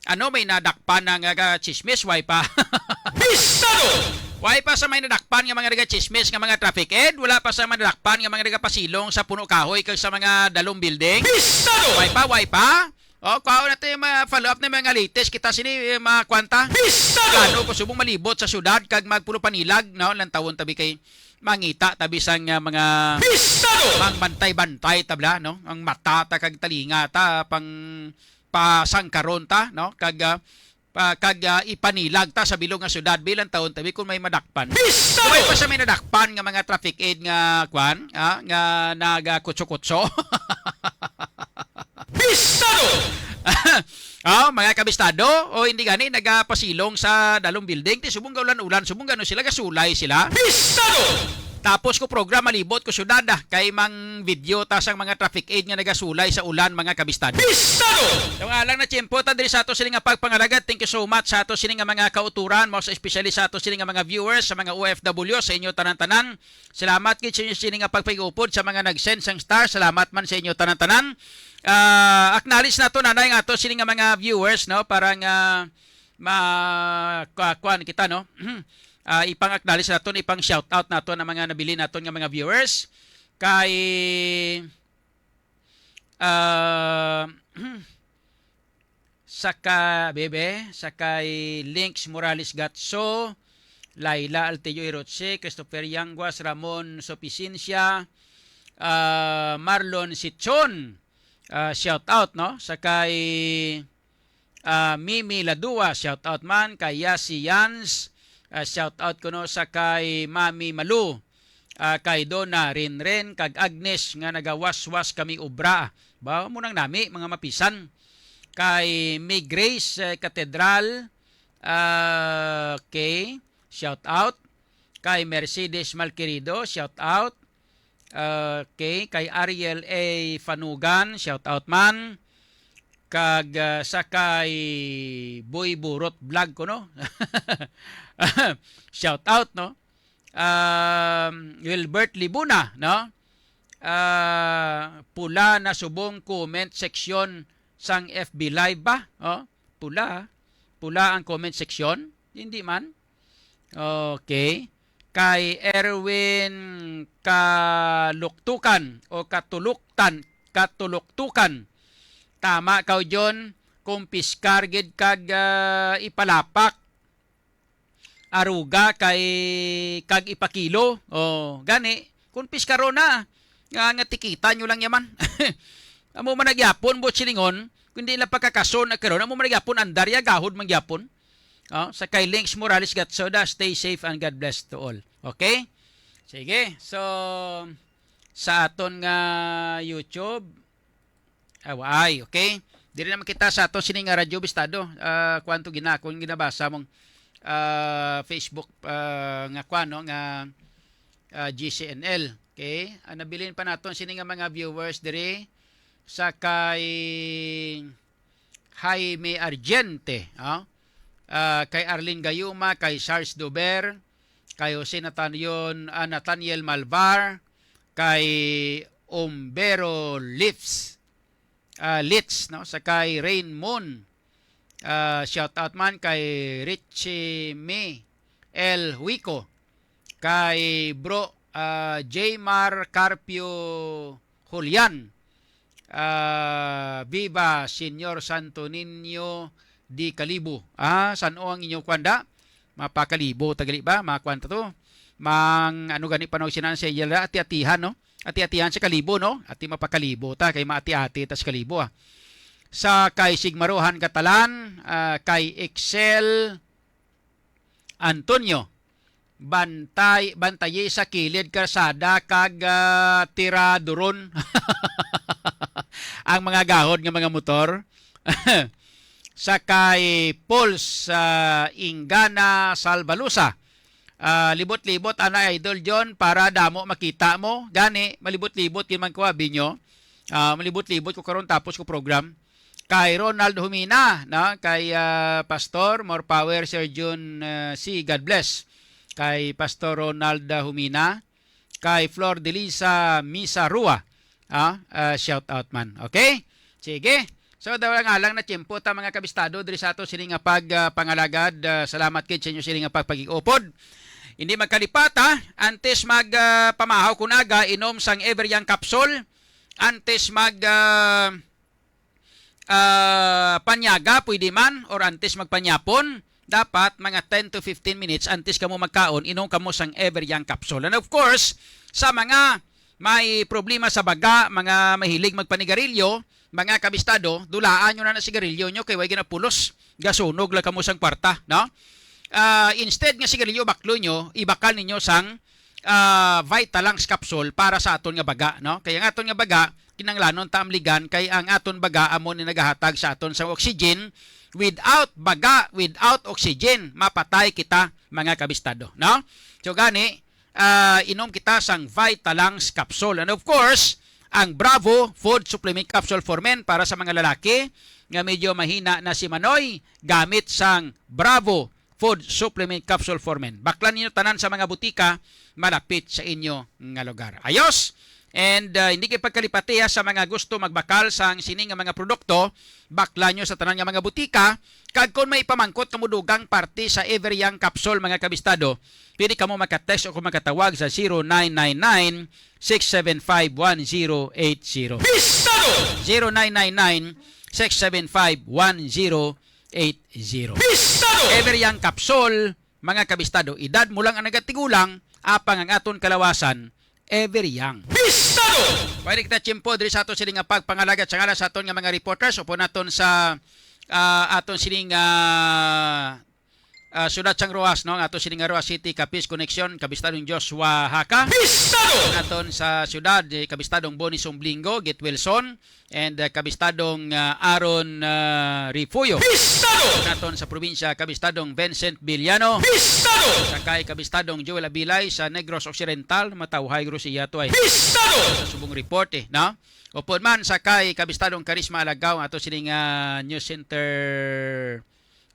ano, may nadakpan na nga, nga chismis, way pa. Pistado! Way pa sa may nadakpan nga mga nagachismis nga mga traffic aid, wala pa sa may nadakpan nga mga nagapasilong sa puno kahoy kag sa mga dalong building. Pistado! Way pa, way pa. O, kuhaon nato yung mga follow-up na mga latest. Kita sini, eh, mga kwanta. Pistado! Plano ko subong malibot sa syudad kag magpulo panilag, no? Lantawon tabi kay mangita tabi sang, ah, mga Pistado! Mang bantay-bantay tabla, no? Ang mata ta kag talinga ta pang pasangkaron ta, no? Kag, ah, pa, kag, ah, ipanilag ta sa bilog nga syudad bilang taon tabi kung may madakpan. Pistado! May pa sa may nadakpan nga mga traffic aid nga kwan, ah, nga nagakutso-kutso. Pistado! Oh, mga kabistado, o hindi gani nagapasilong sa dalong building, ti subong ga ulan-ulan, subong gano sila, gasulay sila. Pistado! Tapos ko program, malibot ko syudad, ah, kay mang video ta sang mga traffic aid nga nagasulay sa ulan, mga kabistado. Pistado! So, nga lang na tiyempo ta diri sa ato sini nga pagpangalagad. Thank you so much sa ato sini nga mga kauturan, most especially sa ato sini nga mga viewers, sa mga O F W, sa inyo tanan-tanan. Salamat gid sa inyo sini nga pagpag-upod sa mga nag-send sang star. Salamat man sa inyo tanan-tanan. Ah, acknowledge nato na ang ato sini nga mga viewers, no, para nga ma kwa- kuan kita, no. Ah, ipang-acknowledge naton, ipang-shout out naton ang mga nabilin naton nga mga viewers. Kay, ah, sa ka bebe, sa kay Links Morales Gatso, Laila Alteyo Hiroche, Christopher Yanguas, Ramon Sopicencia, ah, Marlon Sichon, ah, shout out, no, sa kay ah, Mimi Ladua, shout out man kay Yasi Yans, ah, shout out kuno sa kay Mami Malu, ah, kay Donna Rinren kag Agnes nga nagawaswas kami ubra. Ba mo nang nami, mga mapisan. Kay May Grace, eh, Katedral, ah, okay, shout out. Kay Mercedes Malquerido, shout out. Okay, kay Ariel A Fanugan, shout out man. Kag, ah, sa kay Boy Burot Vlog ko, no? Shout out, no? Um, Wilbert Libuna, no? Ah, pula na subong comment section sang F B Live ba? Oh, pula. Pula ang comment section? Hindi man. Okay. Kay Erwin Kaluktukan o Katuluktan, Katuluktukan. Tama ka, John. Kumpiskar gid kag, ah, ipalapak. Aruga kay kag ipakilo. Oh, gani, kumpiskaron na. Nga, nga tikita nyo lang yaman. Amo man nagyapon, buot silingon, kundi lang pagkakason na karon, amo man nagyapon, andarya, gahod man gyapon. Oh, sa kay Links Morales Gatsoda, stay safe and God bless to all. Okay? Sige, so, sa aton nga YouTube, ah, waay, okay? Diri naman kita sa aton sini nga Radyo Bistado. Ah, kwanto gina-, kung ginabasa mong, ah, Facebook, ah, nga kwan, no, nga, ah, G C N L. Okay? Ang nabilin pa naton sini nga mga viewers diri sa kay Jaime Argente, oh. Ah, kay Arlene Gayuma, kay Charles Dober, kay Jose Natanion, ah, Nathaniel Malvar, kay Umbero Lips, ah, Litz, no, sa kay Rain Moon. Ah, shout out man kay Richie May L Huico. kay Bro, ah, Jmar Carpio Julian. Ah, viva Señor Santo Niño de Kalibo. Ah, san-o ang inyo kwanda? Mapakalibo, tagali ba? Mga kwanta to. Mang, ano gani panawag sinan sa iya, ati-atihan, no? Ati-atihan sa Kalibo, no? Ati mapakalibo ta, kay maati-ati ta sa Kalibo, ah. Sa kay Sigmaruhan Katalan, ah, kay Excel Antonio, bantay, bantayi sa kilid karsada kag, ah, tira duron ang mga gahod nga mga motor. Sa kay Pulse, ah, Ingana Salvalusa, ah, libot-libot ana, Idol John, para damo makita mo. Gani, malibot-libot gid man ko, abi nyo. Ah, malibot-libot ko karon tapos ko program. Kay Ronald Humina, no? Kay, ah, Pastor, more power, Sir Jun, ah, C. God bless. Kay Pastor Ronald, ah, Humina. Kay Flor Delisa Misa Rua. Ah, ah, shout out man. Okay? Sige. So, daw lang alang na tiyempo ta, mga kabistado, diri sa ato sini nga pag, ah, pangalagad. Ah, salamat gid sa inyo sini nga pagpagig-upod. Hindi magkalipata, antes mag, ah, pamahaw ko naga, inom sang Everyoung capsule. Antes mag, ah, ah, panyaga, pwede man, or antes magpanyapon, dapat mga ten to fifteen minutes antes kamo magkaon, inom kamo sang Everyoung capsule. And of course, sa mga may problema sa baga, mga mahilig magpanigarilyo, mga kabistado, dulaan nyo na na sigarilyo nyo kay way ginapulos. Gasunog lang kamo sang kwarta, no? Ah, instead nga sigarilyo baklo nyo, ibakal ninyo sang, ah, Vitalux capsule para sa aton nga baga, no? Kaya nga aton nga baga, kinahanglanon ta amligan kay ang aton baga amo ni nagahatag sa aton sang oxygen. Without baga, without oxygen, mapatay kita, mga kabistado, no? So gani, ah, inom kita sang Vitalux capsule. And of course, ang Bravo Food Supplement Capsule for Men para sa mga lalaki nga medyo mahina na si manoy, gamit sang Bravo Food Supplement Capsule for Men. Baklan ninyo tanan sa mga butika malapit sa inyo nga lugar. Ayos! And, ah, hindi kay pagkalipati, ha, sa mga gusto magbakal sang sini nga mga produkto, baklan nyo sa tanan nga mga butika. Kag kung may pamangkot kamo dugang parte sa Everyoung Capsule, mga kabistado, pwede kamo maka-text o kung makatawag sa zero nine nine nine, six seven five, one zero eight zero. Bistado! Zero nine nine nine, six seven five, one zero eight zero. Bistado! Everyoung Capsule, mga kabistado, edad mo lang ang nagatigulang, apang ang aton kalawasan, Everyoung. Bistado! Pwede kita tiyempo diri sa aton sini nga pagpangalagat sa ngalan sa aton nga mga reporters, upod naton sa, ah, aton sini nga, ah, syudad sang Roxas, no? Ang aton sini nga Roxas City, Capiz Connection, Kabistadong Joshua Haka. Bistado! Naton sa syudad, eh, Kabistadong Bonnie Sumblingo, Git Wilson, and, uh, Kabistadong, uh, Aaron, uh, Refugio. Bistado! Naton sa probinsya, Kabistadong Vincent Villano. Bistado! Sa kay Kabistadong Joel Abilay sa Negros Occidental, matawhay guro siya to ay. Bistado! Sa subong report, eh, no? Upod man sa kay Kabistadong Karisma Alagaw, ato sining, uh, News Center,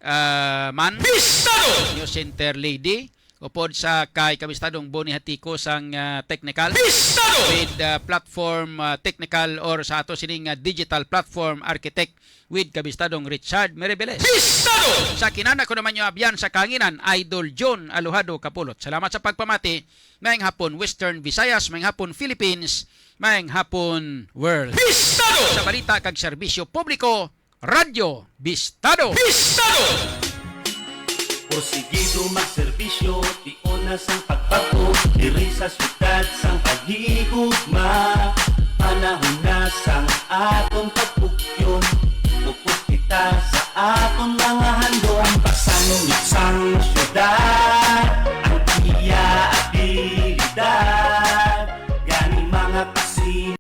uh, man. Bistado! News Center lady. Upod sa kay Kabistadong Boni Hatiko sang, ah, technical. Bistado! With, ah, platform, ah, technical or sa ato sining, ah, digital platform architect with Kabistadong Richard Merebeles. Bistado! Sa kinana ko naman yung abyan sa kanginan, Idol John Alojado Kapulot. Salamat sa pagpamati. Maayong hapon, Western Visayas. Maayong hapon, Philippines. Maayong hapon, world. Bistado! Sa balita kag serbisyo publiko, Radyo Bistado. Bistado! Porsigido magserbisyo, tion na sang pagbag-o, diri sa syudad sang paghigugma. Panahon na sang aton pagpugyon, focus kita sa aton mga handom. Ang pagsangit sang syudad, ang iya abilidad.